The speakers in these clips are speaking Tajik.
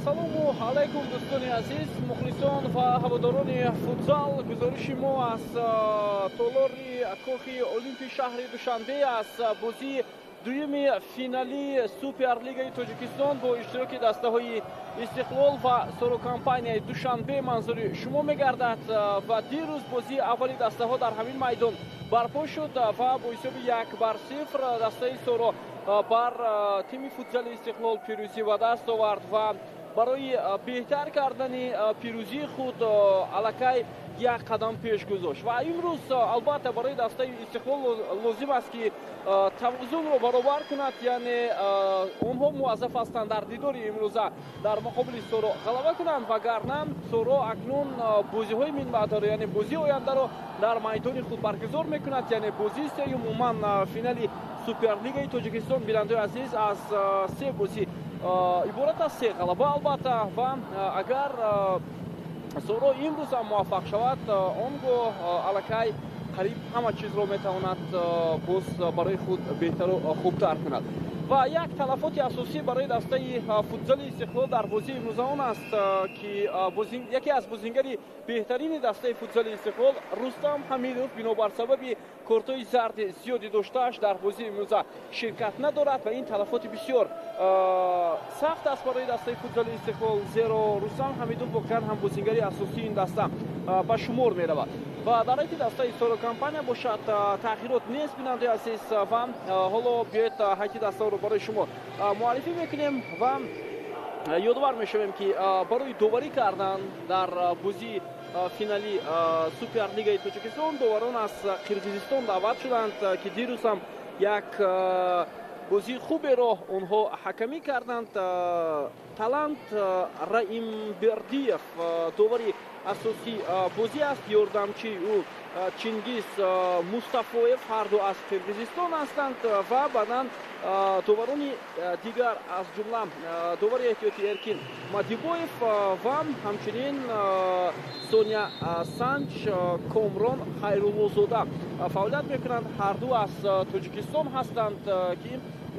Ассалому алайкум, дӯстони азиз, мухлисон ва ҳаводорони футзал. Гузориши мо аз толори Кохи Олимпи шаҳри Душанбе, аз бозии дуюми финалии Суперлигаи Тоҷикистон бо иштироки дастаҳои Истиқлол ва Сорокомпанияи Душанбе манзури шумо мегардад. Ва дирӯз бозии аввали дастаҳо дар ҳамин майдон барпо шуд ва бо ҳисоби 1-0 дастаи Соро бар тими футзали Истиқлол пирӯзӣ ба даст овард ва барои беҳтар кардани пирӯзии худ аллакай як қадам пеш гузошт. Ва имрӯз, албатта, барои дастаи Истиқлол лозим аст, ки тавозунро баробар кунад, яъне онҳо муваззаф ҳастанд дар дидори имрӯза дар муқобили Соро ғалаба кунанд, вагарна Соро акнун бозиҳои минбаъдаро, яъне бозии ояндаро дар майдони худ баргузор мекунад, яъне бозии сеюм. Умуман, финали Суперлигаи Тоҷикистон, бинандаои азиз, аз се бозӣ иборат аст, се ғалаба, албатта. Ва агар Соро имрӯз ҳам муваффақ шавад, он гоҳ аллакай қариб ҳама чизро метавонад боз барои худ беҳтару хубтар кунад. Ва як талафоти асосӣ барои дастаи футзали Истиқлол дар бозии имрӯза он аст, ки яке аз бозингари беҳтарини дастаи футзали Истиқлол, Рустам Ҳамидов, бинобар сабаби кортҳои зарди зиёди доштааш дар бозии имрӯза ширкат надорад. Ва ин талафоти бисёр сахт аст барои дастаи футзали Истиқлол, зеро Рустам Ҳамидов воқеан ҳам бозингари асосии ин даста ба шумор меравад. Ва дар ҳайати дастаи Соро Компания бошад, тағйирот нест, бинандаи азиз. Ва ҳоло биёед, ҳайати дастаро барои шумо муаррифӣ мекунем ва ёдовар мешавем, ки барои доварӣ кардан дар бозии финали Суперлигаи Тоҷикистон доварон аз Қирғизистон даъват шуданд, ки дирӯз ҳам як бозии хуберо онҳо ҳакамӣ карданд. Талант Раимбердиев довари асосии бозӣ аст, ёрдамчии ӯ Чингиз Мустафоев, ҳарду аз Қирғизистон ҳастанд. Ва баъдан доварони дигар, аз ҷумла довари эҳтиётӣ Эркин Мадибоев ва ҳамчунин Соня Санч, Комрон Хайруллозода фаъолият мекунанд, ҳарду аз Тоҷикистон ҳастанд, ки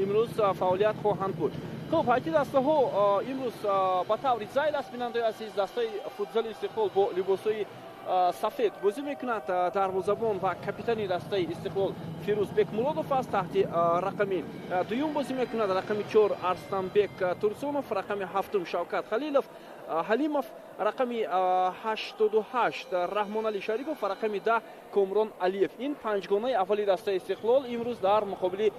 имрӯз фаъолият хоҳанд буд. Хуб, ҳайати дастаҳо имрӯз ба таври зайл аст, бинандаои азиз. Дастаи футзали Истиқлол бо либосҳои сафед бозӣ мекунад. Дарвозабон ва капитани дастаи Истиқлол Фирӯз Бекмуродов аст, таҳти рақами дуюм бозӣ мекунад. Рақами 4 Арстанбек Турсунов, рақами ҳафтум Шавкат Халилов Ҳалимов, рақами 88 Раҳмоналӣ Шарипов ва рақами 10 Комрон Алиев. Ин панҷгонаи аввали дастаи Истиқлол имрӯз дар муқобили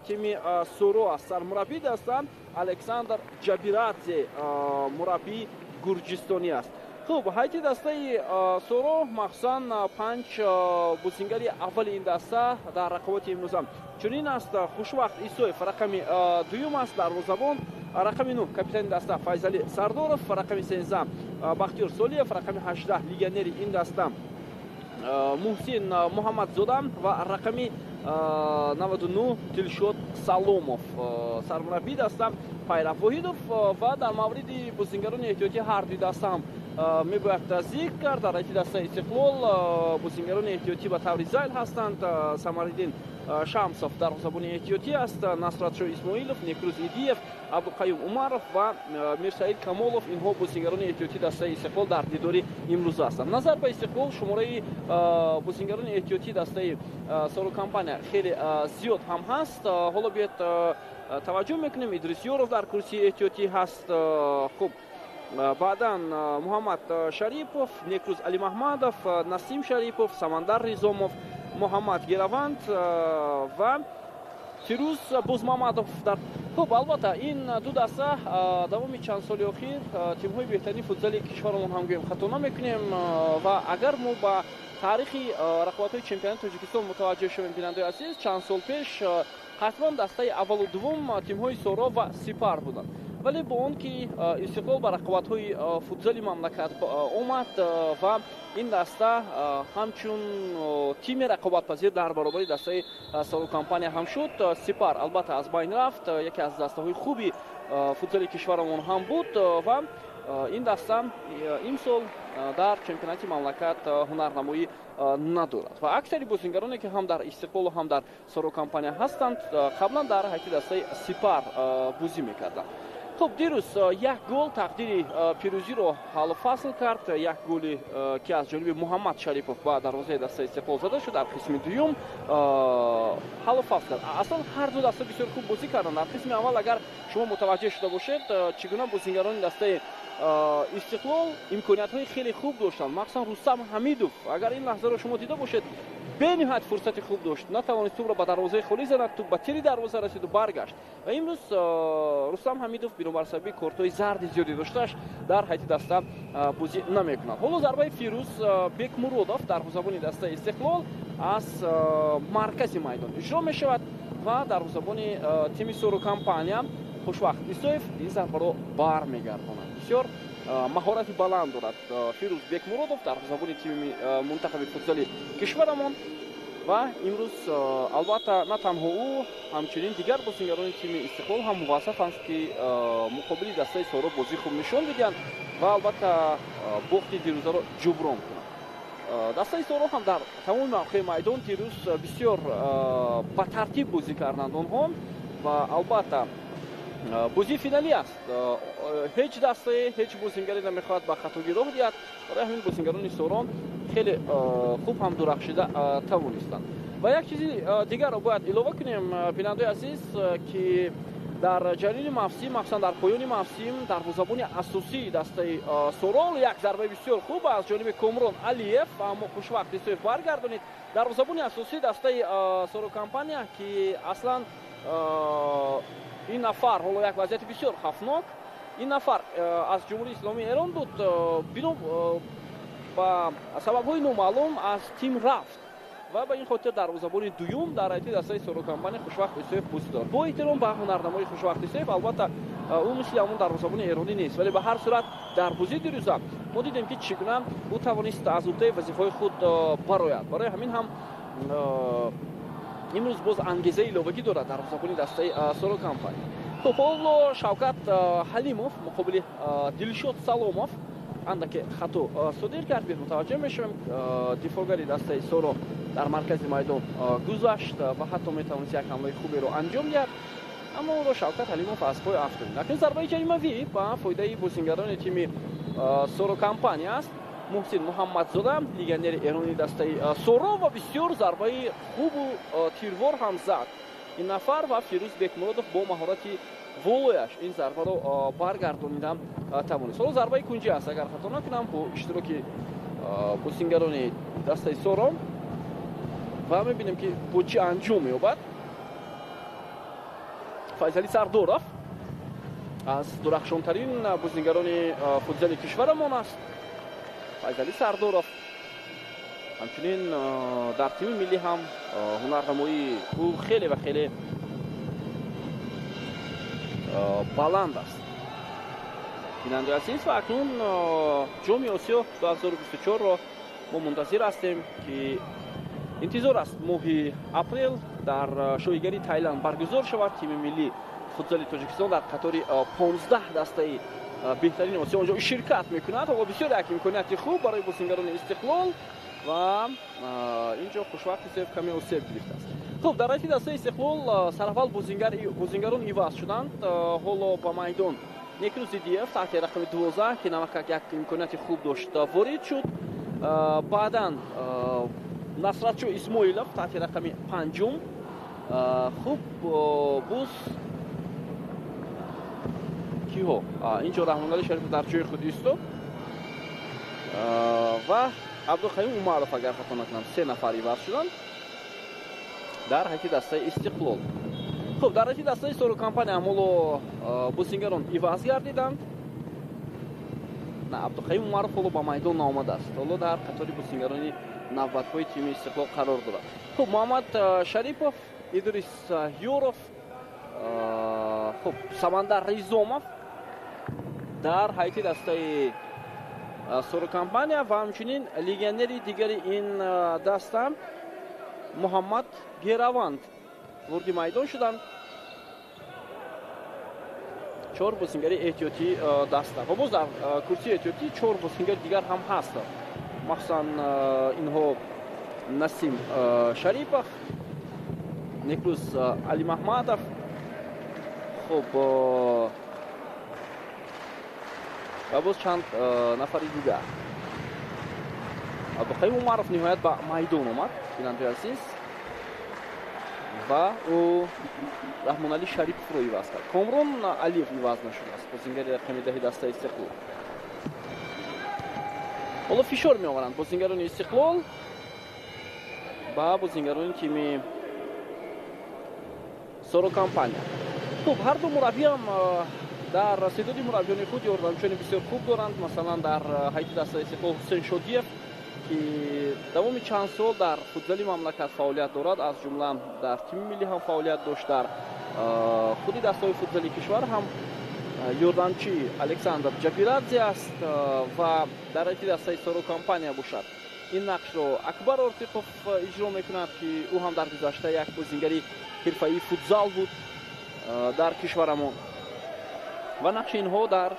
тими Соро аст. Сармураббии даста Александр Ҷабирадзе, мураббии гурҷистонӣ аст. Хуб, ҳайати дастаи Соро, махсусан панҷ бозингари аввали ин даста дар рақоботи имрӯза чунин аст: Хушвақт Исоев рақами дуюм аст, дарвозабон, рақами 9 капитани даста Файзалӣ Сардоров, рақами 13 Бахтиёр Солиев, рақами 18 легионери ин даста Муҳсин Муҳаммадзода ва рақами 99 Дилшод Саломов. Сармураббии даста Пайрав Воҳидов. Ва дар мавриди бозингарони эҳтиётӣ ҳар дуи даста ҳам мебояд зикр кард. Дар ҳайати дастаи Истиқлол бозингарони эҳтиётӣ ба таври зайл ҳастанд: Самариддин Шамсов дарвозабони эҳтиётӣ аст, Насратшо Исмоилов, Некрӯз Идиев, Абдуқаюм Умаров ва Мирсаид Камолов. Инҳо бозингарони эҳтиётии дастаи Истиқлол дар дидори имрӯза ҳастанд. Назар ба Истиқлол, шумораи бозингарони эҳтиётии дастаи Соро Компания хеле зиёд ҳам ҳаст. Ҳоло биёед, таваҷҷӯҳ мекунем. Идрис Ёров дар курсии эҳтиётӣ ҳаст, хуб, баъдан Муҳаммад Шарипов, Некрӯз Алимаҳмадов, Насим Шарипов, Самандар Ризомов, Муҳаммад Гираванд ва Фирӯз Бозмамадов дар. Хуб, албатта, ин ду даста давоми чанд соли охир тимҳои беҳтарини футзали кишварамон ҳам гӯем, хато намекунем. Ва агар мо ба таърихи рақобатҳои чемпионати Тоҷикистон мутаваҷҷӯҳ шавем, бинандаои азиз, чанд сол пеш ҳатман дастаи аввалу дуввум тимҳои Соро ва Сипар буданд. Вале бо он ки Истиқлол ба рақобатҳои футзали мамлакат омад ва ин даста ҳамчун тими рақобатпазир дар баробари дастаи Соро Компания ҳам шуд, Сипар, албатта, аз байн рафт, яке аз дастаҳои хуби футзали кишварамон ҳам буд. Ва ин даста имсол дар чемпионати мамлакат ҳунарнамоӣ надорад ва аксари бозингароне, ки ҳам дар Истиқлолу ҳам дар Соро Компания ҳастанд, қаблан дар ҳайати дастаи Сипар бозӣ мекарданд. Хуб, дирӯз як гол тақдири пирӯзиро ҳаллу фасл кард. Як голи, ки аз ҷониби Муҳаммад Шарипов ба дарвозаи дастаи Истиқлол зада шуд, дар қисми дуюм ҳаллу фасл кард. Аслан ҳар ду даста бисёр хуб бозӣ карданд. Дар қисми аввал, агар шумо мутаваҷҷеҳ шуда бошед, чӣ гуна бозингарони дастаи Истиқлол имкониятҳои хеле хуб доштанд. Махсусан Рустам Ҳамидов, агар ин лаҳзаро шумо дида бошед, бениҳоят фурсати хуб дошт, натавонист тӯбро ба дарвозаи холӣ занад, тӯб ба тири дарвоза расиду баргашт. Ва имрӯз Рустам Ҳамидов бинобар сабаби кортҳои зарди зиёде доштааш дар ҳайати даста бозӣ намекунад. Ҳоло зарбаи Фирӯз Бекмуродов, дарвозабони дастаи Истиқлол, аз маркази майдон иҷро мешавад ва дарвозабони тими Соро Компания Хушвақт Исоев ин зарбаро бармегардонад. Бисёр маҳорати баланд дорад Фирӯз Бекмуродов, дарвозабони тими мунтахаби футзали кишварамон. Ва имрӯз, албатта, на танҳо ӯ, ҳамчунин дигар бозингарони тими Истиқлол ҳам муваззафанд, ки муқобили дастаи Соро бозии хуб нишон бидиҳанд ва, албатта, бохти дирӯзаро ҷуброн кунанд. Дастаи Соро ҳам дар тамоми мавқеи майдон дирӯз бисёр ба тартиб бозӣ карданд онҳо. Ва, албатта, бозии финалӣ аст, ҳеҷ дастае, ҳеҷ бозингаре намехоҳад ба хатогӣ роҳ диҳад. Барои ҳамин бозингарони Сорон хеле хуб ҳам дурахшида тавонистанд. Ва як чизи дигарро бояд илова кунем, бинандаои азиз, ки дар ҷараёни мавсим, махсусан дар поёни мавсим, дарвозабони асосии дастаи Сорол, як зарбаи бисёр хуб аз ҷониби Комрон Алиев, аммо Хушвақт Исоев баргардонид. Дарвозабони асосии дастаи Соро Компания, ки аслан ин нафар, ҳоло як вазъияти бисёр хавфнок, ин нафар аз Ҷумҳурии Исломии Эрон буд, бино ба сабабҳои номаълум аз тим рафт ва ба ин хотир дарвозабони дуюм дар ҳайати дастаи Соро Компания Хушвақт Исоев бозӣ дорад. Бо эҳтиром ба ҳунарнамои Хушвақт Исоев, албатта, ӯ мисли ҳамон дарвозабони эронӣ нест, вале ба ҳар сурат дар бозии дирӯза мо дидем, ки чӣ гуна ӯ тавонист аз уҳдаи вазифаҳои худ барояд. Барои ҳамин ҳам имрӯз боз ангезаи иловагӣ дорад дарвозабони дастаи Соро Компания. Хуб, ҳоло Шавкат Ҳалимов муқобили Дилшод Саломов андаке хато содир кард. Беҳ мутаваҷҷеҳ мешавем, дифоъгари дастаи Соро дар маркази майдон гузашт ва ҳатто метавонист як ҳамлаи хуберо анҷом диҳад, аммо ӯро Шавкат Ҳалимов аз пой афтонид. Акнун зарбаи ҷаримавӣ ба фоидаи бозингарони тими Соро Компания аст. Муҳсин Муҳаммадзода, легионери эронии дастаи Соро, ва бисёр зарбаи хубу тирвор ҳам зад ин нафар ва Фирӯз Бекмуродов бо маҳорати волояш ин зарбаро баргардонида тавонист. Ҳоло зарбаи кунҷӣ аст, агар хато накунам, бо иштироки бозингарони дастаи Соро ва мебинем, ки бо чӣ анҷом меёбад. Файзалӣ Сардоров аз дурахшонтарин бозингарони футзали кишварамон аст. Файзалӣ Сардоров ҳамчунин дар тими миллӣ ҳам ҳунарнамоии ӯ хеле ва хеле баланд аст, бинандаи азиз. Ва акнун Ҷоми Осиё 2024-ро мо мунтазир ҳастем, ки интизор аст моҳи апрел дар шоҳигарии Тайланд баргузор шавад. Тими миллии футзали Тоҷикистон дар қатори 15 дастаи беҳтарини Осиё онҷо ширкат мекунад. Ҳоло бисёр як имконияти хуб барои бозингарони Истиқлол ва инҷо Хушвақт Исоев каме осеб гирифтааст. Хуб, дар ҳайати дастаи Истиқлол сараввал бозингарон иваз шуданд. Ҳоло ба майдон Некрӯз Зидиев таҳти рақами 12, ки навакак як имконияти хуб дошт, ворид шуд. Баъдан Насратшо Исмоилов таҳти рақами панҷум. Хуб, боз киҳо? Инҷо Раҳмоналӣ Шарифов дар ҷои худ истод ва Абдуқаюм Умаров, агар хато накунам, се нафар иваз шуданд дар ҳайати дастаи Истиқлол. Хуб, дар ҳайати дастаи Соро Компания ҳам ҳоло бозингарон иваз гардиданд. На, Абдуқаюм Умаров ҳоло ба майдон наомадааст, ҳоло дар қатори бозингарони навбатҳои тими Истиқлол қарор дорад. Хуб, Муҳаммад Шарипов, Идрис Ёров, хуб, Самандар Ризомов дар ҳайати дастаи Соро Компания ва ҳамчунин легионери дигари ин даста Муҳаммад Гераванд ворди майдон шуданд. Чор бозингари эҳтиётии даста ва боз дар курсии эҳтиётӣ чор бозингари дигар ҳам ҳастанд, махсусан инҳо Насим Шарипов, Некрӯз Алимаҳмадов, хуб, ва боз чанд нафари дигар. Абдуқаюм Умаров ниҳоят ба майдон омад, бинандаи азиз, ва ӯ Раҳмоналӣ Шариповро иваз кард. Комрон Алиев иваз нашудааст, бозингари рақами 10 дастаи Истиқлол. Ҳоло фишор меоваранд бозингарони Истиқлол ба бозингарони тими Соро Компания. Хуб, ҳар ду мураббиам дар ситоди мураббиёни худ ёрдамчиёни бисёр хуб доранд. Масалан, дар ҳайати дастаи Истиқлол Ҳусейн Шодиев, ки давоми чанд сол дар футзали мамлакат фаъолият дорад, аз ҷумла дар тими миллӣ ҳам фаъолият дошт, дар худи дастаҳои футзали кишвар ҳам ёрдамчи Александр Ҷабирадзе аст ва дар ҳайати дастаи Соро Компания бошад. Ин нақшро Акбар Ортиқов иҷро мекунад, ки ӯ ҳам дар гузашта як бозингари ҳирфаии футзал буд дар кишварамон. Ва нақши инҳо дар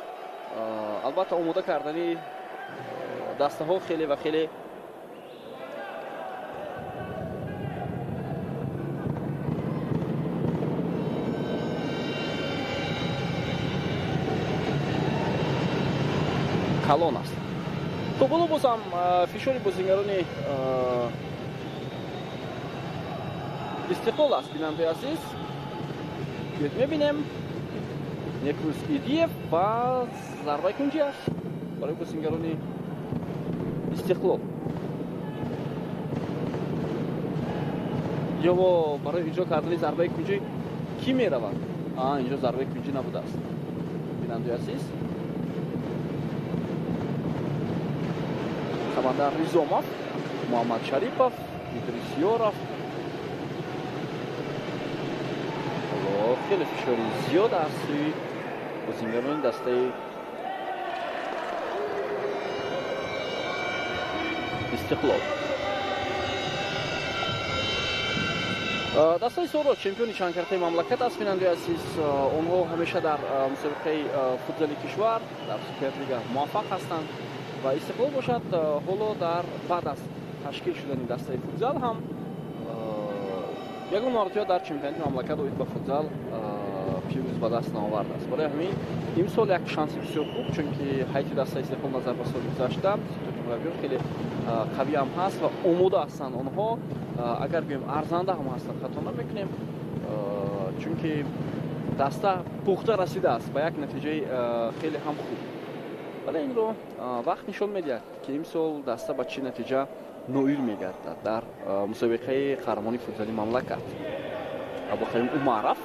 албатта омода кардани дастаҳо хеле ва хеле калон аст. Хуб, ҳоло боз ҳам фишори бозингарони Истиқлол аст, бинандаи азиз. Биёед мебинем. Некрӯз Идиев ва зарбаи кунҷӣ аст барои бозингарони Истиқлол. Ё барои иҷро кардани зарбаи кунҷӣ кӣ меравад? Инҷо зарбаи кунҷӣ набудааст, бинандаи азиз. Самандар Ризомов, Муҳаммад Шарипов, Идрис Ёров. Хеле фишори зиёд аз сӯи бозингарони дастаи Истиқлол. Дастаи Соро чемпиони чандкартаи мамлакат аст, бинандаи азиз. Онҳо ҳамеша дар мусобиқаи футзали кишвар дар Суперлига муваффақ ҳастанд ва Истиқлол бошад ҳоло дар баъд аз ташкил шудани дастаи футзал ҳам ягон маротиба дар чемпионати мамлакат оид ба футзал пирӯз ба даст наовардааст. Барои ҳамин имсол як шанси бисёр хуб, чунки ҳайати дастаи Истиқлол назар ба соли гузашта ситоди мураббиён хеле қавӣ ҳам ҳаст ва омода ҳастанд онҳо. Агар гӯем арзанда ҳам ҳастанд, хато намекунем, чунки даста пухта расидааст ба як натиҷаи хеле ҳам хуб. Вале инро вақт нишон медиҳад, ки имсол даста ба чӣ натиҷа ноил мегардад дар мусобиқаи қаҳрамони футзали мамлакат. Абдуқаюм Умаров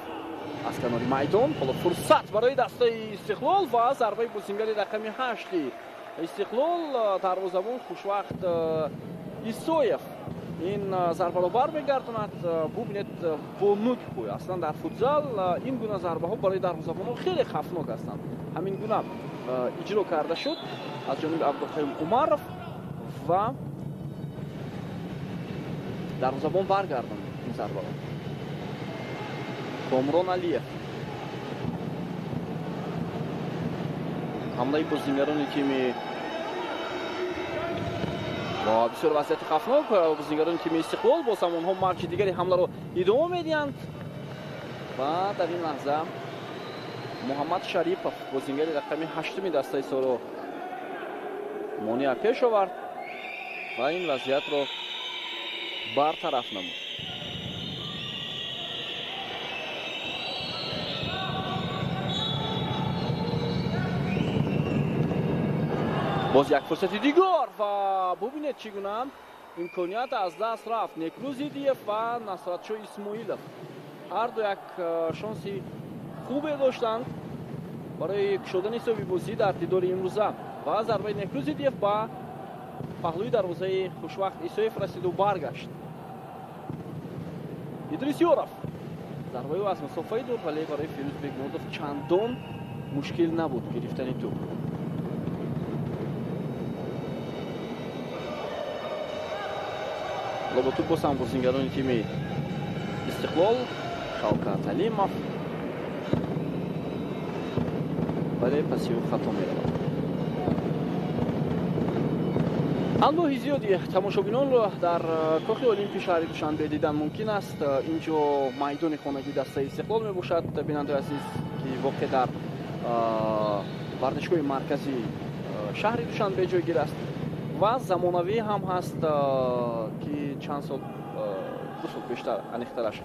аз канори майдон. Ҳоло фурсат барои дастаи Истиқлол ва зарбаи бозингари рақами 8 Истиқлол. Дарвозабон хушвақт Исоев ин зарбаро бармегардонад. Бубинед, бо нук пой. Аслан дар футзал ин гуна зарбаҳо барои дарвозабонҳо хеле хавфнок ҳастанд. Ҳамин гуна иҷро карда шуд аз ҷониби Абдуқаюм Умаров ва дарвозабон баргардонд ин зарбаро. Комрон Алиев. Ҳамлаи бозингарони тими бисёр вазъияти хавфнок. Бозингарони тими Истиқлол боз ҳам онҳо мавҷи дигари ҳамларо идома медиҳанд ва дар ин лаҳза Муҳаммад Шарипов, бозингари рақами 8 дастаи Соро, монеа пеш овард ва ин вазъиятро бартараф намуд. Боз як фурсати дигар ва бубинед чӣ гуна имконият аз даст рафт. Некрӯз Идиев ва Насратшо Исмоилов ҳар ду як шонси хубе доштанд барои кушодани ҳисоби бозӣ дар дидори имрӯза ва зарбаи Некрӯз Идиев ба паҳлӯи дарвозаи хушвақт Исоев расиду баргашт. Идрис Ёров зарбаи ӯ аз масофаи дур, вале барои Фирӯз Бегмуродов чандон мушкил набуд гирифтани тӯб. Ҳоло бо тӯб боз ҳам бозингарони тими Истиқлол, Шавкат Алимов, вале паси ӯ хато меравад. Анбоҳи зиёди тамошобинонро дар кохи Олимпи шаҳри Душанбе дидан мумкин аст. Инҷо майдони хонагии дастаи Истиқлол мебошад, бинандаи азиз, ки воқеъ дар варзишгоҳи марказии шаҳри Душанбе ҷойгир аст ва замонавӣ ҳам ҳаст, ки чанд сол, 2 сол бештар аниқтараш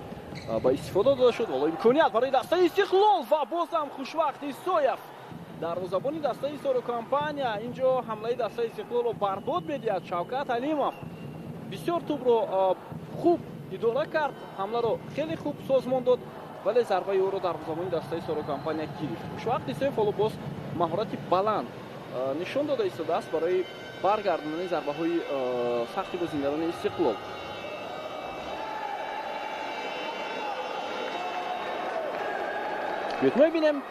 ба истифода дода шуд. Вале имконият барои дастаи Истиқлол ва боз ҳам Хушвақт Исоев, дарвозабони дастаи Соро компания, инҷо ҳамлаи дастаи Истиқлолро барбод медиҳад. Шавкат Ҳалимов бисёр тӯбро хуб идора кард, ҳамларо хеле хуб созмон дод, вале зарбаи ӯро дарвозабони дастаи Соро компания гирифт. Хушвақт Исоев ҳоло боз маҳорати баланд нишон дода истодааст барои баргардондани зарбаҳои сахти бозингарони Истиқлол. Биёед мебинем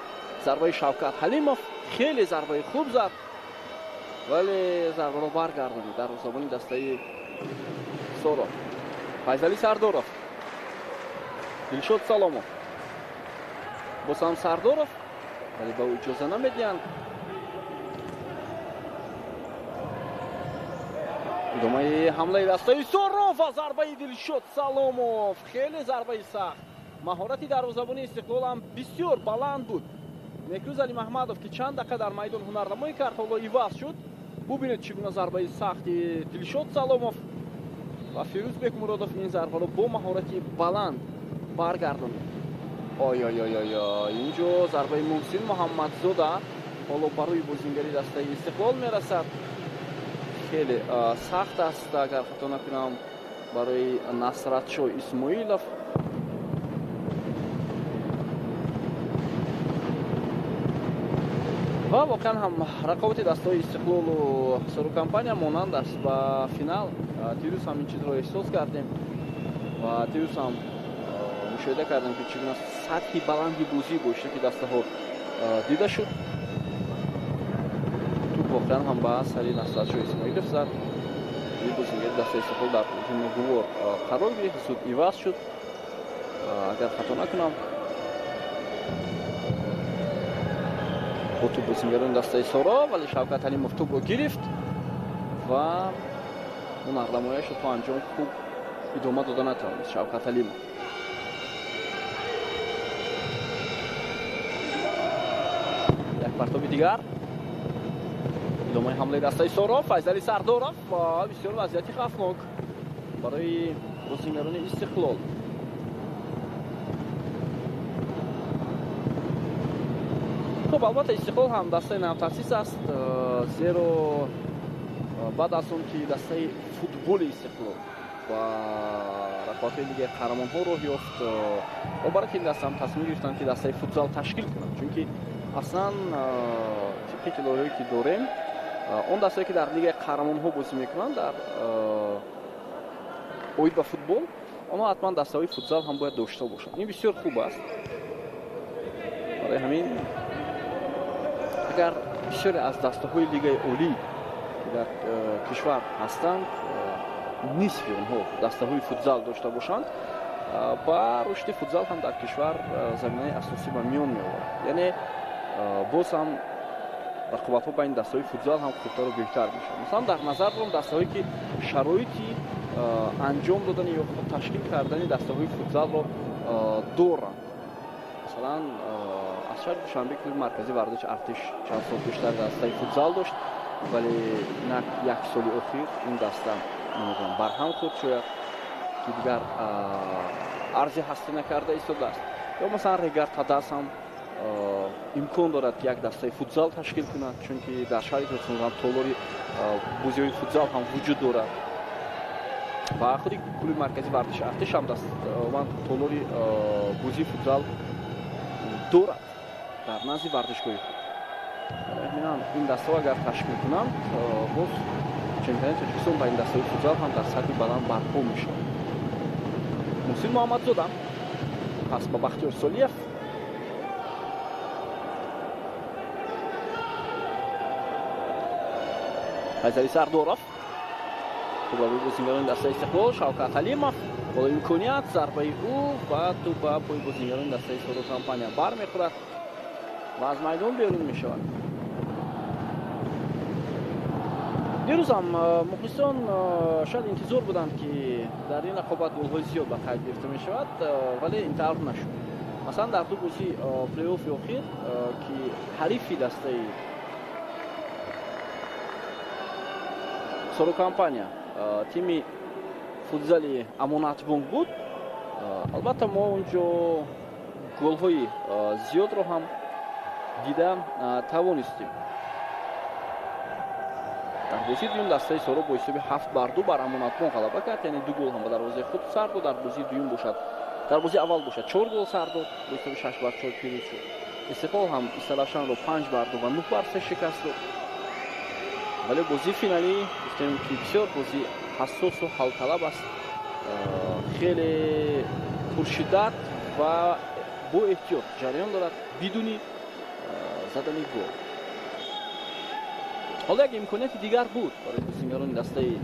зарбаи Шавкат Ҳалимов, хеле зарбаи хуб зад, вале зарбаро баргардонид дарвозабони дастаи Соро. Файзали Сардоров, Дилшод Саломов, боз ҳам Сардоров, вале ба ӯ иҷоза намедиҳанд. Идомаи ҳамлаи дастаи Соро ва зарбаи Дилшод Саломов, хеле зарбаи сахт. Маҳорати дарвозабони Истиқлол ҳам бисёр баланд буд. Некрӯз Алимаҳмадов, ки чанд дақиқа дар майдон ҳунарнамоӣ кард, ҳоло иваз шуд. Бубинед чӣ гуна зарбаи сахти Дилшод Саломов ва Фирӯз Бекмуродов ин зарбаро бо маҳорати баланд баргардонид. Ой ой ой ой, инҷо зарбаи Муҳсин Муҳаммадзода ҳоло барои бозингари дастаи Истиқлол мерасад. Хеле сахт аст, агар хато накунам, барои Насратшо Исмоилов. Ва воқеан ҳам рақобати дастаҳои Истиқлолу Соро компания монанд аст ба финал. Дирӯз ҳам ин чизро эҳсос кардем ва дирӯз ҳам мушоҳида кардем, ки чӣ гуна сатҳи баланди бозӣ бо иштироки дастаҳо дида шуд. Туп воқеан ҳам ба сари Насратшо Исмоилов зад. Бозингари дастаи Истиқлол дар ҳуҷуми гувор қарор гирифт, зуд иваз шуд, агар хато накунам. Бо туп бозингарони дастаи Соро, вале Шавкат Ҳалимов тӯбро гирифт ва ҳунарнамояшро то анҷом хуб идома дода натавонист Шавкат Ҳалимов. Як партоби дигар, идомаи ҳамлаи дастаи Соро, Файзали Сардоров ва бисёр вазъияти хавфнок барои бозингарони Истиқлол. Хуб, албатта Истиқлол ҳам дастаи навтаъсис аст, зеро баъд аз он ки дастаи футболи Истиқлол ба рақобатҳои лигаи қаҳрамонҳо роҳ ёфт, барои ин даста ҳам тасмим гирифтанд, ки дастаи футзал ташкил кунанд, чунки аслан тибқи иттилоъҳое ки дорем, он дастае ки дар лигаи қаҳрамонҳо бозӣ мекунанд дар оид ба футбол, онҳо ҳатман дастаҳои футзал ҳам бояд дошта бошанд. Ин бисёр хуб аст. Барои ҳамин агар бисёре аз дастаҳои лигаи олӣ, ки дар кишвар ҳастанд, нисфи онҳо дастаҳои футзал дошта бошанд, ба рушди футзал ҳам дар кишвар заминаи асосӣ ба миён меоварад. Яъне боз ҳам рақобатҳо байни дастаҳои футзал ҳам хубтару беҳтар мешавад. Масалан, дар назар дорам дастаҳое ки шароити анҷом додани ё худ ташкил кардани дастаҳои футзалро доранд. Масалан, аз шаҳри Душанбе клуби марказии варзиши Артиш чанд сол пештар дастаи футзал дошт, вале инак як соли охир ин даста намедонам барҳам хӯрд, шояд ки дигар арзи ҳастӣ накарда истодааст. Ё масалан Регар Тадас ҳам имкон дорад, ки як дастаи футзал ташкил кунад, чунки дар шаҳри Турсунзода толори бозиҳои футзал ҳам вуҷуд дорад. Ва худи клуби марказии варзиши Артиш ҳам толори бозии футзал дорад дар назди варзишгоҳи худ. Ҳамин ин дастаҳо агар ташкил кунанд, боз чемпионати Тоҷикистон ба ин дастаҳои футзал ҳам дар сатҳи баланд барпо мешавад. Муҳсин Муҳаммадзода пас ба Бахтиёр Солиев. Файзали Сардоров, тӯбравии бозингарони дастаи Истиқлол, Шавкат Ҳалимов, ҳоло имконият, зарбаи ӯ ва тӯб ба пои бозингарони дастаи Соро компания бармехӯрад ва аз майдон берун мешавад. Дирӯз ҳам мухлисон шояд интизор буданд, ки дар ин рақобат голҳои зиёд ба қайд гирифта мешавад, вале ин тавр нашуд. Масалан, дар ду бозии плей-оффи охир, ки ҳарифи дастаи Соро Компания тими футзали Амонатбонк буд. Албатта мо онҷо голҳои зиёдро ҳам дида тавонистем. Дар бозии дуюм дастаи Соро бо ҳисоби 7-2 бар Амонатбонк ғалаба кард, яъне 2 гол ҳам ба дарвозаи худ сар дод. Дар бозии дуюм бошад, дар бозии аввал бошад 4 гол сар дод, бо ҳисоби 6-4 пирӯз шуд. Истиқлол ҳам Истаравшанро 5-2 ва 9-3 шикаст дод. Вале бозии финалӣ гуфтем ки бисёр бозии ҳассосу ҳалталаб аст, хеле пуршиддат ва бо эҳтиёт ҷараён дорад бидуни задани гол. Ҳоло як имконияти дигар буд барои бозингарони дастаи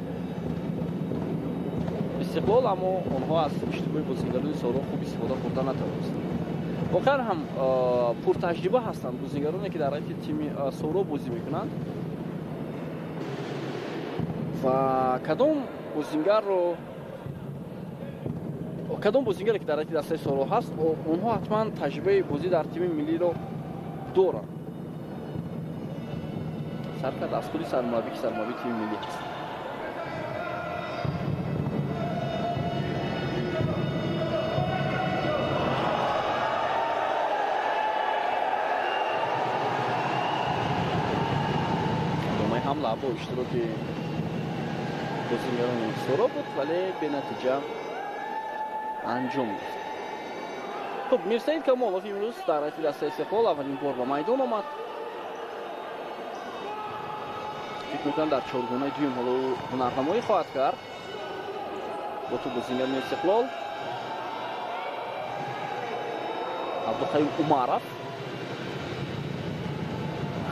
Истиқлол, аммо онҳо аз иштибоҳи бозингарони Соро хуб истифода бурда натавонистанд. Воқеан ҳам пуртаҷриба ҳастанд бозингароне ки дар ҳайати тими Соро бозӣ мекунанд ва кадом бозингаре ки дар ҳайати дастаи Соро ҳаст, онҳо ҳатман таҷрибаи бозӣ дар тими миллиро доранд. Сар кард аз худи сармураббӣ, ки сармураббии тими миллӣ ҳаст. Идомаи ҳамла бо иштироки бозингарони Соро буд, вале бенатиҷа анҷом ёфт. Хуб, Мирсаид Камолов имрӯз дар ҳайати дастаи Истиқлол аввалин бор ба майдон омад. Фикр мекунам дар чоргонаи дуюм ҳоло ӯ ҳунарнамоӣ хоҳад кард бо ту бозингарони Истиқлол. Абдуқаюм Умаров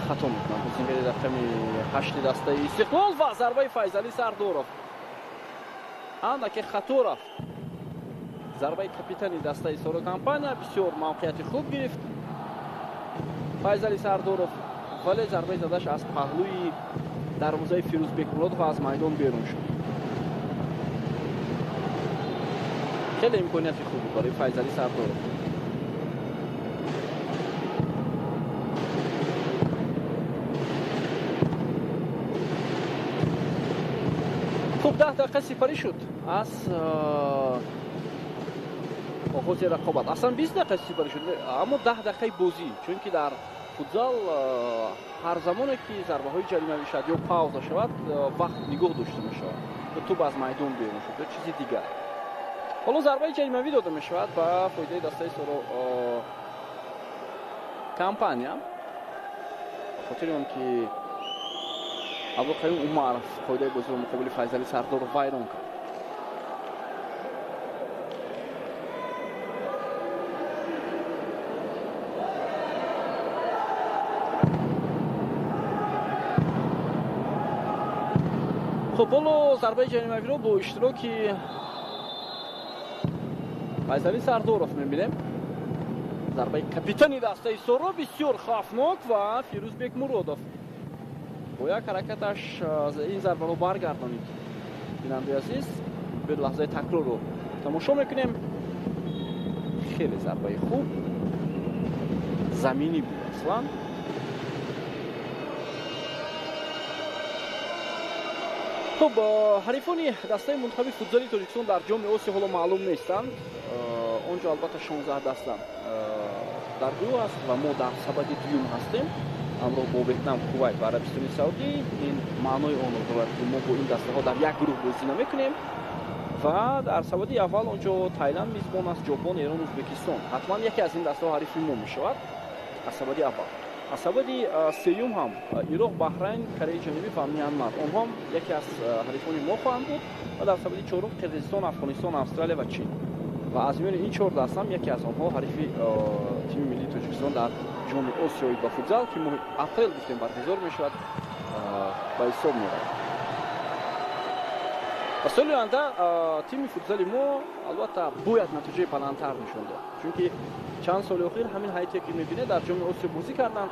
хато мекунад бозингари рақами 8 дастаи Истиқлол ва зарбаи Файзалӣ Сардоров андаке хато рафт. Зарбаи капитани дастаи Соро Компания бисёр мавқеияти хуб гирифт Файзалӣ Сардоров, вале зарбаи задаш аз паҳлӯи дарвозаи Фирӯз Бекмуродов аз майдон берун шуд. Хеле имконияти хуб буд барои Файзалӣ Сардоров. Хуб, 10 дақиқа сипарӣ шуд аз оғози рақобат. Аслан 20 дақиқа сипарӣ шуд, аммо 10 дақиқаи бозӣ, чунки дар футзал ҳар замоне ки зарбаҳои ҷаримавӣ шавад ё пауза шавад, вақт нигоҳ дошта мешавад, тӯб аз майдон берун шуд ё чизи дигар. Ҳоло зарбаи ҷаримавӣ дода мешавад ба фоидаи дастаи Соро Компания, ба хотири он ки Абдуқаюм Умаров қоидаи бозиро муқобили Файзалӣ Сардоров вайрон кард. Хуб, ҳоло зарбаи ҷаримавиро бо иштироки Файзалӣ Сардоров мебинем. Зарбаи капитани дастаи Соро бисёр хавфнок ва Фирӯз Бекмуродов бо як ҳаракаташ ин зарбаро баргардонид. Бинандаи азиз, бир лаҳзаи такрорро тамошо мекунем. Хеле зарбаи хуб, заминӣ буд аслан. Хуб, ҳарифони дастаи мунтахаби футзали Тоҷикистон дар ҷоми Осиё ҳоло маълум нестанд. Онҷо албатта 16 даста дар гурӯҳ аст ва мо дар сабади дуюм ҳастем ҳамроҳ бо Ветнам, Кувайт ва Арабистони Саудӣ. Ин маънои онро дорад, ки мо бо ин дастаҳо дар як гурӯҳ бозӣ намекунем ва дар сабади аввал онҷо Тайланд мизбон аст, Ҷопон, Эрон, Ӯзбекистон. Ҳатман яке аз ин дастаҳо ҳарифи мо мешавад аз сабади аввал. Аз сабади сеюм ҳам Ироқ, Баҳрайн, Кореяи Ҷанубӣ ва Мянмар. Онҳо ҳам яке аз ҳарифони мо хоҳанд буд ва дар сабади чорум Қирғизистон, Афғонистон, Австралия ва Чин. Ва аз миёни ин чор даста ҳам яке аз онҳо ҳарифи тими миллии Тоҷикистон дар ҷоми Осиёи ба футзал, ки моҳи апрел гуфтем баргузор мешавад, ба ҳисоб меравад. Ва соли оянда тими футзали мо албатта бояд натиҷаи баландтар нишон диҳад, чунки чанд соли охир ҳамин ҳайате ки мебинед дар ҷоми Осиё бозӣ карданд,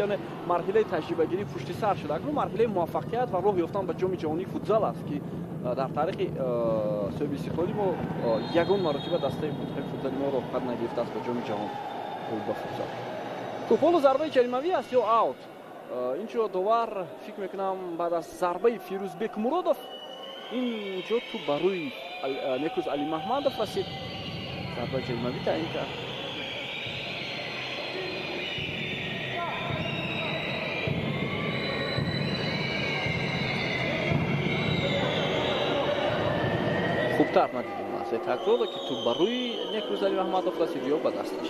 яъне марҳилаи таҷрибагирӣ пушти сар шуд. Акнун марҳилаи муваффақият ва роҳ ёфтан ба ҷоми ҷаҳонии футзал аст, ки дар таърихи соҳиби истиқлоли мо ягон маротиба дастаи мунтахаби футзали мо роҳхат нагирифтааст ба ҷоми ҷаҳон ба футзал. Хуб, ҳоло зарбаи ҷаримавӣ аст ё аут? Инҷо довар фикр мекунам баъд аз зарбаи Фирӯзбек Муродов инҷо тӯп ба рӯи Некрӯз Алимаҳмадов расид. Зарбаи ҷаримавӣ таъин кард. Хубтар надидем лаҳзаи такрорро, ки тӯп ба рӯи Некрӯз Алимаҳмадов расид ё ба дасташ.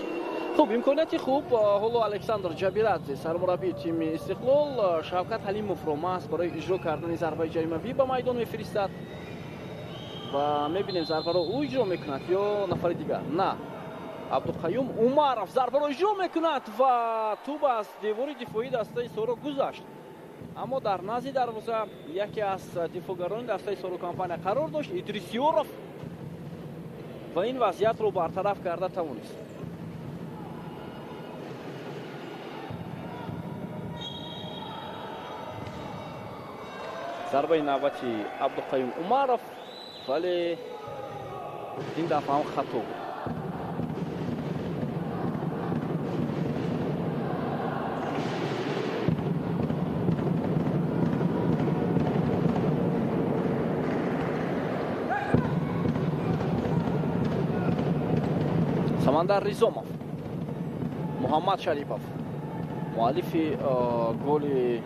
Хуб, имконияти хуб ҳоло Александр Ҷабирадзе, сармураббии тими Истиқлол, Шавкат Ҳалимовро маҳз барои иҷро кардани зарбаи ҷаримавӣ ба майдон мефиристад ва мебинем зарбаро ӯ иҷро мекунад ё нафари дигар. На, Абдуқаюм Умаров зарбаро иҷро мекунад ва тӯп аз девори дифоии дастаи Соро гузашт. Аммо дар назди дарвоза яке аз дифоъгарони дастаи Соро компания қарор дошт, Идрис Ёров, ва ин вазъиятро бартараф карда тавонист. Зарбаи навбати Абдуқаюм Умаров, вале ин дафъа ҳам хато буд. Самандар Ризомов, Муҳаммад Шарипов, муаллифи голи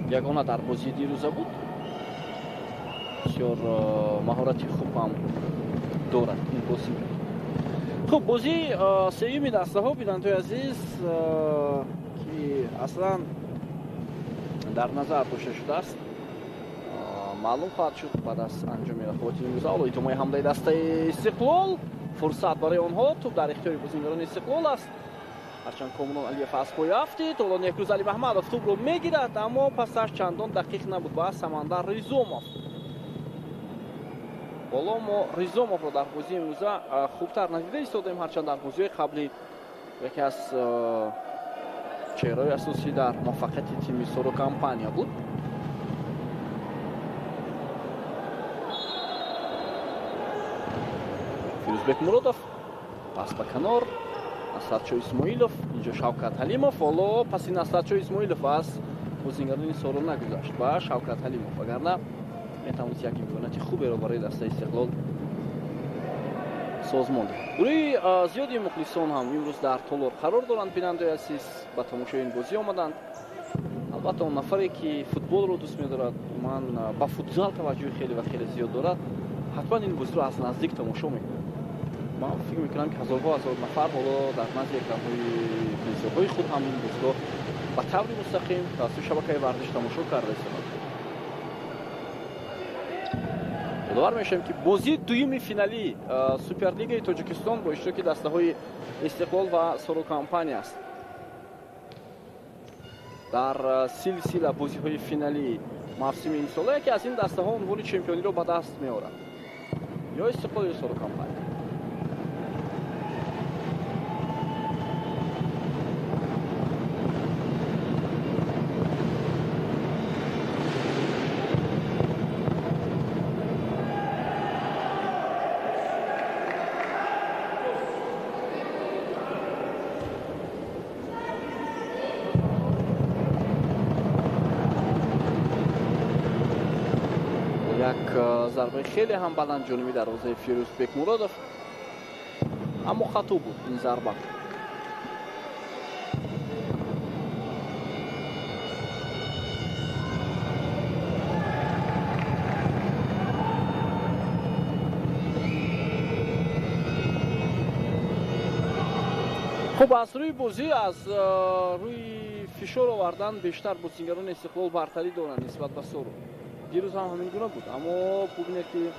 ягона дар бозии дирӯза буд. Бисёр маҳорати хуб ҳам дорад ин бозингар. Хуб, бозии сеюми дастаҳо, бинандои азиз, ки аслан дар назар дошта шудааст, маълум хоҳад шуд баъд аз анҷоми рақобати имрӯза. Ҳоло идомаи ҳамлаи дастаи Истиқлол, фурсат барои онҳо, тӯп дар ихтиёри бозингарони Истиқлол аст. Ҳарчанд Комрон Алиев аз пой афтид, ҳоло Некрӯз Алимаҳмадов тӯпро мегирад, аммо пасаш чандон дақиқ набуд ба Самандар Ризомов. Ҳоло мо Ризомовро дар бозии имрӯза хубтар надида истодаем, ҳарчанд дар бозиҳои қаблӣ яке аз чеҳраҳои асосӣ дар муваффақияти тими Соро компания буд. Фирӯзбек Муродов пас ба канор, Насратшо Исмоилов, инҷо Шавкат Ҳалимов. Ҳоло паси Насратшо Исмоилов аз бозингарони Соро нагузашт ба Шавкат Ҳалимов, вагарна метавонист як имконияти хуберо барои дастаи Истиқлол созмон диҳад. Гурӯҳи зиёди мухлисон ҳам имрӯз дар толор қарор доранд. Бинандаои азиз, ба тамошои ин бозӣ омаданд. Албатта он нафаре ки футболро дӯст медорад, ман ба футзал таваҷҷӯҳи хеле ва хеле зиёд дорад, ҳатман ин бозиро аз наздик тамошо мекунад. Ман фикр мекунам, ки ҳазорҳо ҳазор нафар ҳоло дар назди экранҳои телевизорҳои худ ҳам ин бозиро ба таври мустақим тавассути шабакаи варзиш тамошо карда истодаанд. Ёдовар мешавем, ки бозии дуюми финалии Суперлигаи Тоҷикистон бо иштироки дастаҳои Истиқлол ва Соро компания аст. Дар силсила бозиҳои финалии мавсими имсола яке аз ин дастаҳо унвони чемпиониро ба даст меорад, ё Истиқлол ё Соро компания. Зарбаи хеле ҳам баланд ҷониби дарвозаи Фирӯзбек Муродов, аммо хато буд ин зарба. Хуб, аз рӯи бозӣ, аз рӯи фишор овардан бештар бозингарони Истиқлол бартарӣ доранд нисбат ба Соро. Дирӯз ҳам ҳамин гуна буд, аммо бубинед, ки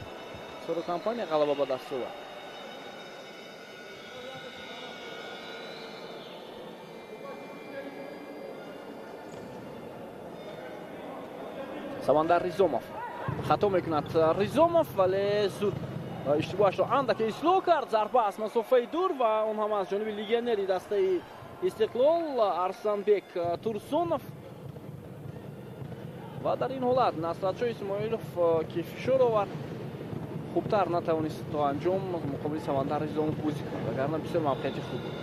Соро компания ғалаба ба даст овард. Самандар Ризомов хато мекунад Ризомов, вале зуд иштибоҳашро андаке ислоҳ кард. Зарба аз масофаи дур ва он ҳам аз ҷониби легионери дастаи Истиқлол Арсланбек Турсунов. Ва дар ин ҳолат Насратшо Исмоилов, ки фишор овард, хубтар натавонист то анҷом муқобили Самандар Ризомов бозӣ кунад, вагарна бисёр мавқеияти хуб буд.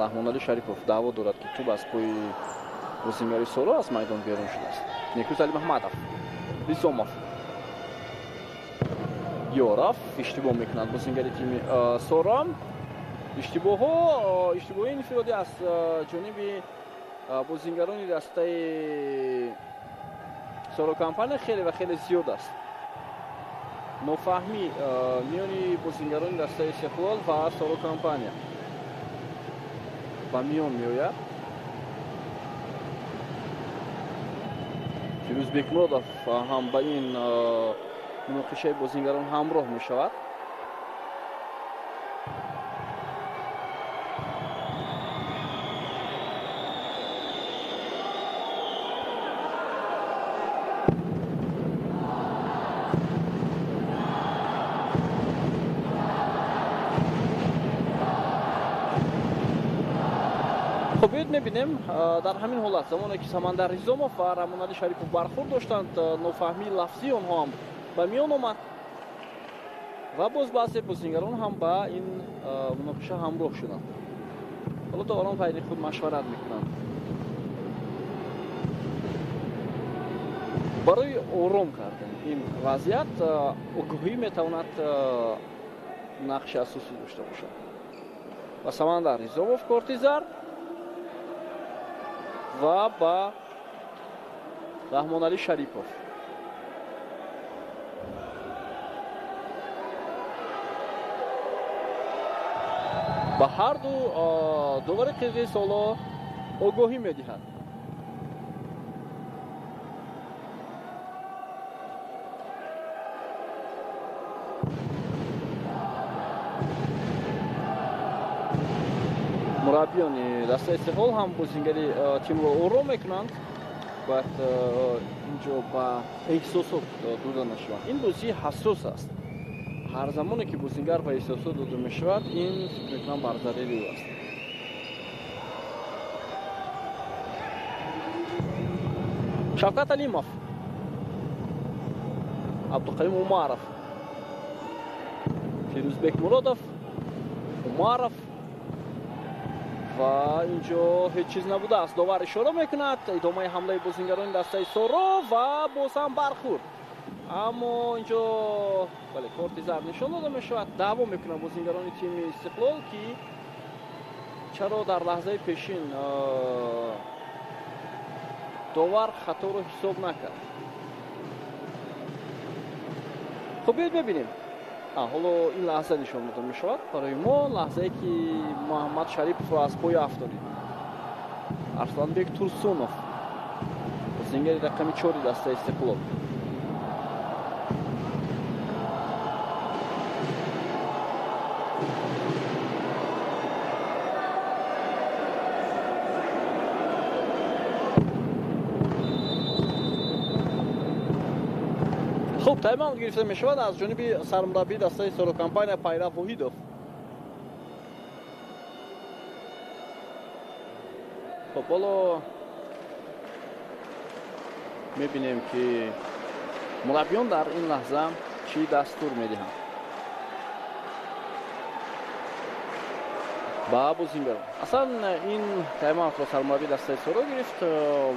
Раҳмоналӣ Шарипов даъво дорад, ки тӯб аз пои бозингари Соро аз майдон берун шудааст. Некрӯз Алимаҳмадов, Ризомов, Ёров иштибоҳ мекунад бозингари тими Соро. Иштибоҳи инфиродӣ аз ҷониби бозингарони дастаи Соро компания хеле ва хеле зиёд аст. Нофаҳмӣ миёни бозингарони дастаи Истиқлол ва Соро компания ба миён меояд. Фирӯз Бекмуродов ҳам ба ин муноқишаи бозингарон ҳамроҳ мешавад. Хуб, биёед мебинем дар ҳамин ҳолат замоне ки Самандар Ризомов ва Раҳмоналӣ Шарипов бархӯрд доштанд, нофаҳмии лафзии онҳо ҳам ба миён омад ва боз баъзе бозингарон ҳам ба ин муноқиша ҳамроҳ шуданд. Ҳоло доварон байни худ машварат мекунанд. Барои ором кардан ин вазъият огоҳӣ метавонад нақши асосӣ дошта бошад. Ва Самандар Ризомов корти зард ва ба Раҳмоналӣ Шарипов. Ба ҳар ду довари қирғиз ҳоло огоҳӣ медиҳад. Мураббиёни дастаи Истиқлол ҳам бозингари тимро ором мекунанд. Бояд инҷо ба эҳсосот дода нашаванд. Ин бозӣ ҳассос аст. Ҳар замоне ки бозингар ба эҳсосот дода мешавад, ин фикр мекунам бар зарари ӯ аст. Шавкат Алимов, Абдуқаюм Умаров, Фирӯзбек Муродов, Умаров ва инҷо ҳеҷ чиз набудааст. Довар ишора мекунад идомаи ҳамлаи бозингарони дастаи Соро ва боз ҳам бархӯрд. Аммо инҷо бале корти зард нишон дода мешавад. Даъво мекунанд бозингарони тими Истиқлол, ки чаро дар лаҳзаи пешин довар хаторо ҳисоб накард. Хуб, биёед мебинем. Ҳоло ин лаҳза нишон дода мешавад барои мо, лаҳзае ки Муҳаммад Шариповро аз пои афтодид. Арсланбек Турсунов, бозингари рақами 4 дастаи Истиқлол. Хуб, тайм-аут гирифта мешавад аз ҷониби сармураббии дастаи Соро компания Пайрав Воҳидов. Хуб, ҳоло мебинем, ки мураббиён дар ин лаҳза чӣ дастур медиҳанд ба бозингарон. Аслан ин тайм-аутро сармураббии дастаи Соро гирифт.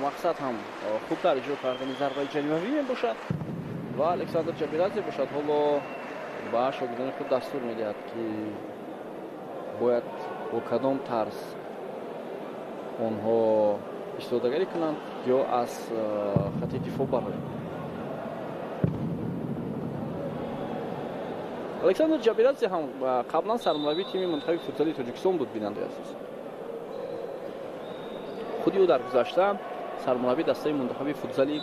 Мақсад ҳам хубтар иҷро кардани зарбаи ҷаримавӣ мебошад ва Александр Ҷабирадзе бошад ҳоло ба шогирдони худ дастур медиҳад, ки бояд бо кадом тарз онҳо истодагарӣ кунанд ё аз хати дифоъ бароянд. Александр Ҷабирадзе ҳам қаблан сармураббии тими мунтахаби футзали Тоҷикистон буд, бинандаи азиз. Худи ӯ дар гузашта сармураббии дастаи мунтахаби футзали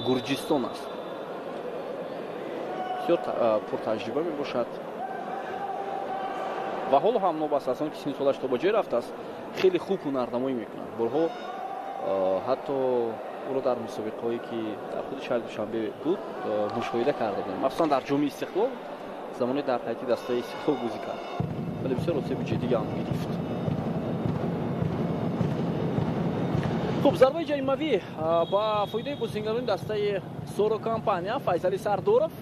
Гурҷистон аст. Бисёр пуртаҷриба мебошад ва ҳоло ҳам нобаст аз он ки синни солаш то ба ҷой рафтааст, хеле хуб ҳунарнамоӣ мекунад. Борҳо ҳатто ӯро дар мусобиқаҳое ки дар худи шаҳри Душанбе буд мушоҳида карда будем. Махсусан дар ҷоми Истиқлол, замоне дар ҳайати дастаи Истиқлол бозӣ кард, вале бисёр осеби ҷиддӣ ҳам гирифт. Хуб, зарбаи ҷаримавӣ ба фоидаи бозингарони дастаи Соро компания. Файзали Сардоров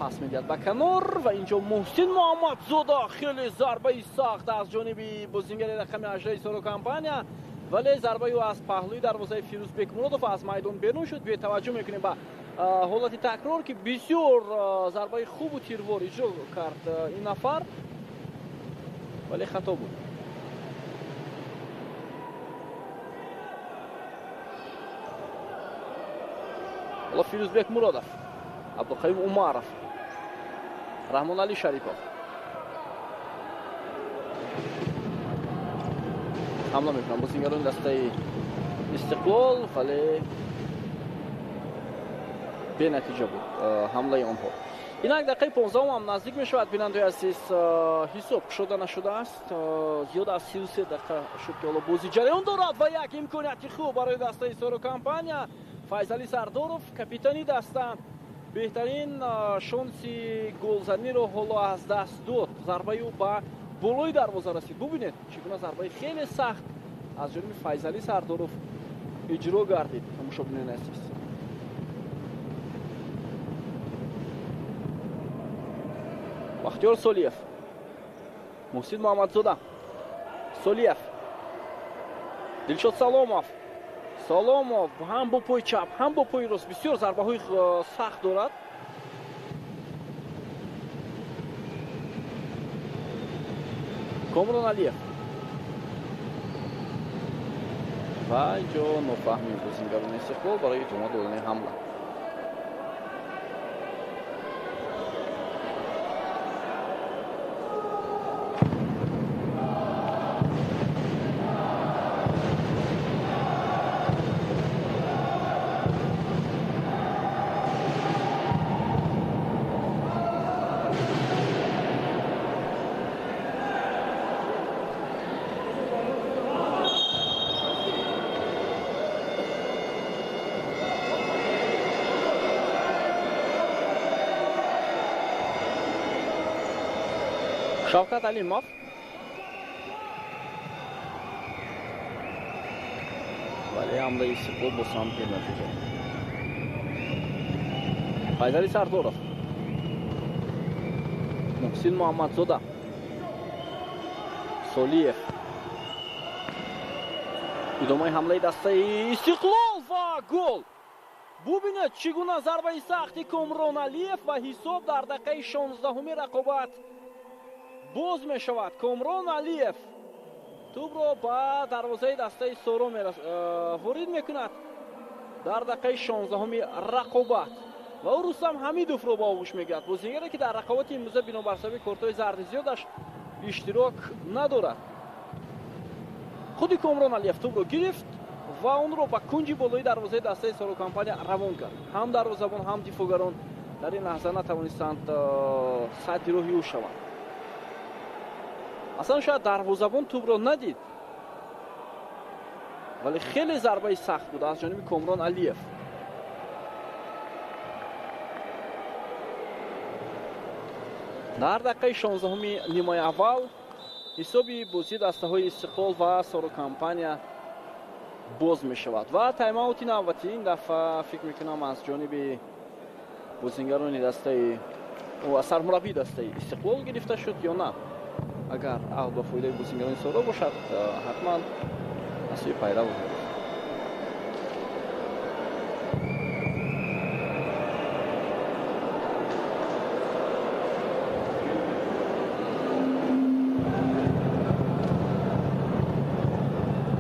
Пас медиҳад ба канор ва инҷо Муҳсин Муҳаммадзода, хеле зарбаи сахт аз ҷониби бозингари рақами 18 Соро Компания, вале зарбаи ӯ аз паҳлӯи дарвозаи Фирӯз Бекмуродов аз майдон берун шуд. Бетаваҷҷӯҳ мекунем ба ҳолати такрор, ки бисёр зарбаи хубу тирвор иҷро кард ин нафар, вале хато буд. Ҳоло Фирӯз Бекмуродов, Абдуқаюм Умаров, Раҳмонали Шарипов ҳамла мекунанд бозингарони дастаи Истиқлол, вале бенатиҷа буд ҳамлаи онҳо. Инак дақиқаи 15 ҳам наздик мешавад, бинандаи азиз, ҳисоб кушода нашудааст. Зиёд аз 33 дақиқа шуд ки ҳоло бозӣ ҷараён дорад ва як имконияти хуб барои дастаи Соро Компания. Файзали Сардоров, капитани даста, беҳтарин шонси голзаниро ҳоло аз даст дод. Зарбаи ӯ ба болои дарвоза расид. Бубинед, чӣ гуна зарбаи хеле сахт аз ҷониби Файзали Сардоров иҷро гардид, тамошобинони азиз. Бахтиёр Солиев, Муҳсин Муҳаммадзода, Солиев, Дилшод Саломов. Саломов ҳам бо пои чап, ҳам бо пои рост бисёр зарбаҳои сахт дорад. Комрон Алиев ва инҷо нофаҳми бозингарони Истиқлол барои идома додани ҳамла. Шавкат Алимов, вале ҳамлаи Истиқлол боз ҳам бенатиҷа. Файзали Сардоров, Муҳсин Муҳаммадзода, Солиев. Идомаи ҳамлаи дастаи Истиқлол ва гол. Бубинед, чӣ гуна зарбаи сахти Комрон Алиев ва ҳисоб дар дақиқаи 16-уми рақобат боз мешавад. Комрон Алиев тӯбро ба дарвозаи дастаи Соро ворид мекунад дар дақиқаи 16-уми рақобат ва ӯ Рустам Ҳамидовро ба оғӯш мегирад, бозингаре ки дар рақобати имрӯза бинобар сабаби кортҳои зарди зиёдаш иштирок надорад. Худи Комрон Алиев тӯбро гирифт ва онро ба кунҷи болои дарвозаи дастаи Соро Компания равон кард. Ҳам дарвозабон, ҳам дифоъгарон дар ин лаҳза натавонистанд садди роҳи ӯ шаванд. Аслан шояд дарвозабон тӯбро надид, вале хеле зарбаи сахт буд аз ҷониби Комрон Алиев. Дар дақиқаи 16-уми нимаи аввал ҳисоби бозии дастаҳои Истиқлол ва Соро Компания боз мешавад ва тайм-аути навбатӣ ин дафъа фикр мекунам аз ҷониби бозингарони дастаи сармураббии дастаи Истиқлол гирифта шуд ё на. Агар аҳд ба фоидаи бозингарони Соро бошад, ҳатман аз сӯи пайрав.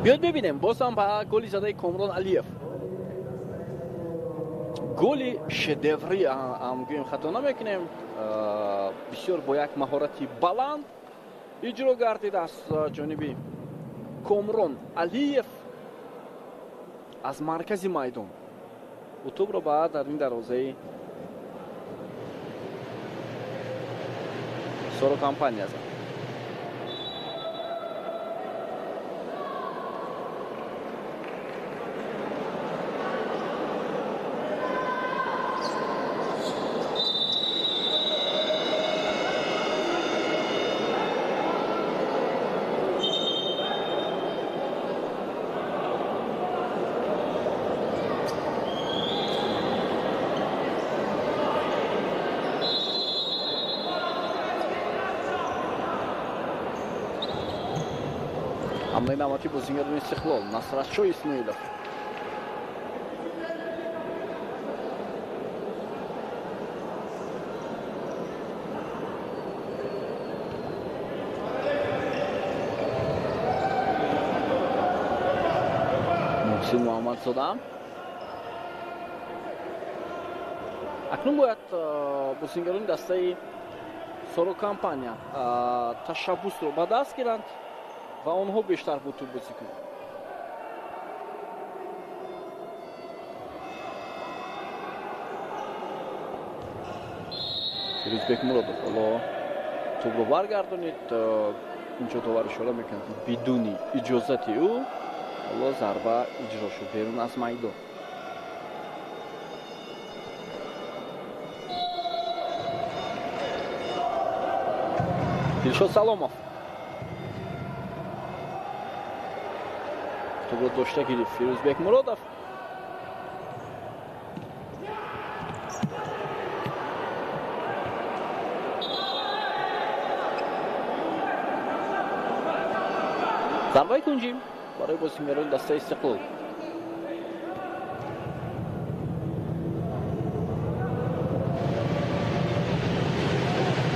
Биёд мебинем боз ҳам ба голи задаи Комрон Алиев. Голи шедеврӣ ҳам гӯем хато намекунем, бисёр бо як маҳорати баланд иҷро гардид аз ҷониби Комрон Алиев аз маркази майдон. Ӯ тӯбро ба даруни дарвозаи Соро Компания зад. Ҳамлаи навбатии бозингарони Истиқлол. Насратшо Исмоилов. Муҳсин Муҳаммадзода. Акнун бояд бозингарони дастаи Соро Компания ташаббусро ба даст гиранд ва онҳо бештар бо тӯб бозӣ кунанд. Фирӯзбек Муродов ҳоло тӯбро баргардонид. Инҷо довар ишора мекунад, ки бидуни иҷозати ӯ ҳоло зарба иҷро шуд берун аз майдон. Дилшод Саломов тӯбро дошта гирифт. Фирӯзбек Муродов. Зарбаи кунҷӣ барои бозингарони дастаи Истиқлол.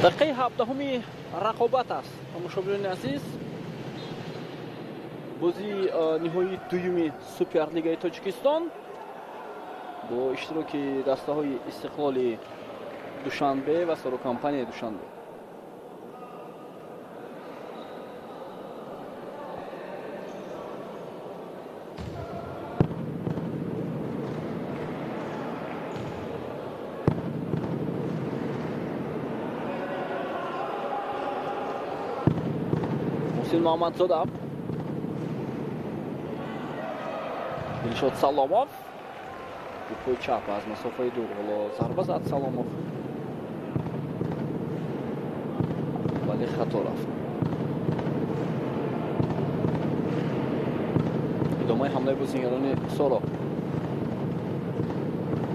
Дақиқаи 17-уми рақобат аст. Тамошобинони азиз, бозии ниҳоии дуюми Суперлигаи Тоҷикистон бо иштироки дастаҳои Истиқлоли Душанбе ва Соро Компанияи Душанбе. Муҳсин Муҳаммадзода. Дилшод Саломов. Бо пои чап аз масофаи дур ҳоло зарба зад Саломов, вале хато рафт. Идомаи ҳамлаи бозингарони Соро.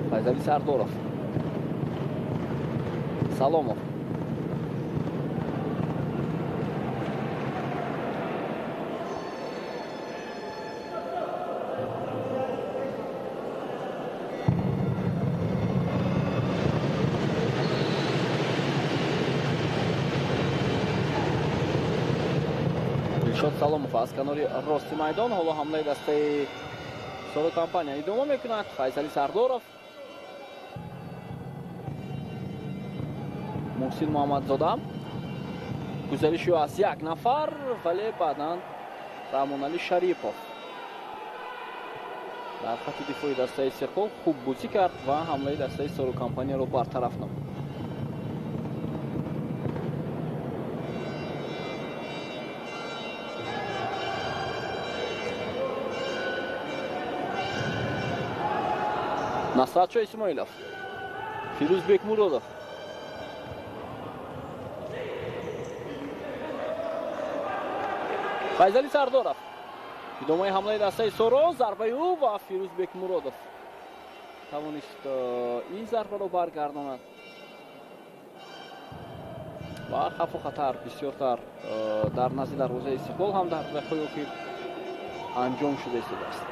Файзали Сардоров. Саломов. Дилшод Саломов аз канори рости майдон. Ҳоло ҳамлаи дастаи Соро Компания идома мекунад. Файзали Сардоров. Муҳсин Муҳаммадзода. Гузариши ӯ аз як нафар, вале баъдан Раҳмоналӣ Шарипов дар хати дифои дастаи Истиқлол хуб бозӣ кард ва ҳамлаи дастаи Соро Компанияро бартараф намуд. Насратшо Исмоилов. Фирӯзбек Муродов. Файзали Сардоров. Идомаи ҳамлаи дастаи Соро, зарбаи ӯ ва Фирӯзбек Муродов тавонист ин зарбаро баргардонад ва хавфу хатар бисёртар дар назди дарвозаи Истиқлол ҳам дар дақиқаҳои охир анҷом шуда истодааст.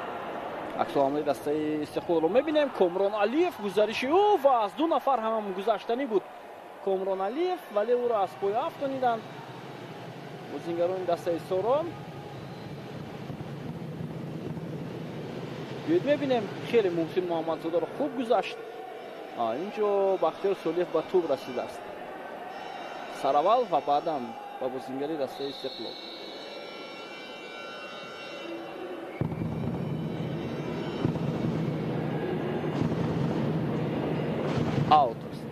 Аксу ҳамлаи дастаи Истиқлолро мебинем. Комрон Алиев, гузариши ӯ ва аз ду нафар ҳам гузаштанӣ буд Комрон Алиев, вале ӯро аз пой афтониданд бозингарони дастаи Соро. Биёед мебинем, хеле Муҳсин Муҳаммадзодаро хуб гузашт. Инҷо Бахтиёр Солиев ба тӯб расидааст сараввал ва баъдан ба бозингари дастаи Истиқлол. Аут аст.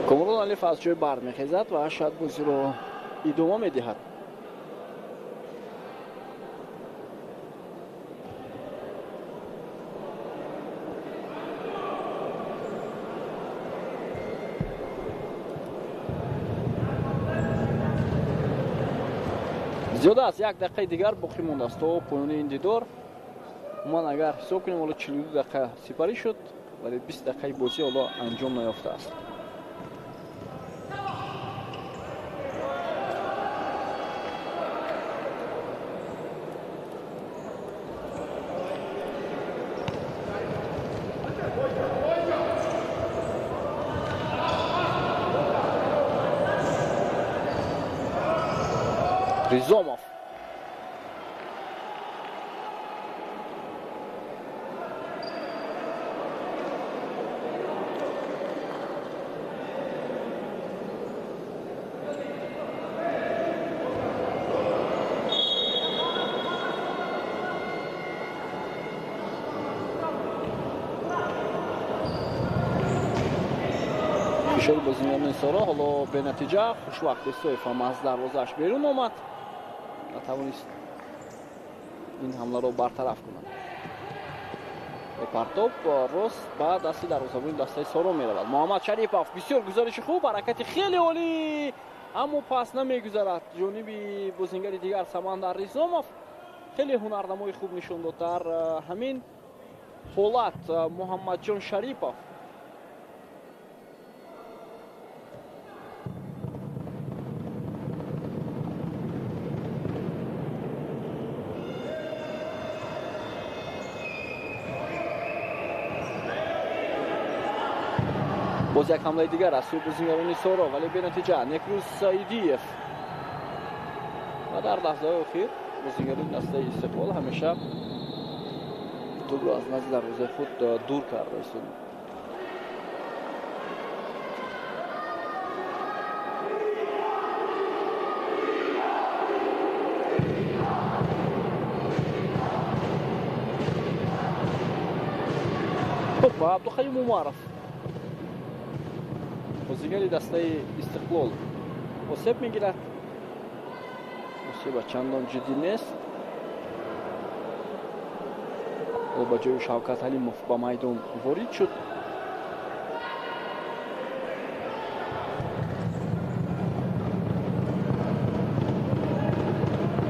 Комрон Алиев аз ҷой бармехезад ва шояд бозиро идома медиҳад. Зиёда аз як дақиқаи дигар боқӣ мондааст то поёни ин дидор. Умуман агар ҳисоб кунем, ҳоло 42 дақиқа сипарӣ шуд, вале 20 дақиқаи бозӣ ҳоло анҷом наёфтааст. Ризомов. Фишори бозигарони Соро ҳоло бенатиҷа. Хушвақт Истоев ҳам аз дарвозааш берун омад, натавонист ин ҳамларо бартараф кунад. Партоб рост ба дасти дарвозабони дастаи Соро меравад. Муҳаммад Шарипов бисёр гузариши хуб, ҳаракати хеле олӣ, аммо пас намегузарад ҷониби бозингари дигар Самандар Ризомов. Хеле ҳунарнамои хуб нишон дод дар ҳамин ҳолат Муҳаммадҷон Шарипов. Боз як ҳамлаи дигар аз сӯи бозингарони Соро, вале бенатиҷа. Некрӯз Саидиев. Ва дар лаҳзаҳои охир бозингарони дастаи Истиқлол ҳамеша тӯбро аз назди дарвозаи худ дур карда истоданд. Хуб, Абдуқаюм Умаров, бозигари дастаи Истиқлол, осеб мегирад. Осеба чандон ҷиддӣ нест. Ӯ ба ҷои Шавкат Ҳалимов ба майдон ворид шуд.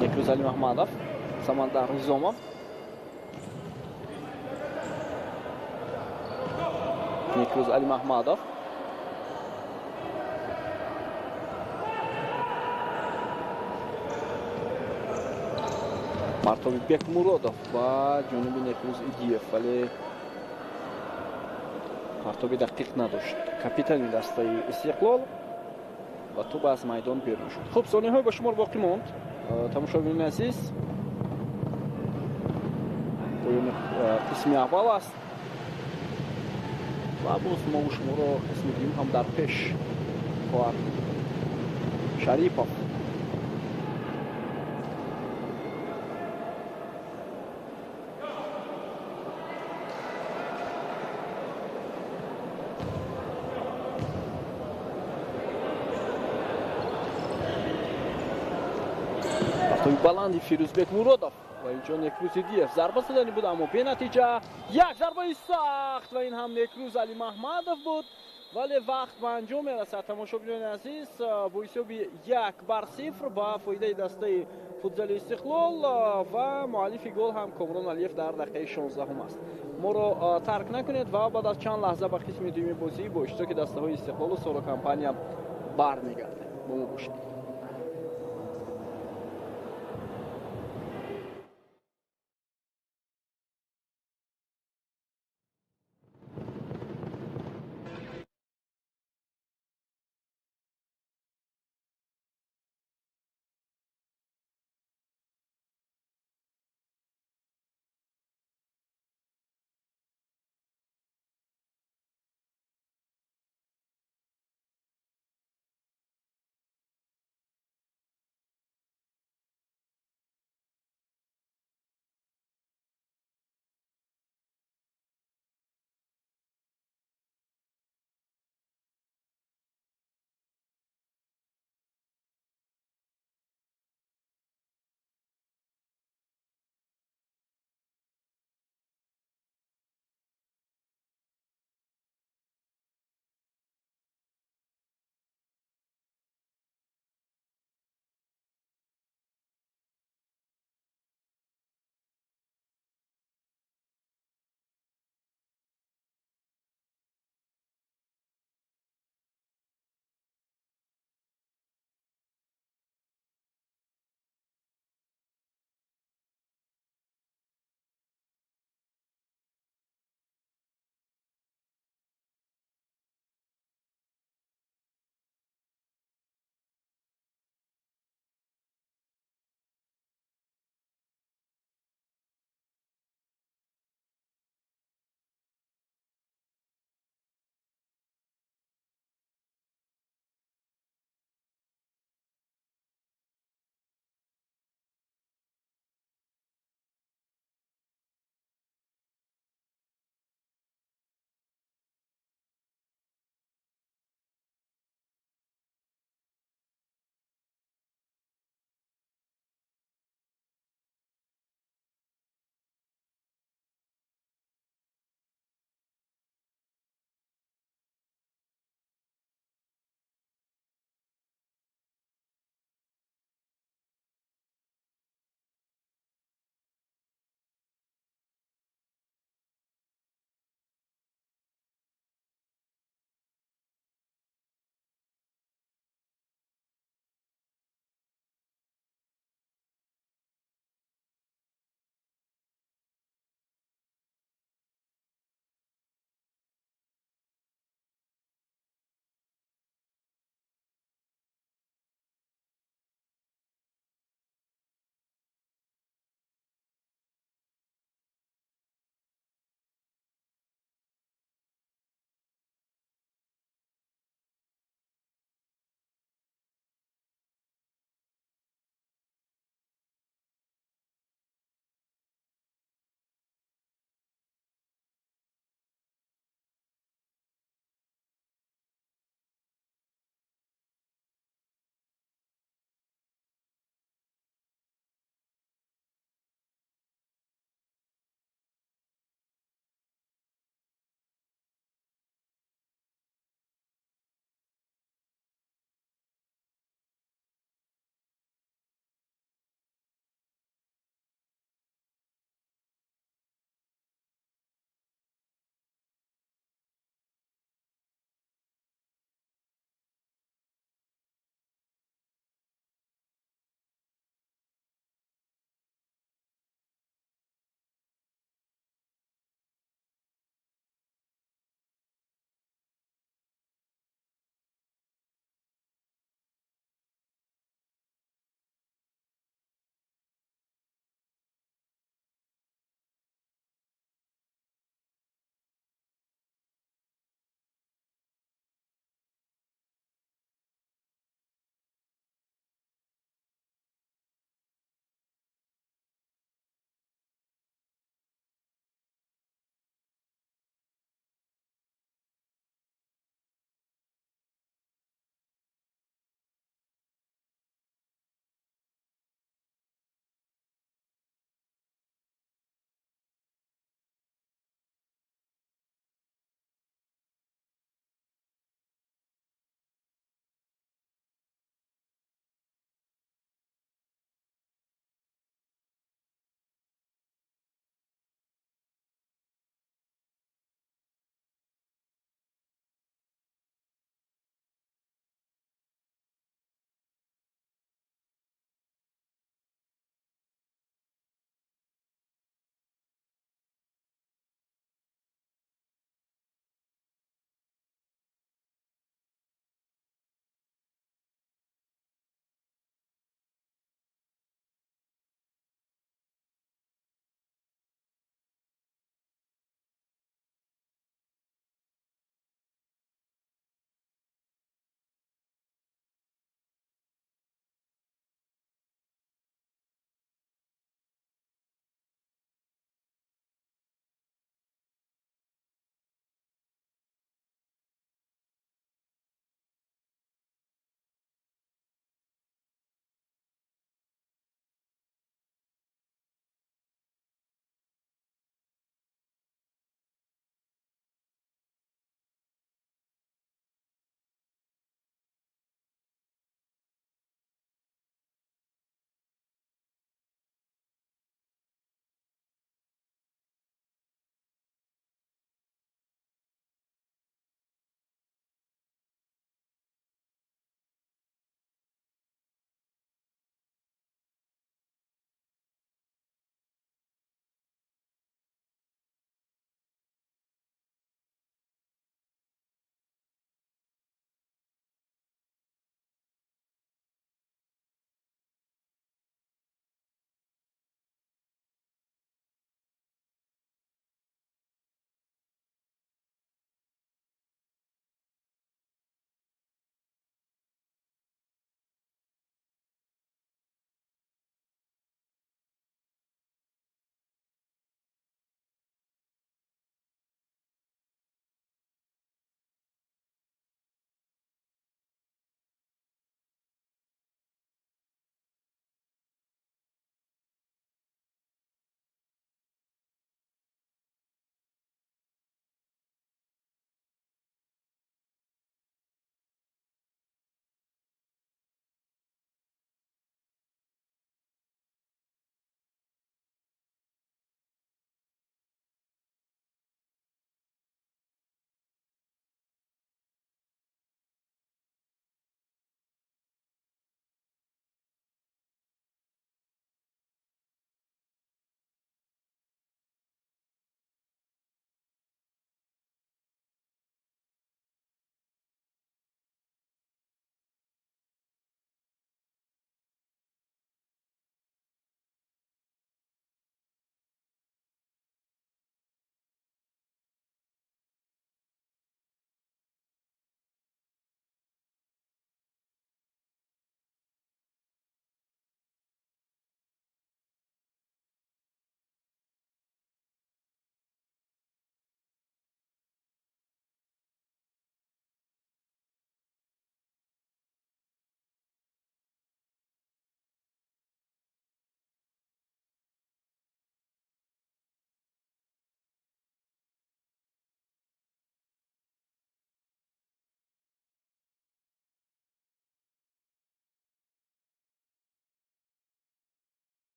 Некрӯз Алимаҳмадов, Самандар Ризомов. Некрӯз Алимаҳмадов. Партоби Бекмуродов ба ҷониби Некрӯз Идиев, вале партоби дақиқ надошт капитани дастаи Истиқлол ва тӯб аз майдон берун шуд. Хуб, сониҳои ба шумор боқӣ монд. Тамошобинони азиз, поёни қисми аввал аст ва боз мову шуморо қисми дуюм ҳам дар пеш хоҳад. Шарипов. Баланди Фирӯзбек Муродов ва инҷо Некрӯз Идиев зарба задани буд, аммо бенатиҷа. Як зарбаи сахт ва ин ҳам Некрӯз Алимаҳмадов буд, вале вақт ба анҷом мерасад. Тамошобинони азиз, бо ҳисоби 1-0 ба фоидаи дастаи футзали Истиқлол ва муаллифи гол ҳам Комрон Алиев дар дақиқаи 16 аст. Моро тарк накунед ва баъд аз чанд лаҳза ба қисми дуюми бозӣ бо иштироки дастаҳои Истиқлолу Соро компания бармегардем. Бо мо бошед.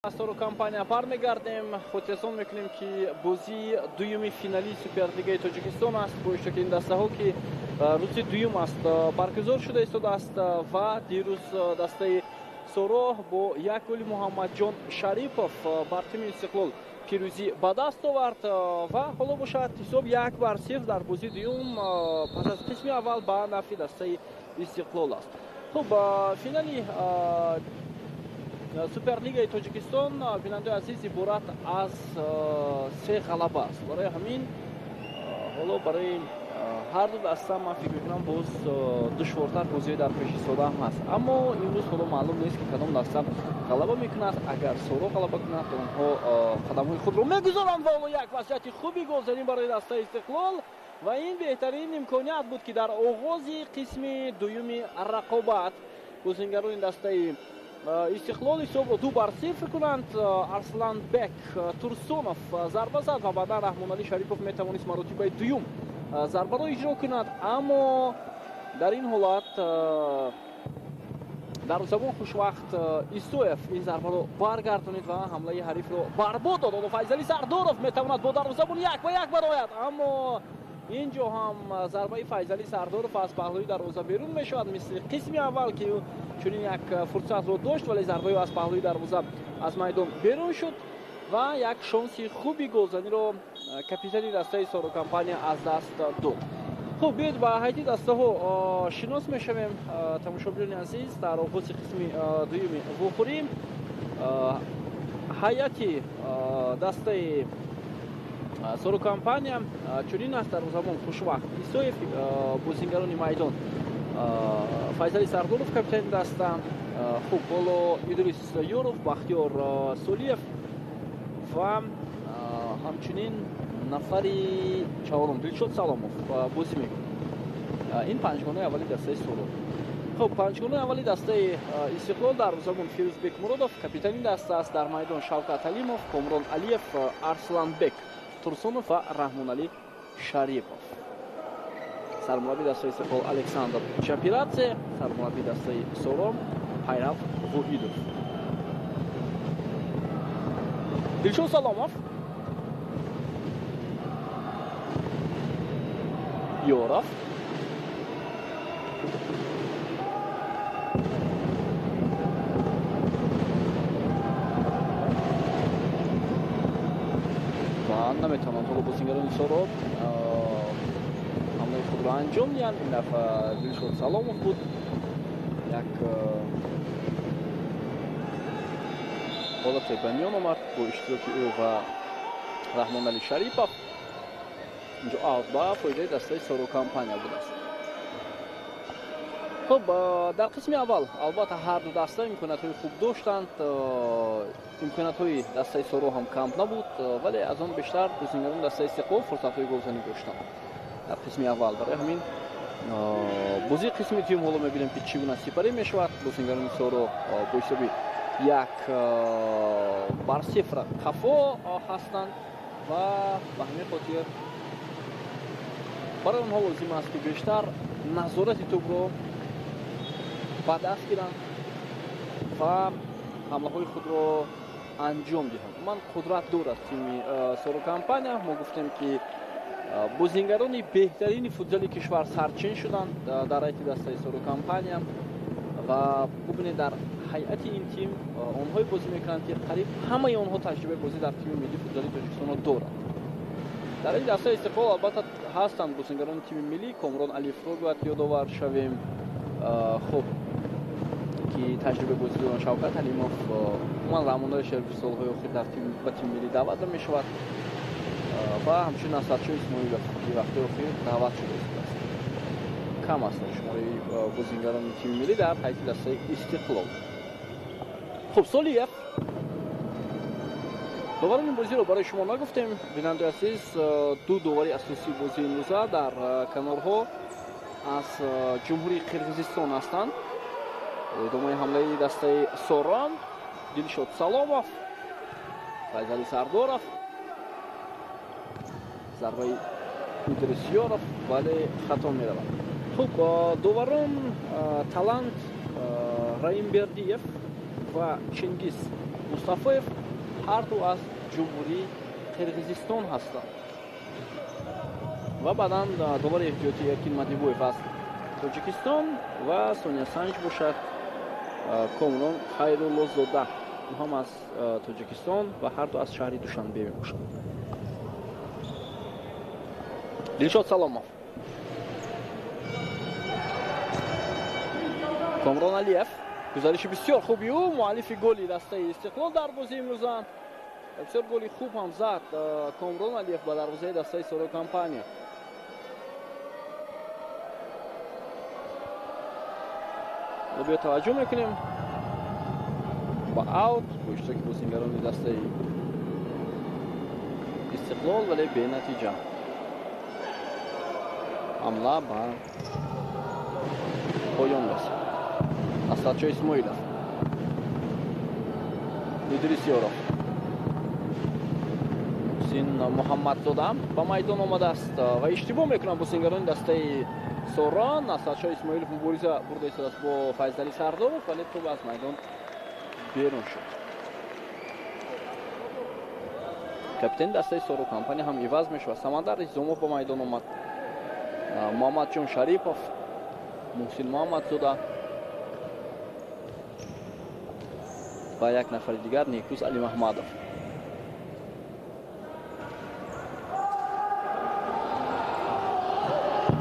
Соро компания бармегардем. Хотиррасон мекунем, ки бозии дуюми финалии Суперлигаи Тоҷикистон аст бо иштироки ин дастаҳо, ки рӯзи дуюм аст баргузор шуда истодааст ва дирӯз дастаи Соро бо як голи Муҳаммадҷон Шарипов бар тими Истиқлол пирӯзӣ ба даст овард ва ҳоло бошад ҳисоб 1-0 дар бозии дуюм пас аз қисми аввал ба нафъи дастаи Истиқлол аст. Хуб, финали Суперлигаи Тоҷикистон, бинандаи азиз, иборат аз се ғалаба аст. Барои ҳамин ҳоло барои ҳар ду даста, ман фикр мекунам, боз душвортар бозиҳои дар пеш истода ҳам ҳаст. Аммо имрӯз ҳоло маълум нест, ки кадом даста ғалаба мекунад. Агар Соро ғалаба кунад, онҳо қадамҳои худро мегузоранд ва ҳоло як вазъияти хуби голзанӣ барои дастаи Истиқлол ва ин беҳтарин имконият буд, ки дар оғози қисми дуюми рақобат бозингарони дастаи Истиқлол ҳисобро 2-0 кунанд. Арсланбек Турсунов зарба зад ва баъдан Раҳмоналӣ Шарипов метавонист маротибаи дуюм зарбаро иҷро кунад, аммо дар ин ҳолат дарвозабон Хушвақт Исоев ин зарбаро баргардонид ва ҳамлаи ҳарифро барбод дод. Ҳоло Файзалӣ Сардоров метавонад бо дарвозабон 1-1 барояд, аммо ин ҷо ҳам зарбаи Файзалӣ Сардоров аз паҳлӯи дарвоза берун мешавад, мисли қисми аввал, ки ӯ чунин як фурсатро дошт, вале зарбаи ӯ аз паҳлӯи дарвоза аз майдон берун шуд ва як шонси хуби голзаниро капитани дастаи Соро компания аз даст дод. Хуб, биёед ба ҳайати дастаҳо шинос мешавем, тамошобинони азиз. Дар оғози қисми дуюми вохӯрӣ ҳайати дастаи Соро компания чунин аст: дарвозабон Хушвақт Исоев, бозингарони майдон Файзали Сардоров, капитани даста, хуб, боло Идрис Ёров, Бахтиёр Солиев ва ҳамчунин нафари чаҳорум Дилшод Саломов бозӣ мекунад. Ин панҷгонаи аввали дастаи Соро. Хуб, панҷгонаи аввали дастаи Истиқлол: дарвозабон Фирӯзбек Муродов, капитани даста аст, дар майдон Шавкат Ҳалимов, Комрон Алиев, Арсланбек Турсунов ва Раҳмоналӣ Шарипов. Сармурабби дастаи Истиқлол Александр Чапирадзе, сармурабби дастаи Соро Пайрав Воҳидов. Дилшод Саломов, Ёров, ва наметавонанд ҳоло бозингарони Соро ҳамлаи худро анҷом диҳанд. Ин дафъа Дилшод Саломов буд, як ҳолате ба миён омад бо иштироки ӯ ва Раҳмоналӣ Шарипов. Инҷо аут ба фоидаи дастаи Соро компания будааст. Хуб, дар қисми аввал албатта ҳар ду даста имкониятҳои хуб доштанд. Имкониятҳои дастаи Соро ҳам кам набуд, вале аз он бештар бозингарони дастаи Истиқлол фурсатҳои голзанӣ доштанд дар қисми аввал. Барои ҳамин бозии қисми дуюм ҳоло мебинем, ки чӣ гуна сипарӣ мешавад. Бозингарони Соро бо ҳисоби 1-0 қафо ҳастанд ва ба ҳамин хотир барои онҳо лозим аст, ки бештар назорати тӯбро ба даст гиранд ва ҳамлаҳои худро анҷом диҳанд. Умуман қудрат дорад тими Соро компания. Мо гуфтем, ки бозингарони беҳтарини футзали кишвар сарчин шуданд дар ҳайати дастаи Соро компания ва бубинед, дар ҳайати ин тим онҳое бозӣ мекунанд, ки қариб ҳамаи онҳо таҷрибаи бозӣ дар тими миллии футзали Тоҷикистонро доранд. Дар ин дастаи Истиқлол албатта ҳастанд бозингарони тими миллӣ. Комрон Алиевро бояд ёдовар шавем, хуб, ки таҷрибаи бозӣ доранд, Шавкат Ҳалимов, умуман Раҳмоналӣ Шарипов солҳои охир дар ба тими миллӣ даъват мешавад ва ҳамчунин Насратшо Исмоилов, ки вақтҳои охир даъват шуда истодааст. Кам ҳастанд шумораи бозингарони тими миллӣ дар ҳайати дастаи Истиқлол. Хуб, Солиев. Доварони бозиро барои шумо нагуфтем, бинандаи азиз. Ду довари асосии бозии имрӯза дар канорҳо аз Ҷумҳурии Қирғизистон ҳастанд. Идомаи ҳамлаи дастаи Соро: Дилшод Саломов, Файзали Сардоров, зарбаи Идрис Ёров, вале хато меравад. Хуб, доварон Талант Раимбердиев ва Чингиз Мустафоев ҳар ду аз Ҷумҳурии Қирғизистон ҳастанд. Ва баъдан довари эҳтиётӣ Эркин Мадибоев аз Тоҷикистон ва Сония Санҷ бошад Комрон Хайруллозода, ӯ ҳам аз Тоҷикистон ва ҳар ду аз шаҳри Душанбе мебошанд. Дилшод Саломов, Комрон Алиев, гузариши бисёр хуби ӯ, муаллифи голи дастаи Истиқлол дар бозии имрӯза. Бисёр голи хуб ҳам зад Комрон Алиев ба дарвозаи дастаи Соро Компания. Биё таваҷҷӯҳ мекунем ба аут бо иштироки бозингарони дастаи Истиқлол, вале бенатиҷа. Ҳамла ба поён расид. Асадшо Исмоилов, Идрис Ёров, Муҳсин Муҳаммадзода ба майдон омадааст ва иштибоҳ мекунанд бозингарони дастаи Сорон. Асадшо Исмоилов мубориза бурда истодааст бо Файзали Сардоров, вале тӯб аз майдон берун шуд. Капитани дастаи Соро Компания ҳам иваз мешавад. Самандар Изомов ба майдон омад, Муҳаммадҷон Шарипов, Муҳсин Муҳаммадзода ва як нафари дигар Некрӯз Алимаҳмадов.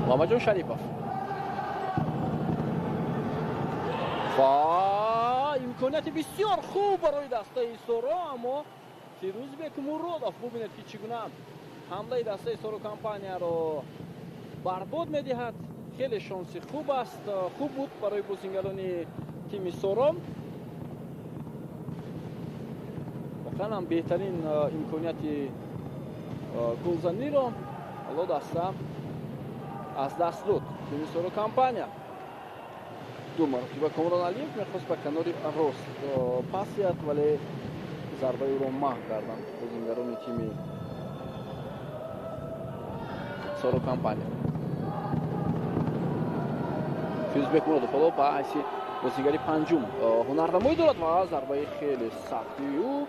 Муҳаммадҷон Шарипов ва имконияти бисёр хуб барои дастаи Соро, аммо Фирӯзбек Муродов, бубинед ки чӣ гуна ҳамлаи дастаи Соро Компанияро барбод медиҳад. Хеле шонси хуб аст, хуб буд барои бозингарони тими Соро. Воқеан ҳам беҳтарин имконияти голзаниро ҳоло даста аз даст дод тими Соро Компания. Ду маротиба Комрон Алиев мехост ба канори рост пас диҳад, вале зарбаи ӯро маҳв карданд бозингарони тими Соро Компания. Фирӯзбек Муродов ҳоло ба ҳайси бозингари панҷум ҳунарнамоӣ дорад ва зарбаи хеле сахти ӯ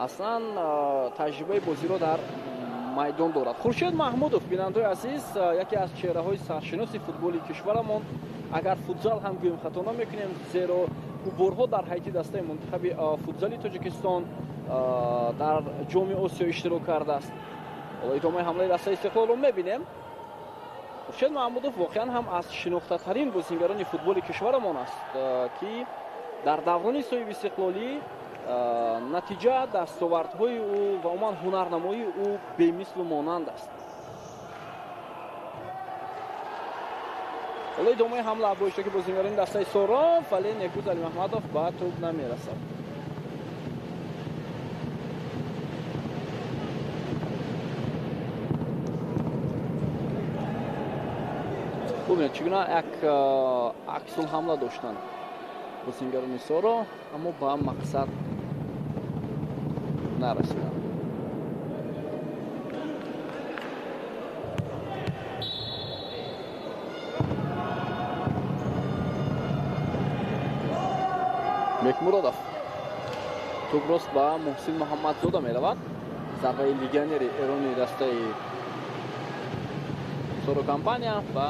аслан таҷрибаи бозиро дар майдон дорад. Хуршед Маҳмудов, бинандаои азиз, яке аз чеҳраҳои саршиноси футболи кишварамон. Агар футзал ҳам гӯем хато намекунем, зеро ӯ борҳо дар ҳайати дастаи мунтахаби футзали Тоҷикистон дар Ҷоми Осиё иштирок кардааст. Ҳоло идомаи ҳамлаи дастаи Истиқлолро мебинем. Хуршед Маҳмудов воқеан ҳам аз шинохтатарин бозингарони футболи кишварамон аст, ки дар даврони соҳибистиқлолӣ натиҷа, дастовардҳои ӯ ва умуман ҳунарнамоии ӯ бемислу монанд аст. Ҳоло идомаи ҳамла бо иштироки бозингарони дастаи Соро, вале Некрӯз Алимаҳмадов ба тӯб намерасад. Бубинед чӣ гуна як аксулҳамла доштанд бозингарони Соро, аммо ба мақсад нарасиданд. Бекмуродов тӯб рост ба Муҳсин Муҳаммадзода меравад. Зарбаи легионери эрони дастаи Соро Компания ва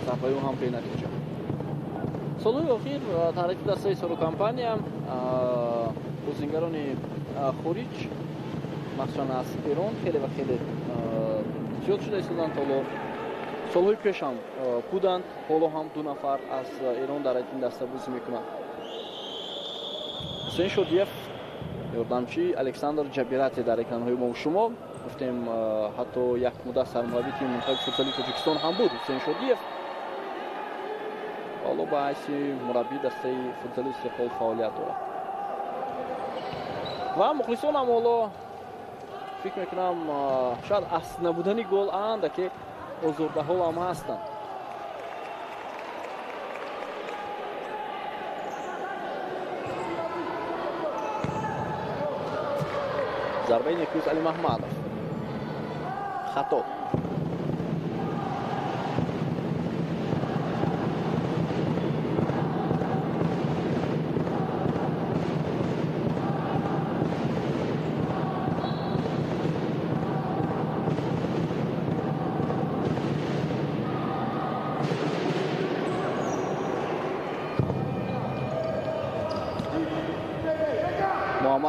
зарбаи ӯ ҳам бенатиҷа. Солҳои охир таърихи дастаи Соро Компания бозингарони хориҷ, махсусан аз Эрон, хеле ва хеле зиёд шуда истоданд. Ҳоло солҳои пеш ҳам буданд, ҳоло ҳам ду нафар аз Эрон дар ин даста бозӣ мекунанд. Ҳусейн Шодиев, ёрдамчи Александр Ҷабирате дар экранҳои мо шумо гуфтем, ҳатто як муддат сармураббии тими мунтахаби футзали Тоҷикистон ҳам буд Ҳусейн Шодиев. Ҳоло ба ҳайси мураббии дастаи футзали Истиқлол фаъолият дорад. Ва мухлисон ҳам ҳоло фикр мекунам шояд аз набудани гол андаке озурдаҳол ҳам ҳастанд. Зарбаи Некрӯз Алимаҳмадов хато.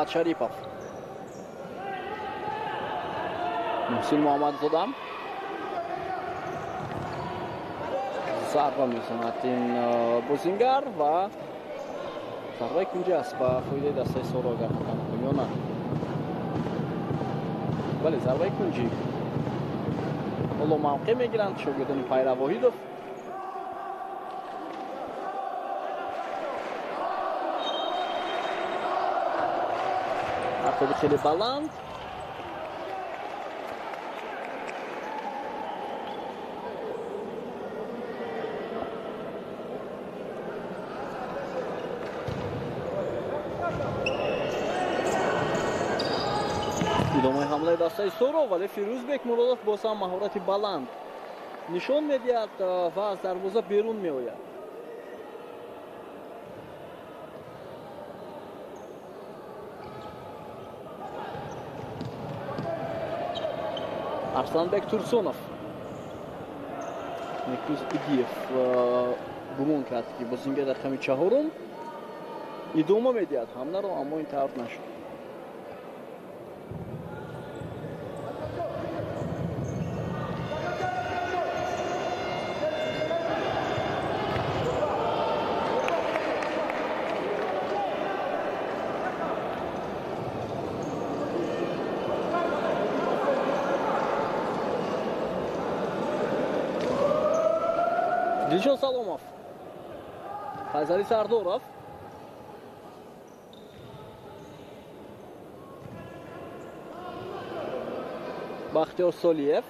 Муҳаммад Шарипов. Муҳсин Муҳаммадзода зарба мезанад ин бозингар ва зарбаи кунҷӣ аст ба фоидаи дастаи Соро, агар хато накунам, ё на? Бале, зарбаи кунҷӣ. Ҳоло мавқеъ мегиранд шогирдони Пайрав Воҳидов. Партоби хеле баланд. Идомаи ҳамлаи дастаи Соро, вале Фирӯз Бекмуродов боз ҳам маҳорати баланд нишон медиҳад ва аз дарвоза берун меояд. Арсланбек Турсунов. Некрӯз Идиев гумон кард, ки бозингар дар рақами чаҳорум идома медиҳад ҳамларо, аммо ин тавр нашуд. Дилшод Саломов, Файзали Сардоров. Бахтиёр Солиев.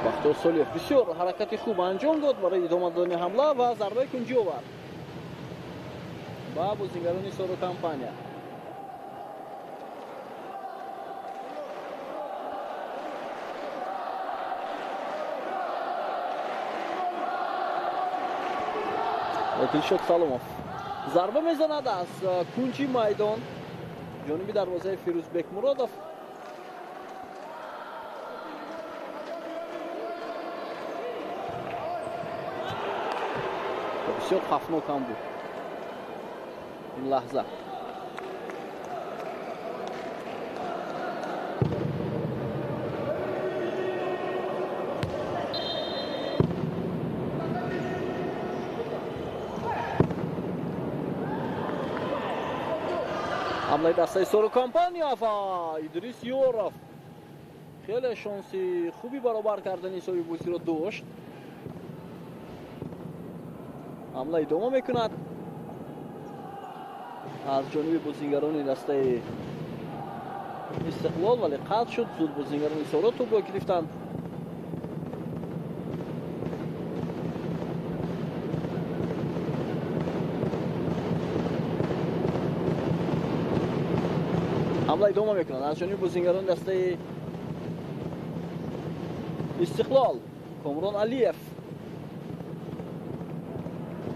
Бахтиёр Солиев бисёр ҳаракати хуб анҷом дод барои идома додани ҳамла ва зарбаи кунҷӣ овард ба бозингарони Соро компания. Дилшод Саломов зарба мезанад аз кунҷи майдон ҷониби дарвозаи Фирӯз Бекмуродов. Бисёр хавфнок ҳам буд ин лаҳза. ҳамлаи дастаи Соро компания ва Идрис Ёров хеле шонси хуби баробар кардани ҳисоби бозиро дошт. Ҳамла идома мекунад аз ҷониби бозингарони дастаи Истиқлол, вале қатъ шуд. Зуд бозингарони Соро тӯбро гирифтанд. Ҳамла идома мекунад аз ҷониби бозингарони дастаи Истиқлол. Комрон Алиев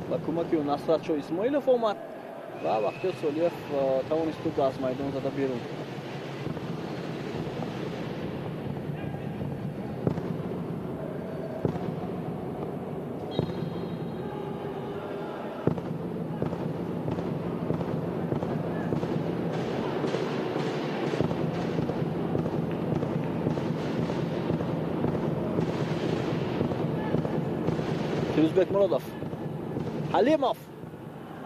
ба кӯмаки ӯ Насратшо Исмоилов омад ва Бахтиёр Солиев тавонист тӯбро аз майдон зада берун кунад. Фирӯзбек Муродов, Ҳалимов,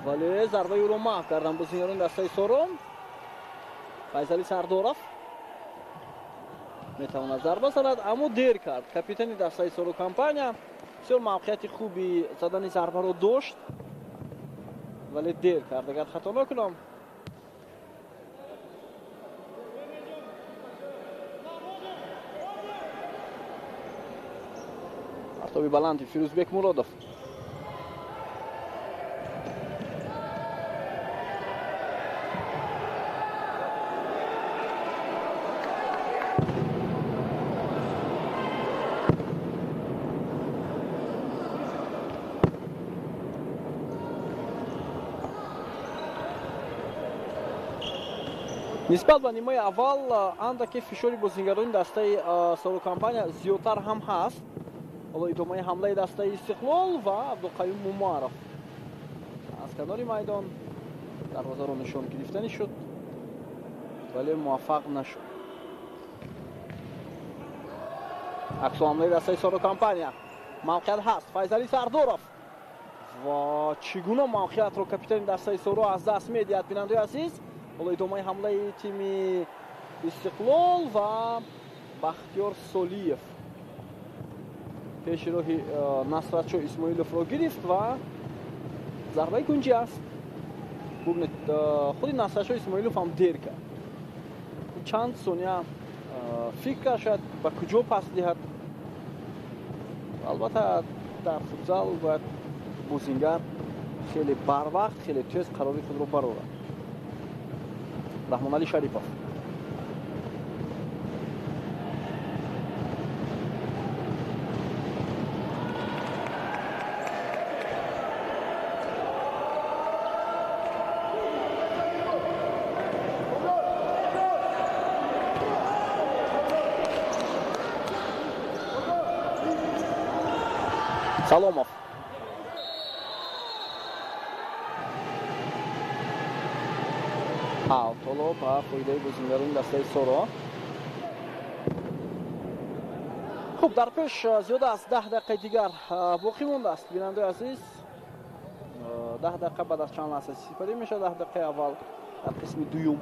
вале зарбаи ӯро маҳв карданд бозингарони дастаи Соро. Файзали Сардоров метавонад зарба занад, аммо дер кард. Капитани дастаи Соро компания бисёр мавқеияти хуби задани зарбаро дошт, вале дер кард, агар хато накунам. Партоби баланди Фирӯзбек Муродов. Нисбат ба нимаи аввал андаке фишори бозингарони дастаи Соро компания зиёдтар ҳам ҳаст. Ҳоло идомаи ҳамлаи дастаи Истиқлол ва Абдуқаюм Мумаров канори майдон, дарвозаро нишон гирифтанӣ шуд, вале муваффақ нашуд. Аксу ҳамлаи дастаи Соро компания. Мавқеият ҳаст. Файзалӣ Сардоров ва чӣ гуна мавқеиятро капитани дастаи Соро аз даст медиҳад, бинандаи азиз. Ҳоло идомаи ҳамлаи тими Истиқлол ва Бахтиёр Солиев пеши роҳи Насратшо Исмоиловро гирифт ва зарбаи кунҷӣ аст. Бубинед, худи Насратшо Исмоилов ҳам дер кард. Чанд сония фикр кард, шояд ба куҷо пас диҳад. Албатта дар футзал бояд бозингар хеле барвақт, хеле тез қарори худро барорад. Раҳмоналӣ Шарипов. Саломов. Аут ҳоло ба фоидаи бозингарони дастаи Соро. Хуб, дар пеш зиёда аз 10 дақиқаи дигар боқӣ мондааст, бинандаи азиз. 10 дақиқа баъд аз чанд лаҳза сипарӣ мешавад, 10 дақиқаи аввал дар қисми дуюм.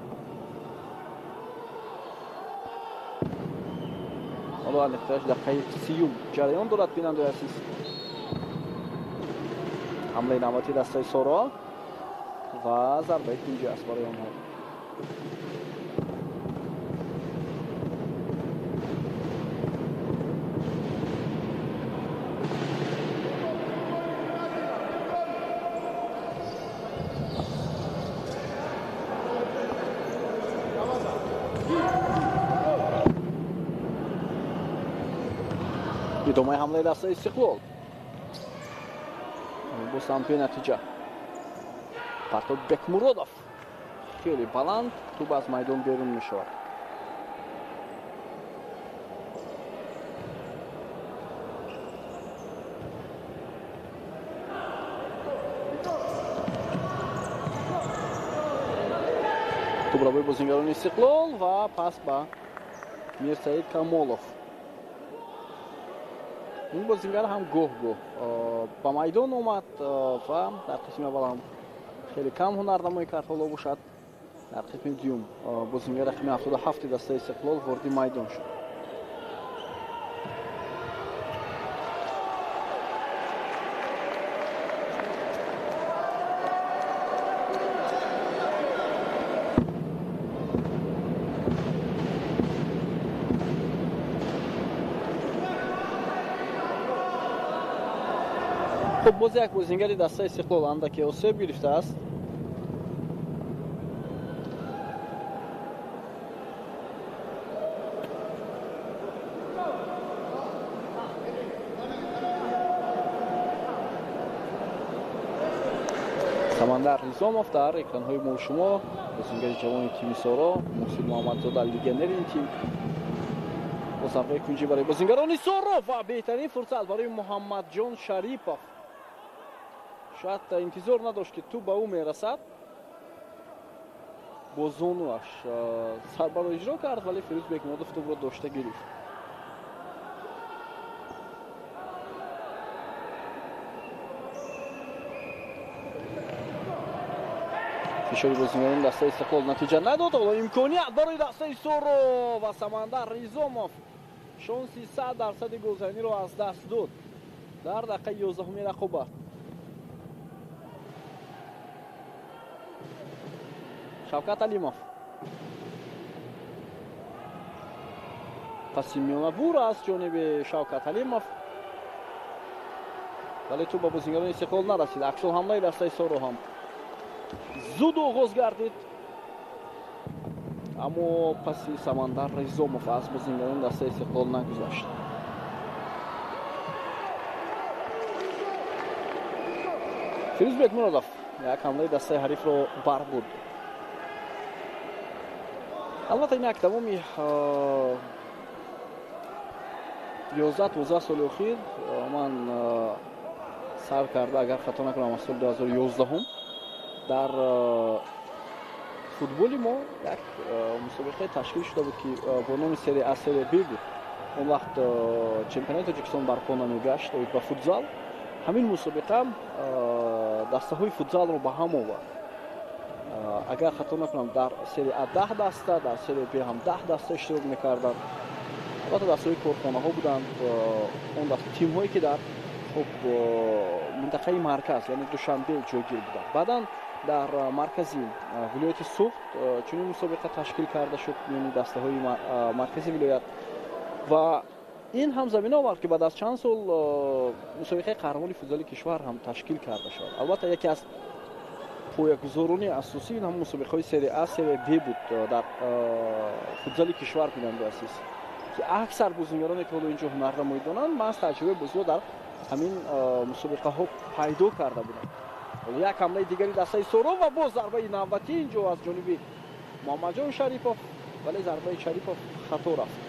Ҳоло аниқтараш дақиқаи сиюм ҷараён дорад, бинандаи азиз. Ҳамлаи навбатии дастаи Соро ва зарбаи кунҷӣ аст барои онҳо. Идомаи ҳамлаи дастаи Истиқлол. Боз ҳам бенатиҷа. Партов Бекмуродов хеле баланд, тӯб аз майдон берун мешавад. Тӯб рабои бозингарони Истиқлол ва пас ба Мирсаид Камолов. Ин бозингар ҳам гоҳ-гоҳ ба майдон омад ва дар қисми аввал ҳам хеле кам ҳунарнамоӣ кард. Ҳоло бошад дар қисми дуюм бозингар рақами 77 дастаи Истиқлол вориди майдон шуд. Хуб, боз як бозингари дастаи Истиқлол андаке осеб гирифтааст. Самандар Низомов дар экранҳои мо шумо, бозингари ҷавони тими Соро, Муҳсин Муҳаммадзода легионери ин тим. Бо зарбаи кунҷӣ барои бозингарони Соро ва беҳтарин фурсат барои Муҳаммадҷон Шарипов. Шояд интизор надошт, ки тӯб ба ӯ мерасад. Бо зонуаш зарбаро иҷро кард, вале Фирӯз Бекмуродов тӯбро дошта гирифт. Фишори бозингарони дастаи Истиқлол натиҷа надод. Ҳоло имконият барои дастаи Соро ва Самандар Низомов шонси 100% голзаниро аз даст дод дар дақиқаи 11-уми рақобат. Шавкат Алимов. Паси миёнабур аз ҷониби Шавкат Алимов, вале тӯб ба бозингарони Истиқлол нарасид. Аксул ҳамлаи дастаи Соро ҳам зуд оғоз гардид, аммо паси Самандар Низомов аз бозингарони дастаи Истиқлол нагузашт. Фирӯз Бекмуродов як ҳамлаи дастаи ҳарифро барбурд. Албатта ин як тамоми 11-12 соли охир ман сар карда, агар хато накунам, аз соли 2011 Дар футболи мо як мусобиқае ташкил шуда буд, ки бо номи Серия А, Серия Б буд. Он вақт чемпионати Тоҷикистон барпо намегашт оид ба футзал. Ҳамин мусобиқа дастаҳои футзалро ба ҳам овард. Агар хато накунам, дар Серия А 10 даста, дар Серия Б ҳам 10 даста иштирок мекарданд. Албатта, дастаҳои корхонаҳо буданд, он тимҳое, ки дар хуб минтақаи марказ, яъне Душанбе, ҷойгир буданд. Баъдан дар маркази вилояти Суғд чунин мусобиқа ташкил карда шуд миёни дастаҳои маркази вилоят, ва ин ҳам замина овард, ки баъд аз чанд сол мусобиқаи қаҳрамони футзали кишвар ҳам ташкил карда шавад. Албатта, яке аз поягузорони асосӣ ин ҳам мусобиқаҳои Серия А, Серия Б буд дар футзали кишвар, бинандаи азиз, ки аксар бозингароне, ки ҳоло инҷо ҳунарнамоӣ донанд, маҳз таҷрибаи бозиро дар ҳамин мусобиқаҳо пайдо карда буданд. Ҳоло як ҳамлаи дигари дастаи Соро ва боз зарбаи навбатӣ инҷо аз ҷониби Муҳаммадҷон Шарипов, вале зарбаи Шарипов хато рафт.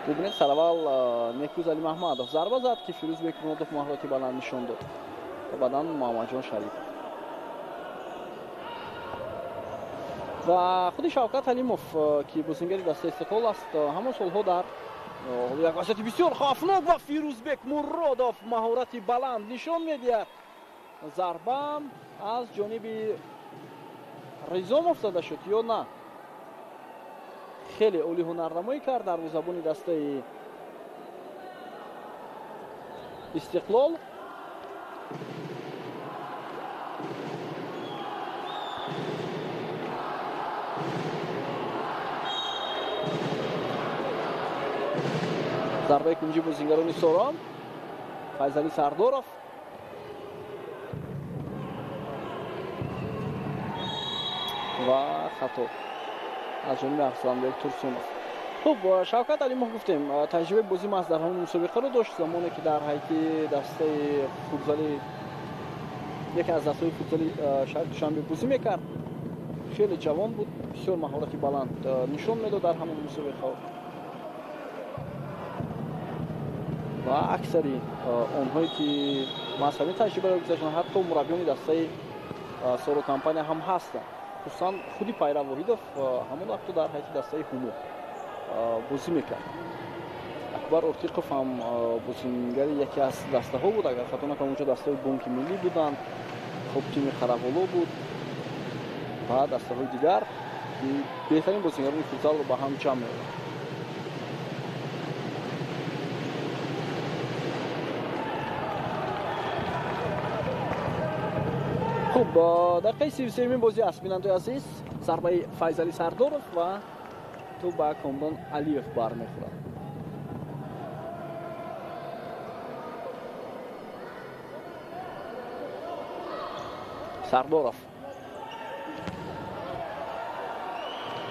Бубинед, сараввал Некӯз Алимаҳмадов зарба зад, ки Фирӯз Бекмуродов маҳорати баланд нишон дод, ва баъдан Муҳаммадҷон Шарипов. Ва худи Шавкат Ҳалимов, ки бозингари дастаи Истиқлол аст, ҳамон солҳо дар як вазъияти бисёр хавфнок ва Фирӯзбек Муродов маҳорати баланд нишон медиҳад. Зарба аз ҷониби Ризомов зада шуд ё на? Хеле олӣ ҳунарнамоӣ кард дарвозабони дастаи Истиқлол. Зарбаи кунҷи бозингарони Сорон, Файзалӣ Сардоров. Ва хато аз ҷониби Арсланбек Турсунов. Хуб, Шавкат Алимов, гуфтем, таҷрибаи бозӣ маҳз дар ҳамон мусобиқаро дошт, замоне ки дар ҳайати дастаи футзали, яке аз дастаҳои футзали шаҳри Душанбе бозӣ мекард. Хеле ҷавон буд, бисёр маҳорати баланд нишон медод дар ҳамон мусобиқаҳо. Ва аксари онҳое, ки маҳз ҳамин таҷрибаро гузаштанд, ҳатто мураббиёни дастаи Соро компания ҳам ҳастанд. Хусусан худи Пайрав Воҳидов ҳамон вақто дар ҳайати дастаи Ҳумо бозӣ мекард. Акбар Ортиқов ҳам бозингари яке аз дастаҳо буд, агар хато накунам, онҷо дастаҳои Бонки Миллӣ буданд, хуб, тими Қараволо буд ва дастаҳои дигар, ки беҳтарин бозингарони футзалро ба ҳам ҷамъ меовард. Хуб, дақиқаи 33-юми бозӣ аст, бинандаи азиз. Зарбаи Файзалӣ Сардоров ва тӯб ба Комрон Алиев бармехӯрад. Сардоров.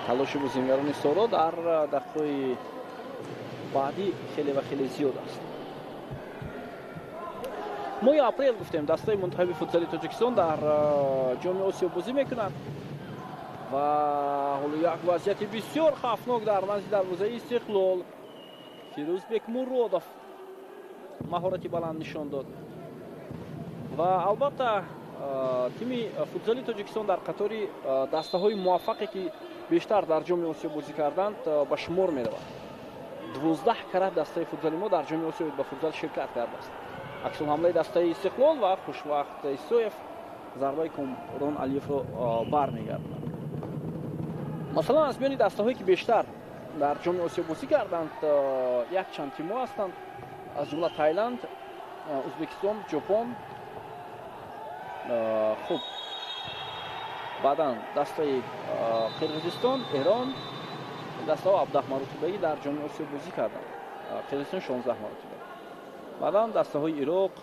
Талоши бозингарони Соро дар дақиқаҳои баъдӣ хеле ва хеле зиёд аст. Моҳи апрел, гуфтем, дастаи мунтахаби футзали Тоҷикистон дар Ҷоми Осиё бозӣ мекунад ва ҳоло як вазъияти бисёр хавфнок дар назди дарвозаи Истиқлол. Фирӯзбек Муродов маҳорати баланд нишон дод. Ва албатта, тими футзали Тоҷикистон дар қатори дастаҳои муваффақе, ки бештар дар Ҷоми Осиё бозӣ карданд, ба шумор меравад. 12 карат дастаи футзали мо дар Ҷоми Осиё ба футзал ширкат кардааст. Аксулҳамлаи дастаи Истиқлол ва Хушвақт Исоев зарбаи Комрон Алиевро бармегардонад. Масалан, аз миёни дастаҳое, ки бештар дар Ҷоми Осиё бозӣ карданд, якчанд тимҳо ҳастанд, аз ҷумла Тайланд, Ӯзбекистон, Ҷопон, хуб, баъдан дастаи Қирғизистон, Эрон. Дастаҳо 17 маротибаӣ дар Ҷоми Осиё бозӣ карданд, Қирғизистон 16 маротиба. Баъдан дастаҳои Ироқ,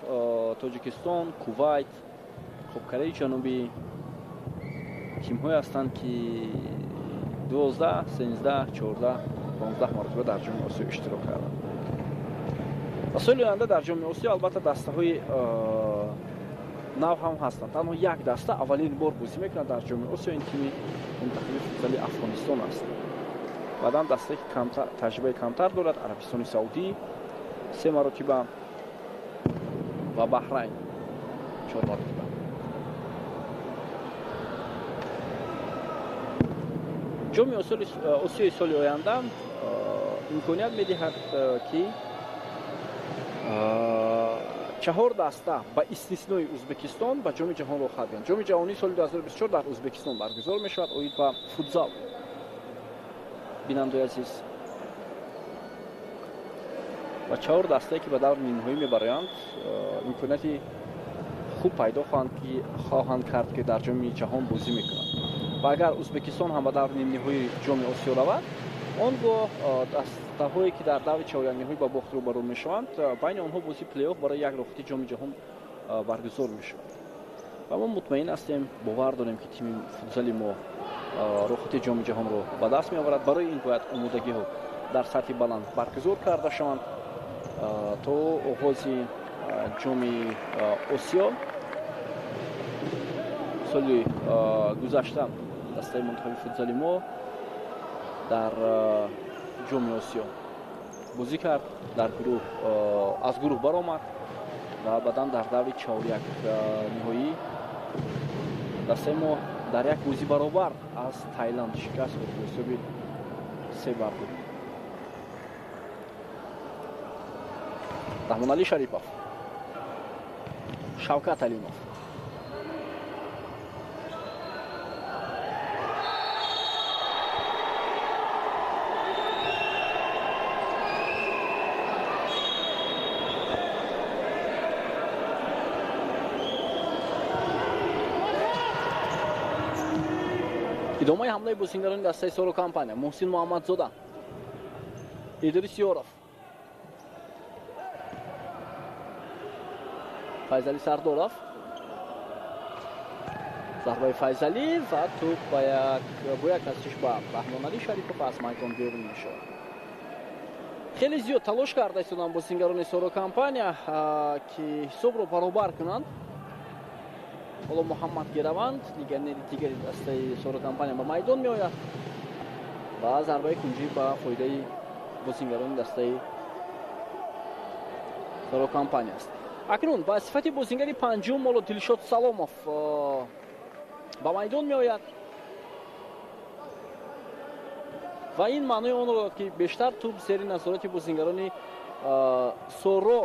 Тоҷикистон, Кувайт, хуб, Кореяи Ҷанубӣ тимҳое ҳастанд, ки 12, 13, 14, 15 маротиба дар Ҷоми Осиё иштирок карданд. Ва соли оянда дар Ҷоми Осиё, албатта, дастаҳои нав ҳам ҳастанд. Танҳо як даста аввалин бор бозӣ мекунад дар Ҷоми Осиё, ин тими мунтахаби футзали Афғонистон аст. Баъдан дастае, ки таҷрибаи камтар дорад, Арабистони Саудӣ се маротиба. ва Баҳрайн 4 маротиба. Ҷоми Осиёи соли оянда имконият медиҳад, ки 4 даста ба истиснои Ӯзбекистон ба ҷоми ҷаҳон роҳ хоҳанд. Ҷоми ҷаҳонии соли 2024 дар Ӯзбекистон баргузор мешавад оид ба футзал. Бинандои азиз, ва 4 дастае ки ба даври нимниҳоӣ мебароянд имконияти хуб пайдо хоҳанд кард, ки дар ҷоми ҷаҳон бозӣ мекунанд. Ва агар Ӯзбекистон ҳам ба даври нимниҳоии ҷоми Осиё равад, он гоҳ дастаҳое ки дар даври чорякниҳоӣ ба бохт рӯбарӯ мешаванд, байни онҳо бозии плей-офф барои як рохати ҷоми ҷаҳон баргузор мешавад. Ва мо мутмаин ҳастем, бовар дорем, ки тими футзали мо рохати ҷоми ҷаҳонро ба даст меоварад. Барои ин бояд омодагиҳо дар сатҳи баланд баргузор карда шаванд то оғози ҷоми Осиё. Соли гузашта дастаи мунтахаби футзали мо дар ҷоми Осиё бозӣ кард, дар гурӯҳ аз гурӯҳ баромад ва баъдан дар даври чоряк ниҳоӣ дастаи мо дар як бозӣ баробар аз Тайланд шикаст хӯрд бо ҳисоби 3-2. Раҳмоналӣ Шарипов, Шавкат Алимов. Идомаи ҳамлаи бозингарони дастаи Соро компания. Муҳсин Муҳаммадзода, Идрис Ёров, Файзалӣ Сардоров. Зарбаи Файзалӣ ва тӯп бо як тасиш ба Раҳмоналӣ Шарипов аз майдон берун мешавад. Хеле зиёд талош карда истоданд бозингарони Соро компания, ки ҳисобро баробар кунанд. Ҳоло Муҳаммад Гераванд, легионери дигари дастаи Соро компания, ба майдон меояд ва зарбаи кунҷӣ ба фоидаи бозингарони дастаи Соро компания аст. Акнун ба сифати бозингари панҷум ҳоло Дилшод Саломов ба майдон меояд ва ин маънои онро дорад, ки бештар тӯб зери назорати бозингарони Соро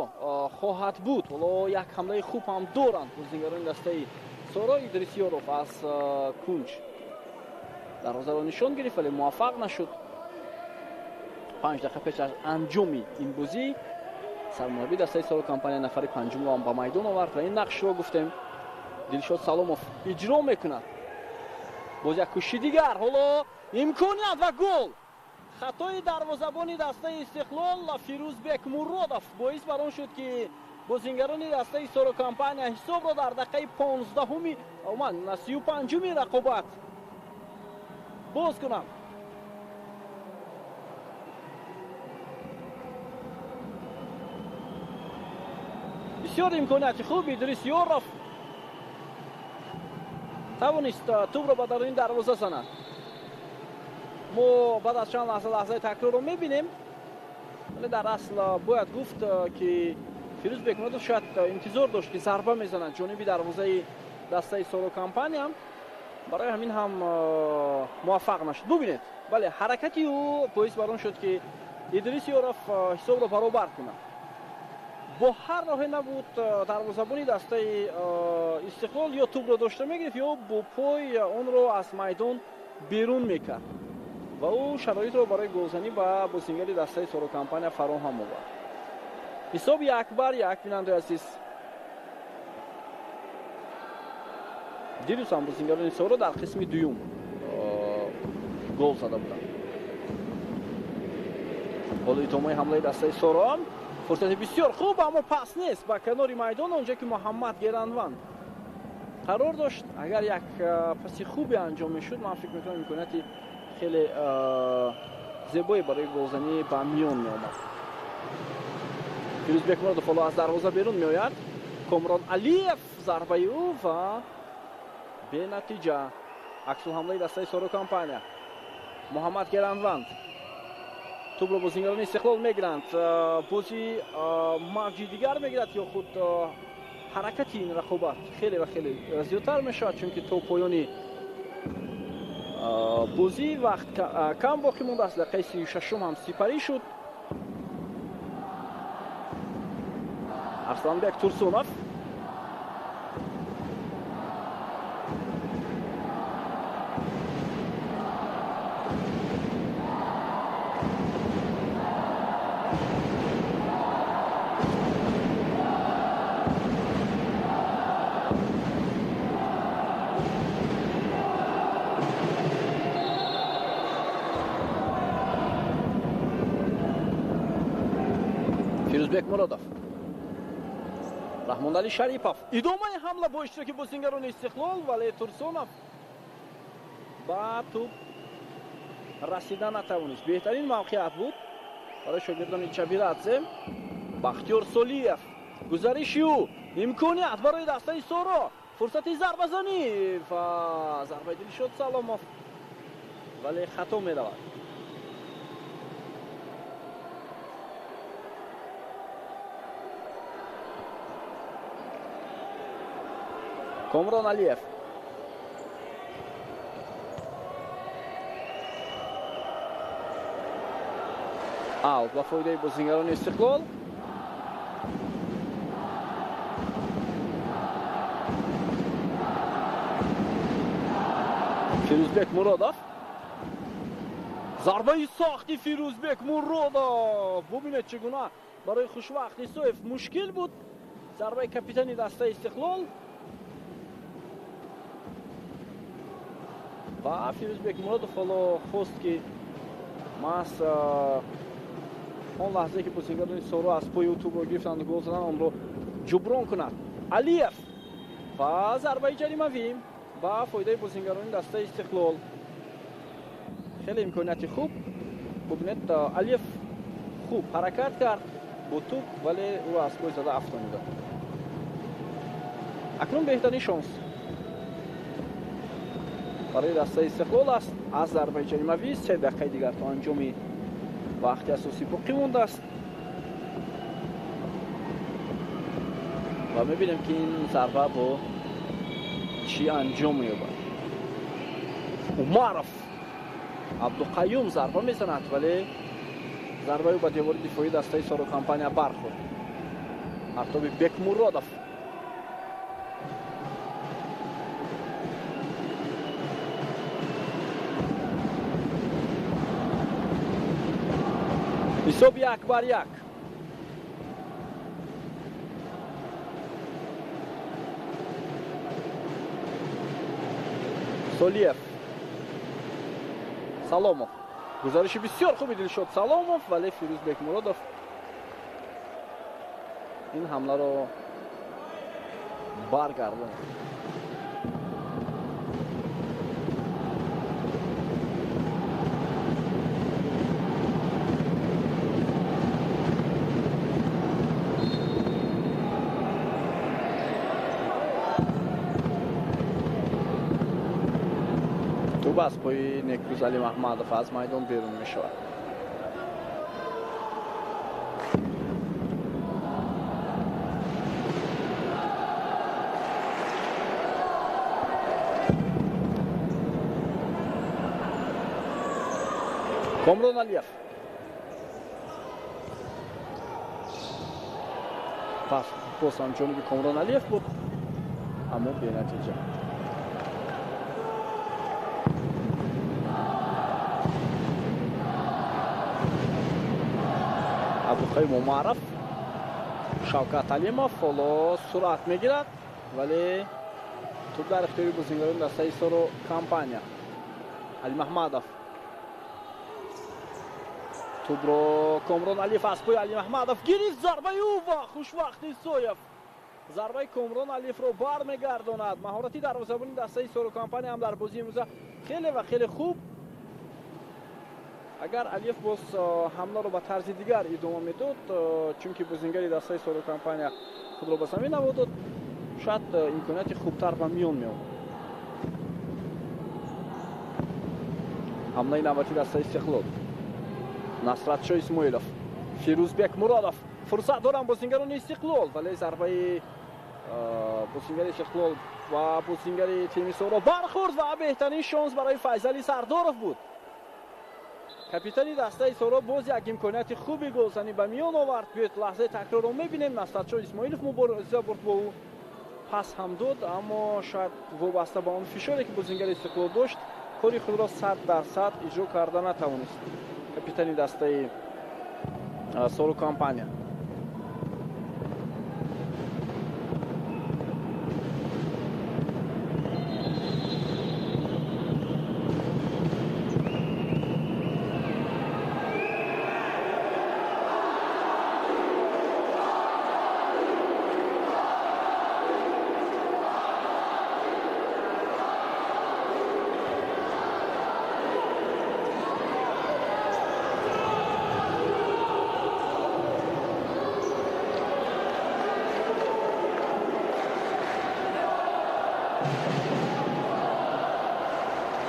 хоҳад буд. Ҳоло як ҳамлаи хуб ҳам доранд бозингарони дастаи Соро. Идрис Ёров аз кунҷ дарвозаро нишон гирифт, вале муваффақ нашуд. 5 дақиқа пеш аз анҷоми ин бозӣ сармураббии дастаи Соро компания нафари панҷумро ҳам ба майдон овард ва ин нақшро гуфтем Дилшод Саломов иҷро мекунад. Боз як кӯшиши дигар, ҳоло имконият ва гол. Хатои дарвозабони дастаи Истиқлол Фирӯзбек Муродов боис бар он шуд, ки бозингарони дастаи Соро компания ҳисобро дар дақиқаи 15-уми, умуман 35-уми рақобат боз кунанд. Бисёр имконияти хуб Идрис Ёров тавонист тӯбро ба даруни дарвоза занад. Мо баъд аз чанд лаҳза лаҳзаи такрорро мебинем, вале дар асл бояд гуфт, ки Фирӯз Бекмуродов шояд интизор дошт, ки зарба мезанад ҷониби дарвозаи дастаи Соро компания, барои ҳамин ҳам муваффақ нашуд. Бубинед, бале, ҳаракати ӯ боис бар он шуд, ки Идрис Ёров ҳисобро баробар кунад. Бо ҳар роҳе набуд дарвозабони дастаи Истиқлол ё тӯбро дошта мегирифт, ё бо пой онро аз майдон берун мекард ва ӯ шароитро барои голзанӣ ба бозингари дастаи Соро компания фароҳам овард. Ҳисоб 1-1, бинандаи азиз. Дирӯз ҳам бозингарони Соро дар қисми дуюм гол зада буданд. Ҳоло идомаи ҳамлаи дастаи Соро. Фурсати бисёр хуб, аммо пас нест ба канори майдон, онҷо ки Муҳаммад Геранванд қарор дошт. Агар як паси хубе анҷом мешуд, ман фикр мекунам имконияти хеле зебое барои голзанӣ ба миён меомад. Фирӯзбек Муродов ҳоло аз дарвоза берун меояд. Комрон Алиев, зарбаи ӯ ва бенатиҷа. Аксулҳамлаи дастаи Соро компания. Муҳаммад Геранванд. Тӯбро бозингарони Истиқлол мегиранд. Бози мавҷи дигар мегирад ё худ Ҳаракати ин рақобат хеле ва хеле зиёдтар мешавад, чунки то поёни бозӣ вақт кам боқӣ мондааст. Дақиқаи 36 ҳам сипарӣ шуд. Арсланбек Турсунов Фирӯзбек Муродов, Раҳмонали Шарипов. Идомаи ҳамла бо иштироки бозингарони Истиқлол, вале Турсунов ба тӯб расида натавонист. Беҳтарин мавқеият буд барои шогирдони Чабирадзе. Бахтиёр Солиев, гузариши ӯ, имконият барои дастаи Соро, фурсати зарбазанӣ ва зарбаи Дилшод Саломов, вале хато меравад. Комрон Алиев. Аут ба фоидаи бозингарони Истиқлол. Фирӯзбек Муродов. Зарбаи сахти Фирӯзбек Муродов. Бубинед, чӣ гуна барои Хушвақт Исоев мушкил буд зарбаи капитани дастаи Истиқлол. Ва Фирӯзбек Муродов ҳоло хост, ки маҳз он лаҳзае ки бозингарони Соро аз пои ӯ тӯбро гирифтанд, гол заданд, онро ҷуброн кунад. Алиев ва зарбаи ҷаримавӣ ба фоидаи бозингарони дастаи Истиқлол. Хеле имконияти хуб. Бубинед, Алиев хуб ҳаракат кард бо тӯб, вале ӯ аз пой зада афтонида. Акнун беҳтарин шонс барои дастаи Истиқлол аст. Аз зарбаи ҷаримавӣ 3 дақиқаи дигар то анҷоми вақти асосӣ боқӣ мондааст ва мебинем, ки ин зарба бо чӣ анҷом меёбад. Умаров Абдуқаюм зарба мезанад, вале зарбаи ӯ ба девори дифоии дастаи Соро компания бархӯрд. Артоби Бекмуродов. Ҳисоб 1-1. Солиев. Саломов. Гузариши бисёр хуби Дилшод Саломов, вале Фирӯзбек Муродов ин ҳамларо баргардонд. Тӯб аз пои Некрӯз Алимаҳмадов аз майдон берун мешавад. Комрон Алиев. Пас боз ҳам ҷониби Комрон Алиев буд, аммо бенатиҷа. Абдуқаюм Умаров, Шавкат Алимов ҳоло суръат мегирад, вале тӯб дар ихтиёри бозингарони дастаи Соро компания. Алимаҳмадов. Тӯбро Комрон Алиев аз пои Алимаҳмадов гирифт, зарбаи ӯ ва Хушвақт Исоев зарбаи Комрон Алиевро бармегардонад. Маҳорати дарвозабони дастаи Соро компания ҳам дар бозии имрӯза хеле ва хеле хуб. Агар Алиев боз ҳамларо ба тарзи дигар идома медод, чунки бозингари дастаи Соро компания худро ба замин наводод, шояд имконияти хубтар ба миён меомад. Ҳамлаи навбати дастаи Истиқлол. Насратшо Исмоилов, Фирӯзбек Муродов. Фурсат доранд бозингарони Истиқлол, вале зарбаи Бозингари Истиқлол ва бозингари тими Соро бархӯрд ва беҳтарин шонс барои Файзали Сардоров буд. Капитани дастаи Соро боз як имконияти хуби голзанӣ ба миён овард. Биёед лаҳзаи такрорро мебинем. Насратшо Исмоилов мубориза бурд бо ӯ, пас ҳам дод, аммо шояд вобаста ба он фишоре ки бозингари Истиқлол дошт, кори худро 100% иҷро карда натавонист капитани дастаи Соро компания.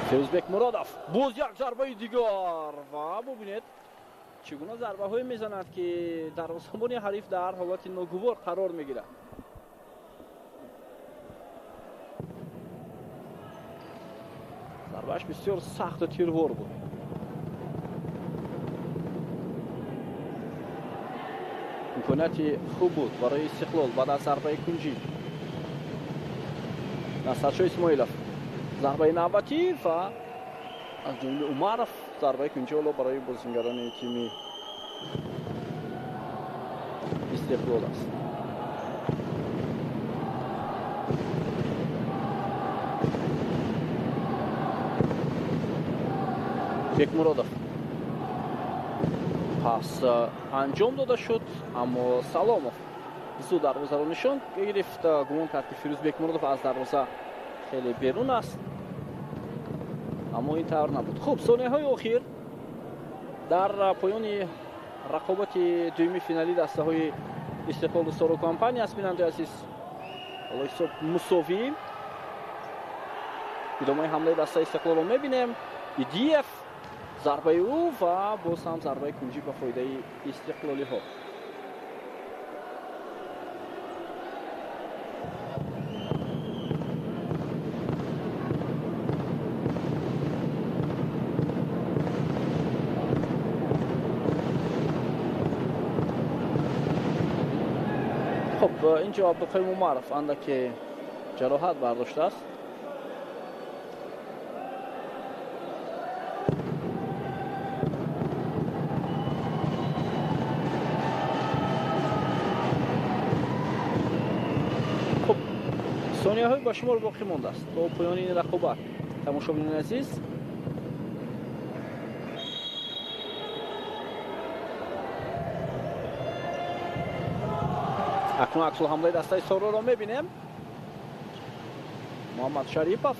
Фирӯзбек Муродов боз як зарбаи дигар ва бубинед чӣ гуна зарбаҳое мезанад, ки дарвозабони ҳариф дар ҳолати ногувор қарор мегирад. Зарбааш бисёр сахту тирвор буд. Имконияти хуб буд барои Истиқлол баъд аз зарбаи кунҷӣ. Насратшо Исмоилов зарбаи навбатӣ ва аз ҷониби Умаров зарбаи кунҷӣ ҳоло барои бозингарони тими Истиқлол аст. Бекмуродов пас анҷом дода шуд, аммо Саломов зуд дарвозаро нишон гирифт. Гумон кард, ки Фирӯз Бекмуродов аз дарвоза хеле берун аст, аммо ин тавр набуд. Хуб, сонияҳои охир дар поёни рақобати дуюми финалӣ дастаҳои Истиқлолу Соро компания аст. Бинандаи азиз, ҳоло ҳисоб мусовӣ. Идомаи ҳамлаи дастаи Истиқлолро мебинем. Идиев, зарбаи ӯ ва боз ҳам зарбаи кунҷӣ ба фоидаи истиқлолиҳо. Хуб, инҷо Абдуқаюм Умаров андаке ҷароҳат бардоштааст. Хуб, сонияҳои ба шумор боқӣ мондааст то поёни ин рақобат. Тамошобинони азиз, акнун аксулҳамлаи дастаи Сороро мебинем. Муҳаммад Шарипов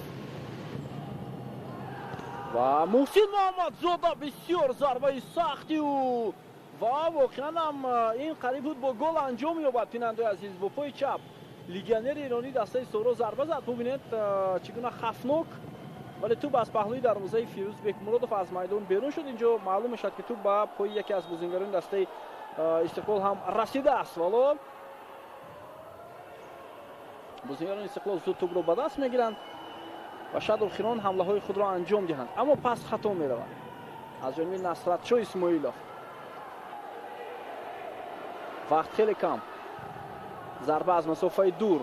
ва Муҳсин Муҳаммадзода, бисёр зарбаи сахти ӯ ва воқеан ҳам ин қариб буд бо гол анҷом ёбад. Бинандаи азиз, бо пои чап легионери эронӣ дастаи Соро зарба зад. Бубинед чӣ гуна хафнок, вале тӯб аз паҳлӯи дарвозаи Фирӯз Бекмуродов аз майдон берун шуд. Инҷо маълум мешавад, ки тӯб ба пои яке аз бозингарони дастаи Истиқлол ҳам расидааст. Вало бозингарони Истиқлол зуд тӯбро ба даст мегиранд ва шояд охирон ҳамлаҳои худро анҷом диҳанд, аммо пас хато меравад аз ҷониби Насратшо Исмоилов. Вақт хеле кам, зарба аз масофаи дур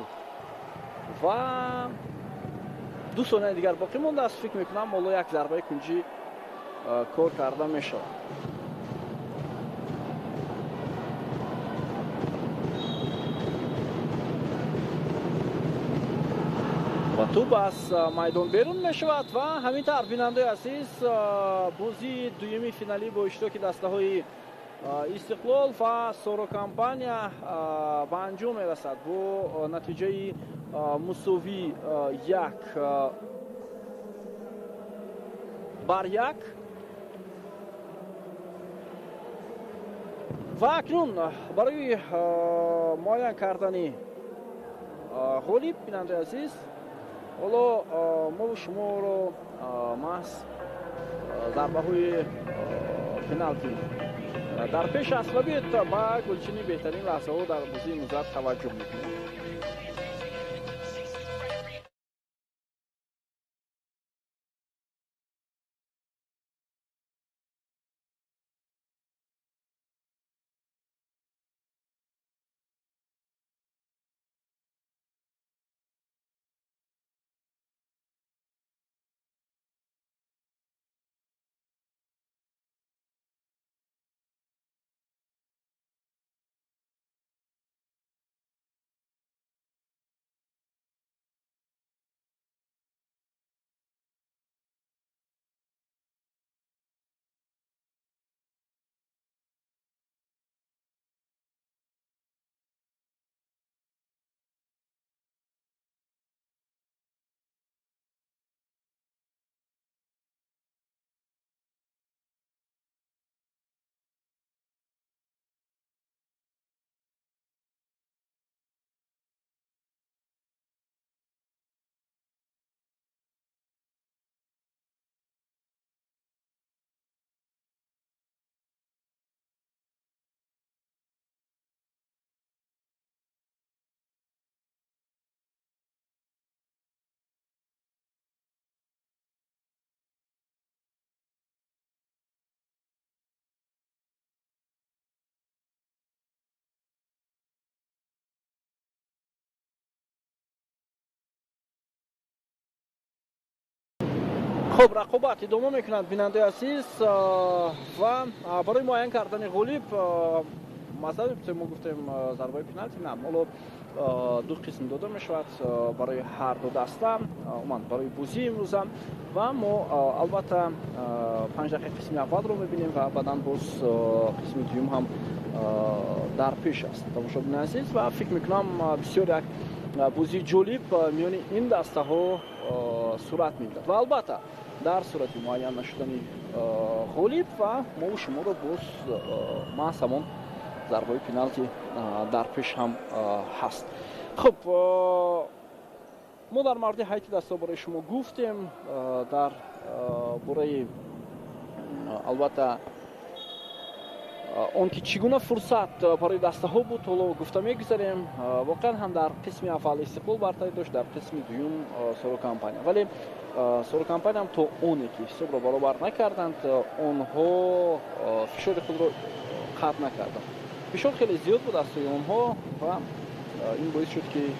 ва 2 сонияи дигар боқӣ мондааст. Фикр мекунам, ҳоло як зарбаи кунҷӣ кор карда мешавад. Ва тӯб аз майдон берун мешавад ва ҳамин тавр, бинандаи азиз, бозии дуюми финалӣ бо иштироки дастаҳои Истиқлол ва Соро компания ба анҷом мерасад бо натиҷаи мусовӣ 1-1. Ва акнун барои муайян кардани ғолиб, бинандаи азиз, ҳоло мо шуморо маҳз зарбаҳои пеналти дар пеш аст ва биёед ба гулчини беҳтарин лаҳзаҳо дар бозии нузар таваҷҷӯҳ мекунем. Хуб, рақобат идома мекунад, бинандаи азиз, ва барои муайян кардани ғолиб, масалан, мо гуфтем зарбаи пеналти, на, ҳоло ду қисм дода мешавад барои ҳар ду даста, умуман барои бозии имрӯза, ва мо албатта 5 дақиқа қисми аввалро мебинем ва баъдан боз қисми дуюм ҳам дар пеш аст, тамошобини азиз, ва фикр мекунам бисёр як бозии ҷолиб миёни ин дастаҳо сурат мегирад ва албатта дар сурати муайян нашудани ғолиб ва мо шуморо боз маҳз ҳамон зарбаи пеналти дар пеш ҳам ҳаст. Хуб, мо дар мавриди ҳайати дастаҳо барои шумо гуфтем, дар бораи албатта он ки чӣ гуна фурсат барои дастаҳо буд, ҳоло гуфта мегузарем. Воқеан ҳам дар қисми аввал Истиқлол бартарӣ дошт, дар қисми дуюм Соро компания. Вале Соро компания ҳам то оне ки ҳисобро баробар накарданд, онҳо фишори худро қатъ накарданд. Фишор хеле зиёд буд аз сӯи онҳо ва ин боис шуд ки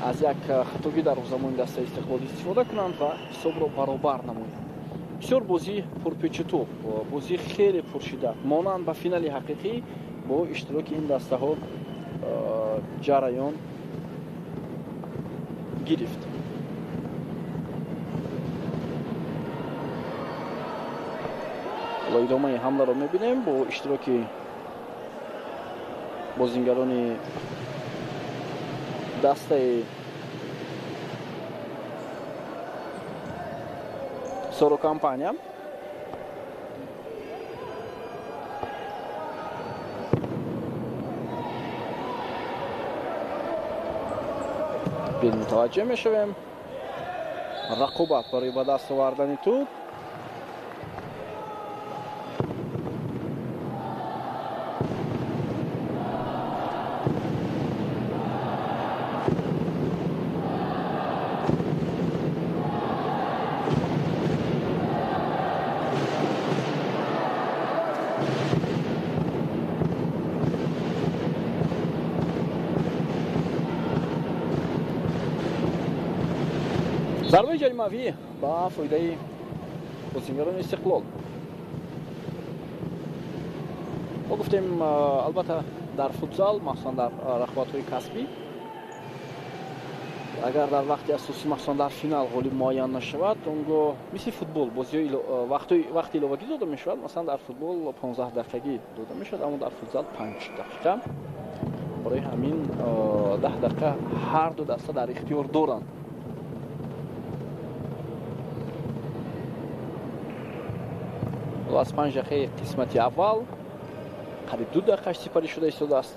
аз як хатогӣ дар замони дастаи Истиқлол истифода кунанд ва ҳисобро баробар намоянд. Бисёр бозии пурпечутоб, бозии хеле пуршиддат, монанд ба финали ҳақиқӣ бо иштироки ин дастаҳо ҷараён гирифт. Ҳоло идомаи ҳамларо мебинем бо иштироки бозингарони дастаи Соро компания. Мутаваҷҷеҳ мешавем. Рақобат барои ба даст овардани тӯб. Зарбаи ҷаримавӣ ба фоидаи бозингарони Истиқлол. Мо гуфтем, албатта дар футзал, махсусан дар рақобатҳои касбӣ, агар дар вақти асосӣ, махсусан дар финал ғолиб муайян нашавад, он гоҳ мисли футбол бозиҳои вақти иловагӣ дода мешавад. Масалан, дар футбол 15 дақиқагӣ дода мешавад, аммо дар футзал 5 дақиқа. Барои ҳамин 10 дақиқа ҳар ду даста дар ихтиёр доранд. Аз 5 дақиқаи қисмати аввал қариб 2 дақиқаш сипарӣ шуда истодааст.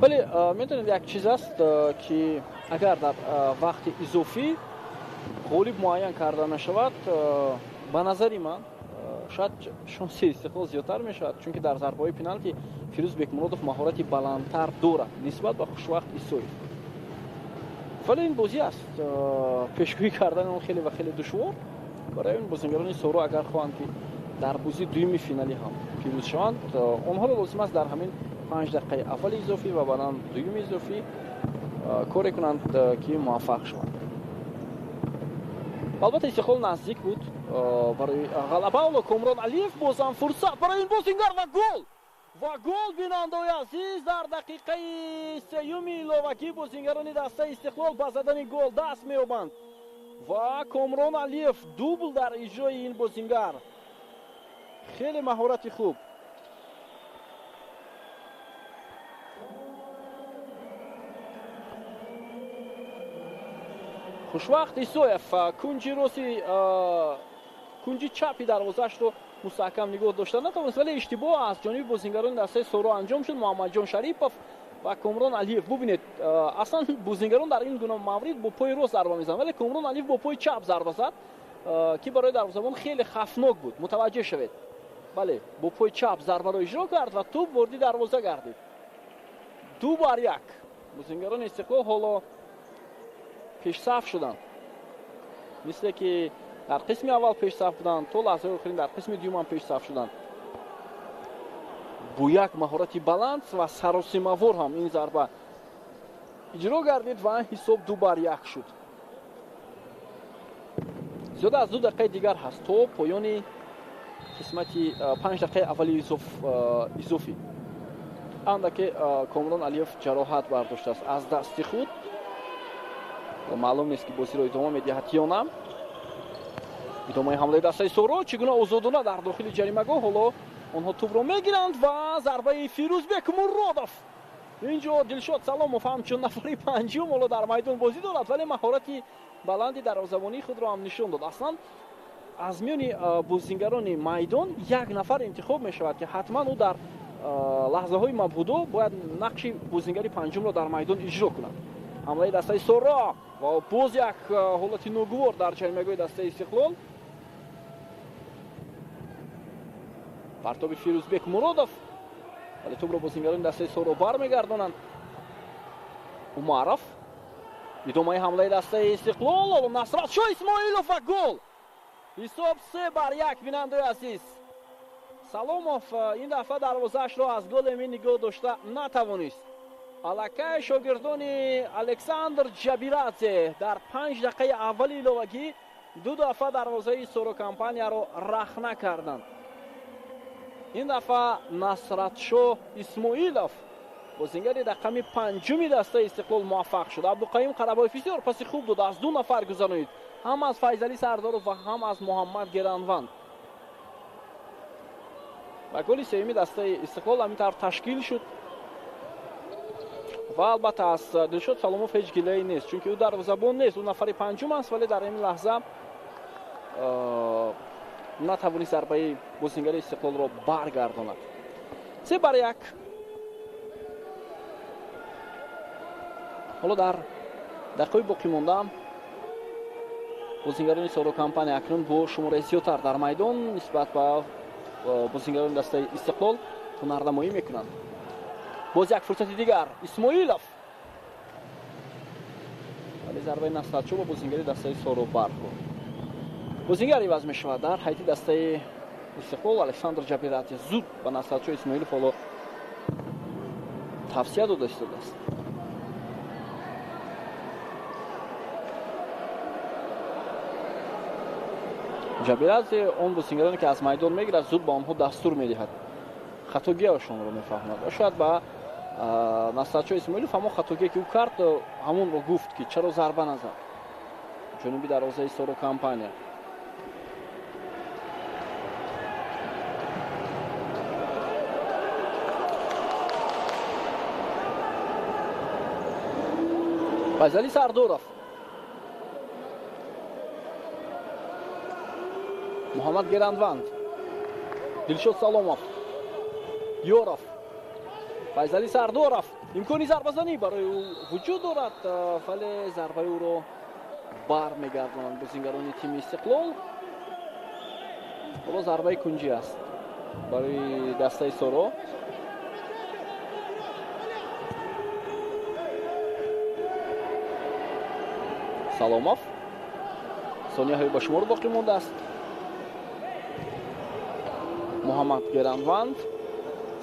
Вале медонед, як чиз аст, ки агар дар вақти изофӣ ғолиб муайян карда нашавад, ба назари ман шояд шонси Истиқлол зиёдтар мешавад, чунки дар зарбаҳои пеналти Фирӯз Бекмуродов маҳорати баландтар дорад нисбат ба Хушвақт Исоев. Вале ин бозӣ аст, пешгӯӣ кардани он хеле ва хеле душвор. Барои ин бозингарони Соро агар хоҳанд ки дар бозии дуюми финалӣ ҳам пирӯз шаванд, онҳоро лозим аст дар ҳамин 5 дақиқаи аввали изофӣ ва баъдан дуюми изофӣ коре кунанд ки муваффақ шаванд. Албатта Истиқлол наздик буд барои ғалаба. Ҳоло Комрон Алиев бозам фурсат барои ин бозингар ва гол! Ва гол, бинандаои азиз, дар дақиқаи сеюми иловагӣ бозингарони дастаи Истиқлол ба задани гол даст меёбанд. Ва Комрон Алиев дубл дар иҷрои ин бозингар. Хеле маҳорати хуб. Хушвақт Исоев кунҷи рости, кунҷи чапи дарвозаашро мустаҳкам нигоҳ дошта натавонист, вале иштибоҳ аз ҷониби бозингарони дастаи Соро анҷом шуд. Муҳаммадҷон Шарипов ва Комрон Алиев. Бубинед, аслан бозингарон дар ин гуна маврид бо пои рост зарба мезананд, вале Комрон Алиев бо пои чап зарба зад, ки барои дарвозабон хеле хафнок буд. Мутаваҷҷеҳ шавед. Бале, бо пои чап зарбаро иҷро кард ва тӯб ворди дарвоза гардид. 2-1. Бозингарони Истиқлол ҳоло пешсаф шуданд. Мисле ки дар қисми аввал пешсаф буданд, то лаҳзаи охирин дар қисми дуюм ҳам пешсаф шуданд. Бо як маҳорати баланд ва саросимавор ҳам ин зарба иҷро гардид ва ҳисоб 2-1 шуд. Зиёда аз 2 дақиқаи дигар ҳаст то поёни қисмати 5 дақиқаи аввали изофӣ. Андаке Комрон Алиев ҷароҳат бардоштааст аз дасти худ. Маълум нест, ки бозиро идома медиҳад ё на. Идомаи ҳамлаи дастаи Соро чӣ гуна озодона дар дохили ҷаримагоҳ ҳоло онҳо тӯбро мегиранд ва зарбаи Фирӯзбек Муродов. Инҷо Дилшод Саломов ҳамчун нафари панҷум ҳоло дар майдон бозӣ дорад, вале маҳорати баланди дарвозабонии худро ҳам нишон дод. Аслан аз миёни бозингарони майдон як нафар интихоб мешавад, ки ҳатман ӯ дар лаҳзаҳои мабудо бояд нақши бозингари панҷумро дар майдон иҷро кунад. Ҳамлаи дастаи Соро ва боз як ҳолати ногувор дар ҷаримагоҳи дастаи Истиқлол. Партоби Фирӯзбек Муродов, вале тӯбро бозингарони дастаи Соро бармегардонанд. Умаров. Идомаи ҳамлаи дастаи Истиқлол. Ҳоло Насратшо Исмоилов ва гол. Ҳисоб 3-1, бинандаи азиз. Саломов ин дафъа дарвозаашро аз гол эмин нигоҳ дошта натавонист. Аллакай шогирдони Александр Ҷабирадзе дар 5 дақиқаи аввали иловагӣ 2 дафъа дарвозаи Соро компанияро рахна карданд. Ин дафъа Насратшо Исмоилов, бозингари рақами панҷуми дастаи Истиқлол, муваффақ шуд. Абдуқаюм Қарабоев бисёр паси хуб дод, аз 2 нафар гузаронид, ҳам аз Файзалӣ Сардоров ва ҳам аз Муҳаммад Геранванд. Ва голи сеюми дастаи Истиқлол ҳамин тавр ташкил шуд. Ва албатта аз Дилшод Саломов ҳеҷ гилае нест, чунки ӯ дарвозабон нест, ӯ нафари панҷум аст, вале дар ин лаҳза натавонист зарбаи бозингари Истиқлолро баргардонад. 3-1. Ҳоло дар дақиқаи боқӣ монда бозингарони Соро компания акнун бо шумораи зиёдтар дар майдон нисбат ба бозингарони дастаи Истиқлол ҳунарнамоӣ мекунанд. Боз як фурсати дигар, Исмоилов, вале зарбаи Насратшо бо бозингари дастаи Соро бархӯрд. Бозингар иваз мешавад дар ҳайати дастаи Истиқлол. Александр Ҷабирадзе зуд ба Насратшо Исмоилов ҳоло тавсия дода истодааст. Ҷабирадзе он бозингароне, ки аз майдон мегирад, зуд ба онҳо дастур медиҳад, хатогиашонро мефаҳмад ва шояд ба Насратшо Исмоилов ҳамон хатогие, ки ӯ кард, ҳамонро гуфт, ки чаро зарба назад ҷонуби дарвозаи Соро компания. Файзалӣ Сардоров, Муҳаммад Геранванд, Дилшод Саломов, Ёров, Файзалӣ Сардоров. Имкони зарбазанӣ барои ӯ вуҷуд дорад, вале зарбаи ӯро бармегардонанд бозингарони тими Истиқлол. Ҳоло зарбаи кунҷӣ аст барои дастаи Соро. Саломов. Сонияҳои ба шумор боқӣ мондааст. Муҳаммад Геранванд,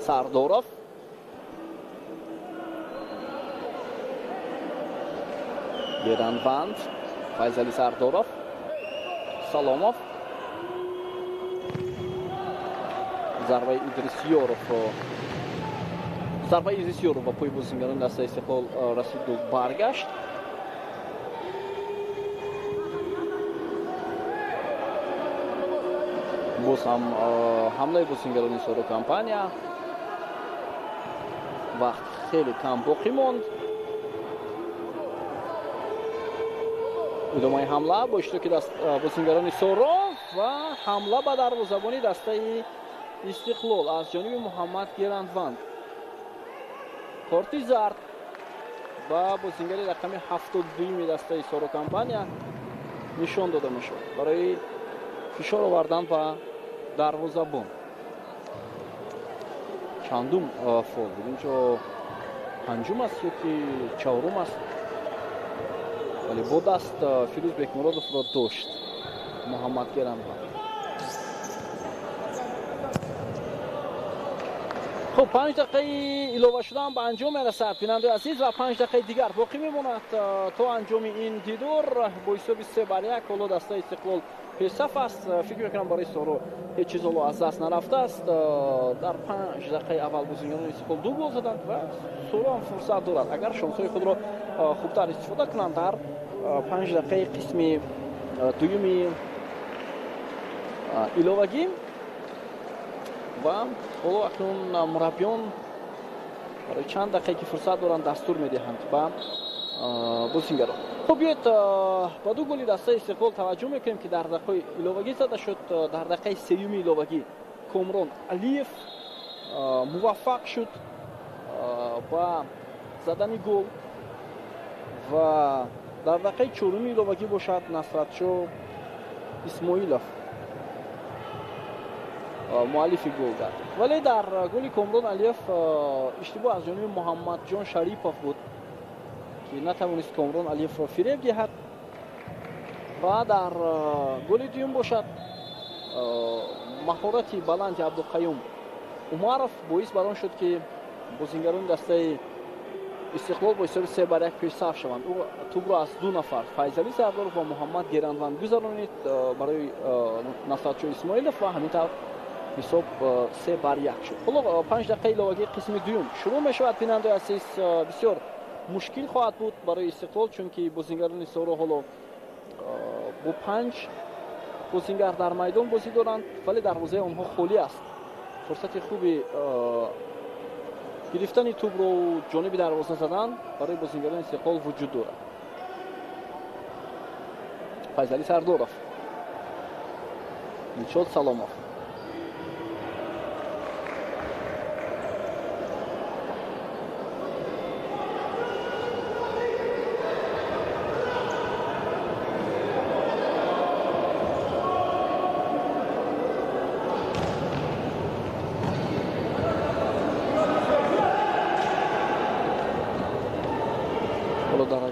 Сардоров. Геранванд, Файзалӣ Сардоров, Саломов. Зарбаи Идрис Ёров. Зарбаи Идрис Ёров ба пои бозингарони дастаи Истиқлол расиду баргашт. Боз ҳам ҳамлаи бозингарони Соро компания. Вақт хеле кам боқӣ монд. Идомаи ҳамла бо иштироки бозингарони Соро ва ҳамла ба дарвозабони дастаи Истиқлол аз ҷониби Муҳаммад Герандванд. Корти зард ба бозингари рақами 72-юми дастаи Соро компания нишон дода мешавад барои фишор овардан ба дарвозабон. Чандум фол буд? Инҷо панҷум аст ё ки чаҳорум аст, вале бо даст Фирӯз Бекмуродовро дошт Муҳаммад Геранванд. Хуб, 5 дақиқаи илова шудан ба анҷом мерасад, бинандаи азиз, ва 5 дақиқаи дигар боқӣ мемонад то анҷоми ин дидор. Бо ҳисоби 3-1 ҳоло дастаи Истиқлол пешсаф аст. Фикр мекунам, барои Соро ҳеҷ чиз ҳоло аз даст нарафтааст. Дар 5 дақиқаи аввал бозигарони Истиқлол 2 гол заданд ва Соро ҳам фурсат дорад, агар шонсҳои худро хубтар истифода кунанд, дар 5 дақиқаи қисми дуюми иловагӣ. Ва ҳоло акнун мураббиён барои чанд дақиқае ки фурсат доранд, дастур медиҳанд ба бозингарон. Хуб, биёед ба 2 голи дастаи Истиқлол таваҷҷӯҳ мекунем, ки дар дақиқаи иловагӣ зада шуд. Дар дақиқаи сеюми иловагӣ Комрон Алиев муваффақ шуд ба задани гол ва дар дақиқаи чоруми иловагӣ бошад, Насратшо Исмоилов муаллифи гол гардид. Вале дар голи Комрон Алиев иштибоҳ аз ҷониби Муҳаммадҷон Шарипов буд, ки натавонист Комрон Алиевро фиреб диҳад. Ва дар голи дуюм бошад, маҳорати баланди Абдуқаюм Умаров боис бар он шуд, ки бозингарони дастаи Истиқлол бо ҳисоби 3-1 пешсаф шаванд. Ӯ тӯбро аз 2 нафар, Файзалӣ Сардоров ва Муҳаммад Герандванд, гузаронид барои Насратшо Исмоилов ва ҳамин тавр ҳисоб 3-1 шуд. Ҳоло 5 дақиқаи иловагии қисми дуюм шурӯъ мешавад. Бинандаи азиз, бисёр мушкил хоҳад буд барои Истиқлол, чунки бозингарони Соро ҳоло бо 5 бозингар дар майдон бозӣ доранд, вале дарвозаи онҳо холӣ аст. Фурсати хуби гирифтани тӯбро ҷониби дарвоза задан барои бозингарони Истиқлол вуҷуд дорад. Файзалӣ Сардоров, Дилшод Саломов.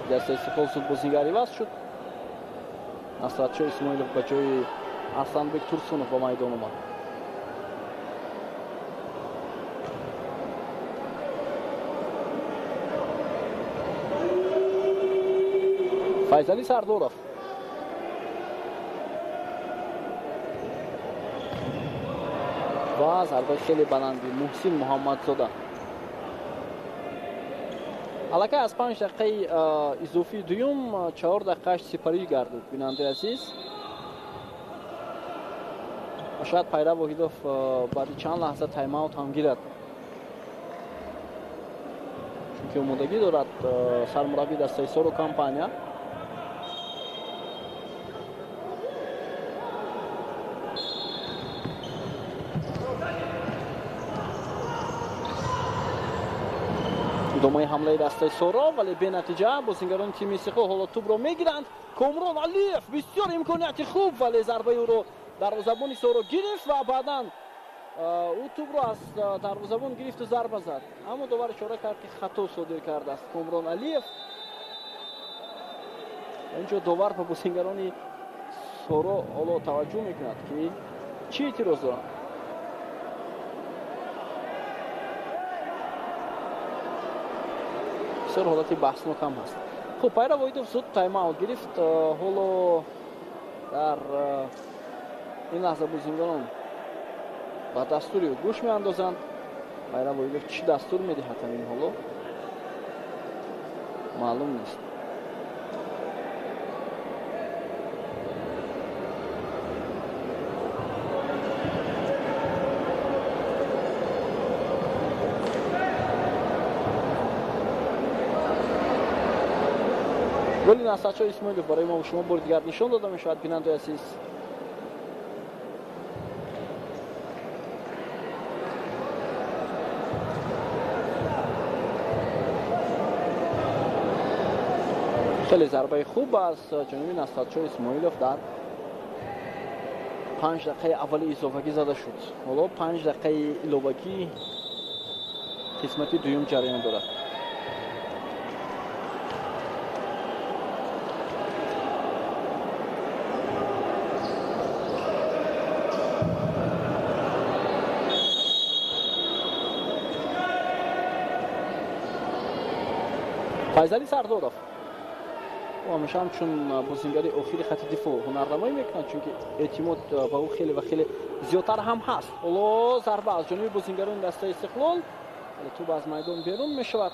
Дастаи Истиқлол зуд бозингар иваз шуд. Насратшо Исмоилов ба ҷои Арсланбек Турсунов ба майдон омад. Файзалӣ Сардоров. Ва зарбаи хеле баланди Муҳсин Муҳаммадзода. Аллакай аз 5 дақиқаи изофии дуюм 4 дақиқааш сипарӣ гардид, бинандаи азиз. Ва шояд Пайра Воҳидов баъди чанд лаҳза тайм-аут ҳам гирад, чунки омодагӣ дорад сармураббии дастаи Соро компания. Идомаи ҳамлаи дастаи Соро, вале бенатиҷа. Бозингарони тими Истиқлол ҳоло тӯбро мегиранд. Комрон Алиев бисёр имконияти хуб, вале зарбаи ӯро дарвозабони Соро гирифт ва баъдан ӯ тӯбро аз дарвозабон гирифту зарба зад, аммо довар ишора кард, ки хато содир кардааст Комрон Алиев. Инҷо довар ба бозингарони Соро ҳоло таваҷҷӯҳ мекунад, ки чӣ эътироз доранд. Бисёр ҳолати баҳснок ҳам ҳаст. Хуб, Пайра Воҳидов зуд тайм-аут гирифт. Ҳоло дар ин лаҳза бозингарон ба дастури ӯ гӯш меандозанд. Пайра Воҳидов чӣ дастур медиҳад ҳамин ҳоло маълум нест. Голи Насратшо Исмоилов барои мо шумо бори дигар нишон дода мешавад, бинандаи азиз. Хеле зарбаи хуб аз ҷониби Насратшо Исмоилов дар 5 дақиқаи аввали изофагӣ зада шуд. Ҳоло 5 дақиқаи иловагӣ қисмати дуюм ҷараён дорад. Файзалӣ Сардоров ӯ ҳамеша ҳамчун бозингари охири хати дифоъ ҳунарнамоӣ мекунад, чунки эътимод ба ӯ хеле ва хеле зиёдтар ҳам ҳаст. Ҳоло зарба аз ҷониби бозингарони дастаи Истиқлол, вале тӯб аз майдон берун мешавад.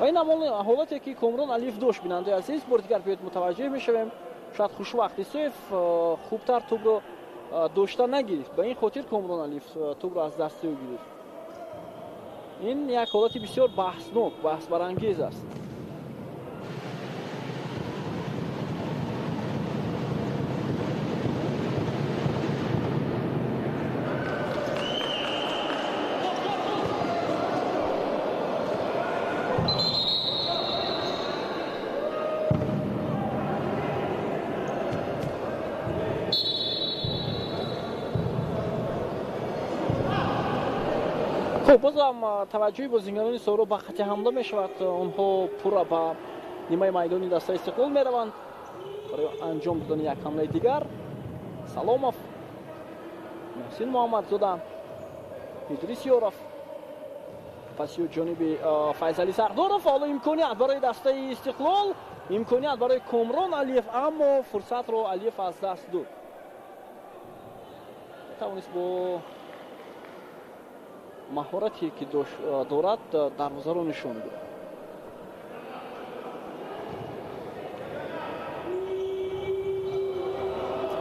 Ва ин ҳамон ҳолате ки Комрон Алиев дошт, бинандаи азиз, бори дигар биёед мутаваҷҷеҳ мешавем. Шояд Хушвақт Исоев хубтар тӯбро дошта нагирифт, ба ин хотир Комрон Алиев тӯбро аз дасти ӯ гирифт. Ин як ҳолати бисёр баҳснок, баҳсбарангез аст. Хуб, бозам таваҷҷӯҳи бозингарони Соро ба хати ҳамла мешавад. Онҳо пурра ба нимаи майдони дастаи Истиқлол мераванд барои анҷом додани як ҳамлаи дигар. Саломов, Муҳсин Муҳаммадзода, Идрис Ёров, паси ҷониби Файзалӣ Сардоров. Ҳоло имконият барои дастаи Истиқлол, имконият барои Комрон Алиев, аммо фурсатро Алиев аз даст дод. Тавонист бо маҳорате ки дорад дарвозаро нишон дод.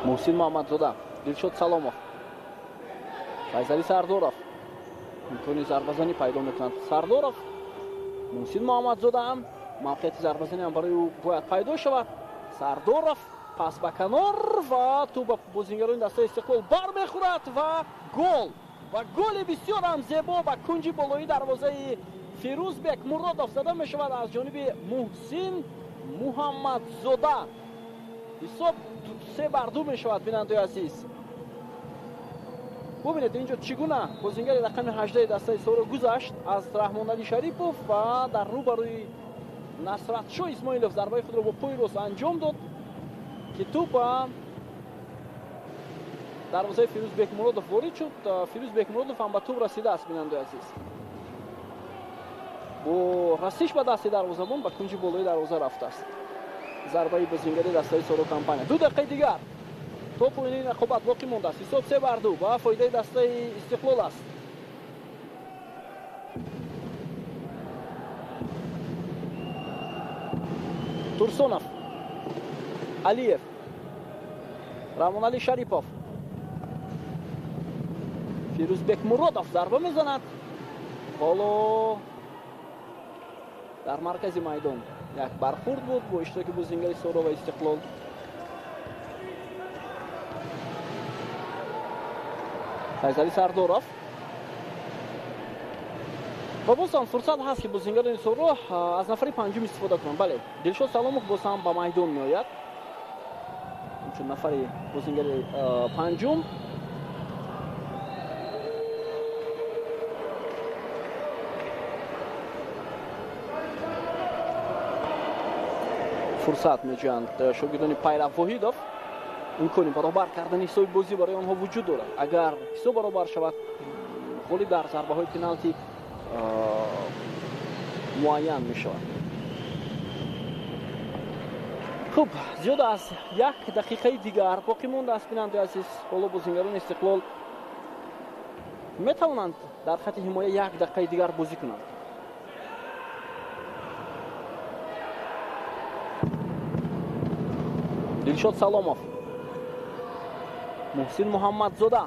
Муҳсин Муҳаммадзода, Дилшод Саломов, Файзалӣ Сардоров имкони зарбазанӣ пайдо мекунанд. Сардоров, Муҳсин Муҳаммадзода ҳам мавқеияти зарбазанӣ ҳам барои ӯ бояд пайдо шавад. Сардоров пас ба канор ва тӯб ба бозингарони дастаи Истиқлол бармехӯрад ва гол! Ва голи бисёр ҳам зебо ба кунҷи болоии дарвозаи Фирӯзбек Муродов зада мешавад аз ҷониби Муҳсин Муҳаммадзода. Ҳисоб 3-2 мешавад, бинандаи азиз. Бубинед инҷо чӣ гуна бозингари рақами 18 дастаи Соро гузашт аз Раҳмоналӣ Шарипов ва дар рӯбарӯи Насратшо Исмоилов зарбаи худро бо пои рост анҷом дод, ки тӯб ба дарвозаи Фирӯзбек Муродов ворид шуд. Фирӯзбек Муродов ҳам ба тӯб расидааст, бинандаи азиз. Бо расиш ба дасти дарвозабон ба кунҷи болои дарвоза рафтааст. Зарбаи бозингари дастаи Соро компания. 2 дақиқаи дигар то поёни рақобат боқӣ мондааст. Ҳисоб 3-2 ба фоидаи дастаи Истиқлол аст. Турсонов, Алиев, Раҳмоналӣ Шарипов, Фирӯзбек Муродов зарба мезанад. Ҳоло дар маркази майдон як бархурд буд бо иштироки бозингари Соро ва Истиқлол. Файзалӣ Сардоров. Ва боз ҳам фурсат ҳаст, ки бозингарони Соро аз нафари панҷум истифода кунанд. Бале, Дилшод Саломов боз ҳам ба майдон меояд чун нафари бозингари панҷум. Фурсат меҷӯянд шогирдони Пайрав Воҳидов. Имкони баробар кардани ҳисоби бозӣ барои онҳо вуҷуд дорад. Агар ҳисоб баробар шавад, ғолиб дар зарбаҳои пеналти муайян мешавад. Хуб, зиёда аз 1 дақиқаи дигар боқӣ мондааст, бинандаи азиз. Ҳоло бозингарони Истиқлол метавонанд дар хати ҳимоя 1 дақиқаи дигар бозӣ кунанд. Дилшод Саломов, Муҳсин Муҳаммадзода,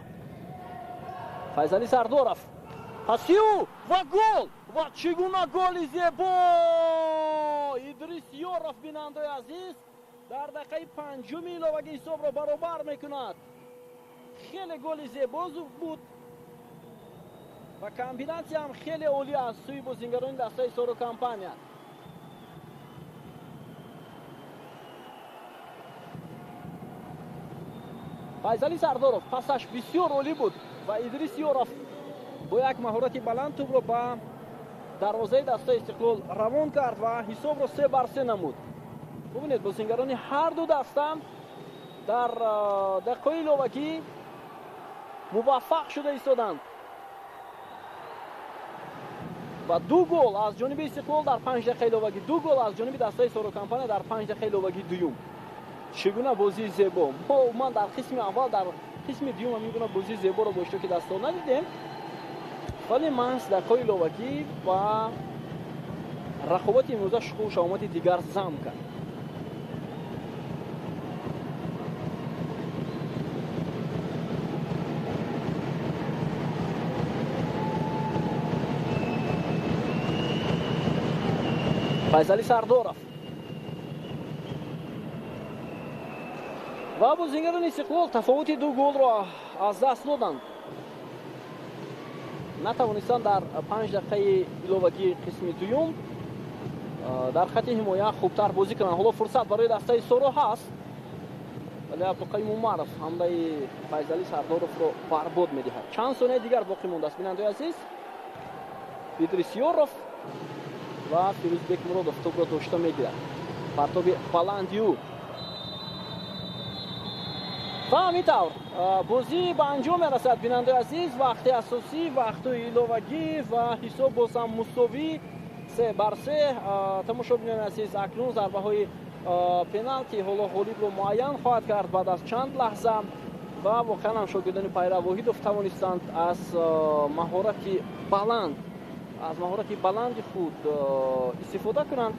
Файзалӣ Сардоров, пасиу ва гол! Ва чӣ гуна голи зебо! Идрис Ёров, бинандаи азиз, дар дақиқаи панҷуми иловагӣ ҳисобро баробар мекунад. Хеле голи зебо буд ва комбинатсия ҳам хеле олӣ аз сӯи бозингарони дастаи Соро компания. Файзалӣ Сардоров пасаш бисёр олӣ буд ва Идрис Ёров бо як маҳорати баланд тӯбро ба дарвозаи дастаи Истиқлол равон кард ва ҳисобро 3-3 намуд. Бубинед, бозингарони ҳар ду даста дар дақиқаи иловагӣ муваффақ шуда истоданд. Ва 2 гол аз ҷониби Истиқлол дар 5 дақиқаи иловагӣ, 2 гол аз ҷониби дастаи Соро Компания дар 5 дақиқаи иловагии дуюм. Чӣ гуна бозии зебо! Мо ман дар қисми аввал, дар қисми дуюм ҳамин гуна бозии зеборо бо иштироки дастаҳо надидем, вале маҳз дақиқаҳои иловагӣ ва рақобати имрӯза шукӯҳу шаҳомати дигар зам кард. Файзали Сардоров ва бозингарони Истиқлол тафовути 2 голро аз даст доданд. Натавонистанд дар 5 дақиқаи иловагии қисми дуюм дар хати ҳимоя хубтар бозӣ кунанд. Ҳоло фурсат барои дастаи Соро ҳаст, вале Абдуқаюм Умаров ҳамлаи Файзали Сардоровро барбод медиҳад. Чанд сонияи дигар боқӣ мондааст, бинандаои азиз. Идрис Ёров ва Фирӯз Бекмуродов тӯбро дошта мегирад. Партоби баланди ӯ. Ва ҳамин тавр бозӣ ба анҷом мерасад, бинандаои азиз. Вақти асосӣ, вақтҳои иловагӣ ва ҳисоб боз ҳам мусовӣ 3-3. Тамошобинони азиз, акнун зарбаҳои пеналти ҳоло ғолибро муайян хоҳад кард баъд аз чанд лаҳза. Ва воқеан ҳам шогирдони Пайрав Воҳидов тавонистанд аз маҳорати баланди худ истифода кунанд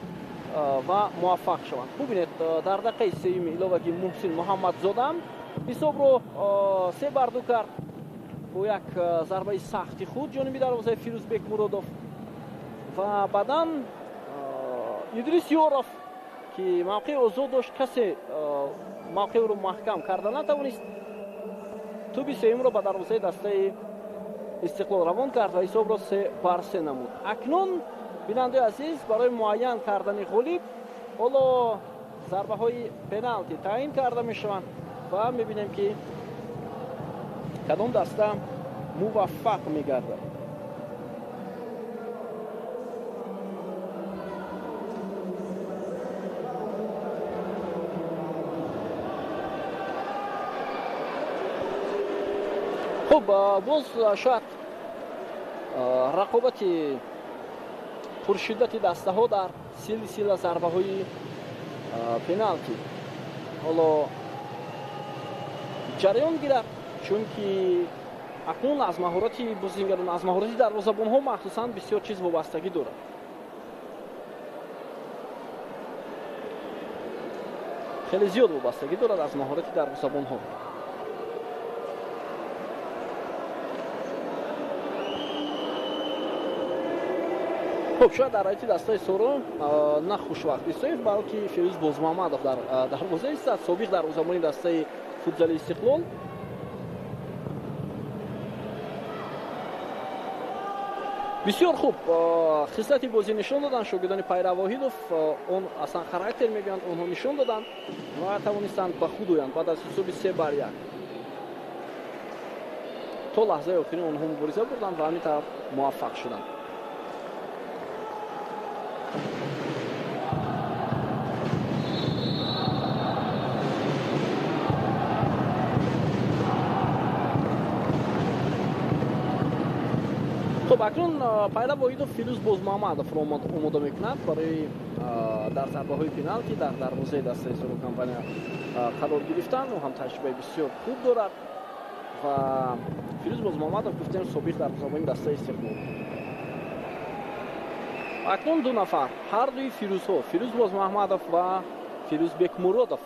ва муваффақ шаванд. Бубинед, дар дақиқаи сеюми иловагӣ Муҳсин Муҳаммадзода ҳисобро 3-2 кард бо як зарбаи сахти худ ҷониби дарвозаи Фирӯз Бекмуродов. Ва баъдан Идрис Ёров, ки мавқеи озод дошт, касе мавқеи ӯро маҳкам карда натавонист, тӯби сеюмро ба дарвозаи дастаи Истиқлол равон кард ва ҳисобро 3-3 намуд. Акнун, бинандаи азиз, барои муайян кардани ғолиб ҳоло зарбаҳои пеналти таъин карда мешаванд ва мебинем, ки кадом даста муваффақ мегардад. Хуб, боз шояд рақобати пуршиддати дастаҳо дар силсила зарбаҳои пеналти ҳоло ҷараён гирад, чунки акнун аз маҳорати бозингарон, аз маҳорати дарвозабонҳо махсусан бисёр чиз вобастагӣ дорад. Хеле зиёд вобастагӣ дорад аз маҳорати дарвозабонҳо. Хуб, шояд дар ҳайати дастаи Соро на Хушвақт Исоев, балки Фирӯз Бозмуҳаммадов дар дарвоза истад, собиқ дарвозабони дастаи футзали Истиқлол. Бисёр хуб хислати бозӣ нишон доданд шогирдони Пайрав Воҳидов. Он аслан характер мегӯянд, онҳо нишон доданд ва тавонистанд ба худ оянд баъд аз ҳисоби 3-1. То лаҳзаи охирин онҳо мубориза бурданд ва ҳамин тавр муваффақ шуданд. Хуб, акнун Пайрав Воҳидов Фирӯз Бозмуҳаммадовро омода мекунад барои дар зарбаҳои пеналти дар дарвозаи дастаи Соро Компания қарор гирифтан. Ӯ ҳам таҷрибаи бисёр хуб дорад ва Фирӯз Бозмуҳаммадов, гуфтем, собиқ дарвозабони дастаи Истиқлол. Акнун ду нафар, ҳар дуи Фирӯзҳо, Фирӯз Бозмуҳаммадов ва Фирӯз Бекмуродов,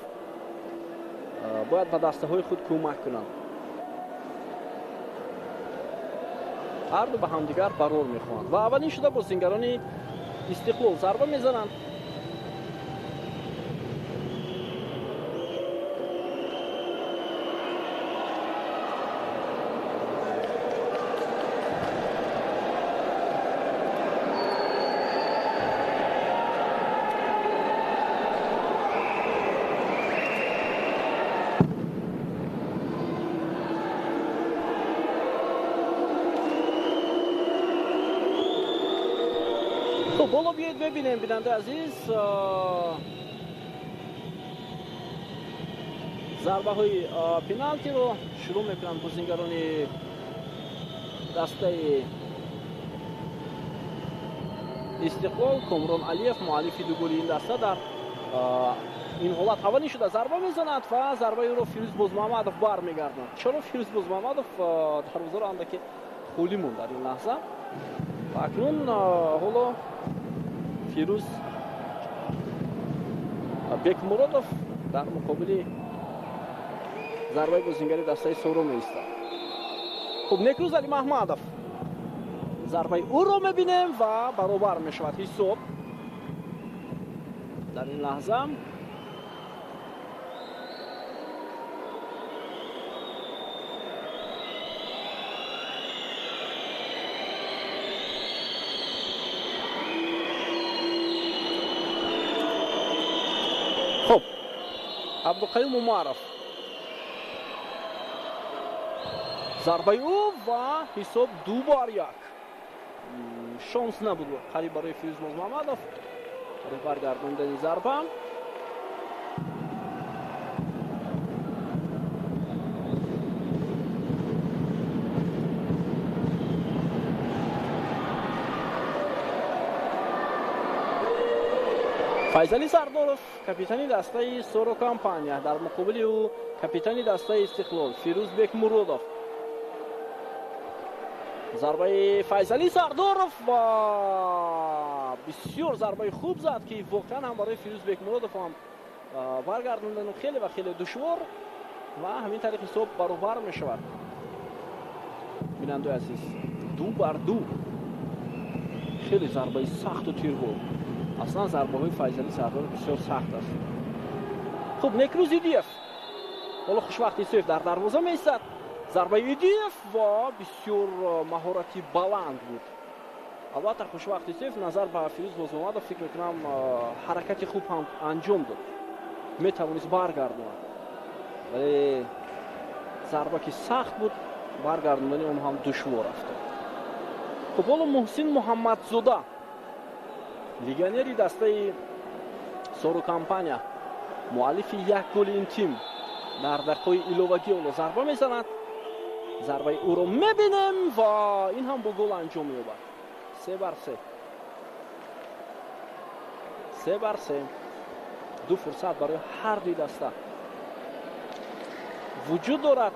бояд ба дастаҳои худ кӯмак кунанд. Ҳар ду ба ҳамдигар барор мехоҳанд ва аввалин шуда бозингарони Истиқлол зарба мезананд. Боло биёед бибинем, бинандаи азиз, зарбаҳои пеналтиро шурӯъ мекунанд бозингарони дастаи Истиқлол. Комрон Алиев муаллифи ду голи ин даста дар ин ҳолат аввалин шуда зарба мезанад ва зарбаи ӯро Фирӯз Бозмуҳаммадов бармегардонад. Чаро Фирӯз Бозмуҳаммадов дарвозаро андаке холӣ монд дар ин лаҳза? Ва акнун ҳоло Фирӯз Бекмуродов дар муқобили зарбаи бозингари дастаи Соро меистад. Хуб, Некрӯз Алимаҳмадов зарбаи ӯро мебинем ва баробар мешавад ҳисоб дар ин лаҳза. Хуб, Абдуқаюм Умаров зарбаи ӯ ва ҳисоб 2-1. Шонс набуд қариб барои Фирӯз Бозмуҳаммадов барои баргардондани зарба. Файзали Сардоров, капитани дастаи Соро Компания, дар муқобили ӯ капитани дастаи Истиқлол Фирӯз Бекмуродов. Зарбаи Файзали Сардоров ва бисёр зарбаи хуб зад, ки воқеан ҳам барои Фирӯз Бекмуродов ҳам баргардондану хеле ва хеле душвор ва ҳамин тариқ ҳисоб баробар мешавад. Бинандаи азиз, 2-2. Хеле зарбаи сахту тирбор. Аслан зарбаҳои Файзали Сардоров бисёр сахт аст. Хуб, Некрӯз Идиев ҳоло Хушвахт Исоев дар дарвоза меистад. Зарбаи Идиев ва бисёр маҳорати баланд буд. Албатта Хушвахт Исоев назар ба Фирӯз Бозмуҳаммадов фикр мекунам ҳаракати хуб ҳам анҷом дод, метавонист баргардонад, вале зарба ки сахт буд, баргардондани он ҳам душвор афтод. Хуб, ҳоло Муҳсин Муҳаммадзода, легионери дастаи Соро Компания, муаллифи як голи ин тим дар дақиқаҳои иловагӣ ҳоло зарба мезанад. Зарбаи ӯро мебинем ва ин ҳам бо гол анҷом меёбад. 3-3. 3-3. Ду фурсат барои ҳар дуи даста вуҷуд дорад.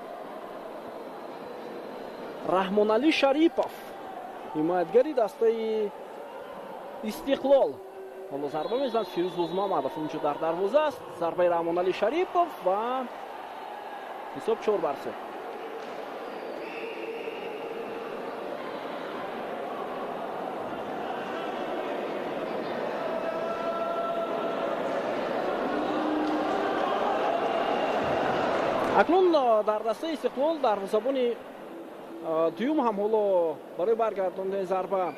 Раҳмоналӣ Шарипов, ҳимоятгари дастаи Истиқлол, ҳоло зарба мезанад. Фирӯз Бозмуҳаммадов унҷо дар дарвоза аст. Зарбаи Раҳмоналӣ Шарипов ва ҳисоб 4-3. Акнун дар дастаи Истиқлол дарвозабони дуюм ҳам ҳоло барои баргардондани зарба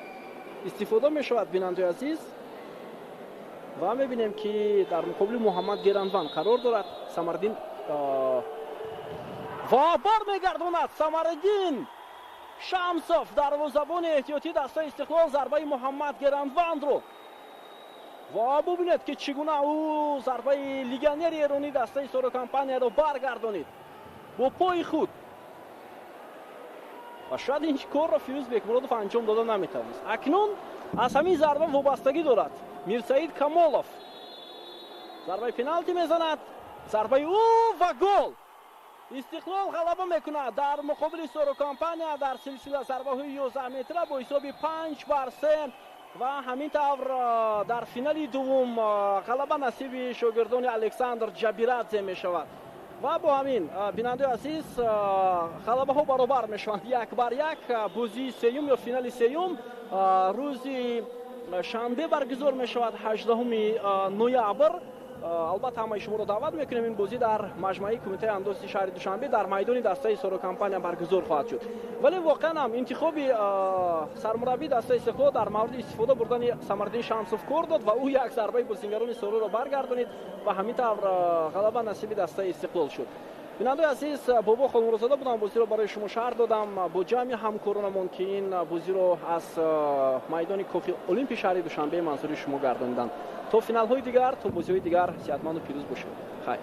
истифода мешавад, бинандаи азиз. Ва мебинем, ки дар муқобили Муҳаммад Геранван қарор дорад Самардин ва бармегардонад Самариддин Шамсов, дарвозабони эҳтиётии дастаи Истиқлол, зарбаи Муҳаммад Геранвандро. Ва бубинед, ки чӣ гуна ӯ зарбаи легионери эронии дастаи Соро Компанияро баргардонид бо пои худ. Ва шояд ин корро Фирӯз Бекмуродов анҷом дода наметавонист. Акнун аз ҳамин зарба вобастагӣ дорад Мирсаид Камолов. Зарбаи пеналти мезанад, зарбаи ӯ ва гол! Истиқлол ғалаба мекунад дар муқобили Соро Компания дар силсила зарбаҳои 11 метра бо ҳисоби 5-3 ва ҳамин тавр дар финали дуввум ғалаба насиби шогирдони Александр Ҷабирадзе мешавад. Ва бо ҳамин, бинандаи азиз, ғалабаҳо баробар мешаванд 1-1. Бозии сеюм ё финали сеюм рӯзи шанбе баргузор мешавад, 18 ноябр. Албатта ҳамаи шуморо даъват мекунем. Ин бозӣ дар маҷмӯаи кумитаи андози шаҳри Душанбе дар майдони дастаи Соро Компания баргузор хоҳад шуд. Вале воқеан ҳам интихоби сармураббии дастаи Истиқлол дар мавриди истифода бурдани Самардин Шамсов кор дод ва ӯ як зарбаи бозингарони Сороро баргардонид ва ҳамин тавр ғалаба насиби дастаи Истиқлол шуд. Бинандаи азиз, Бобо Холмурозода будам, бозиро барои шумо шарҳ додам бо ҷамъи ҳамкоронамон, ки ин бозиро аз майдони Кохи Олимпи шаҳри Душанбе манзури шумо гардониданд. То финалҳои дигар, то бозиҳои дигар сиҳатманду пирӯз бошед. Хайр.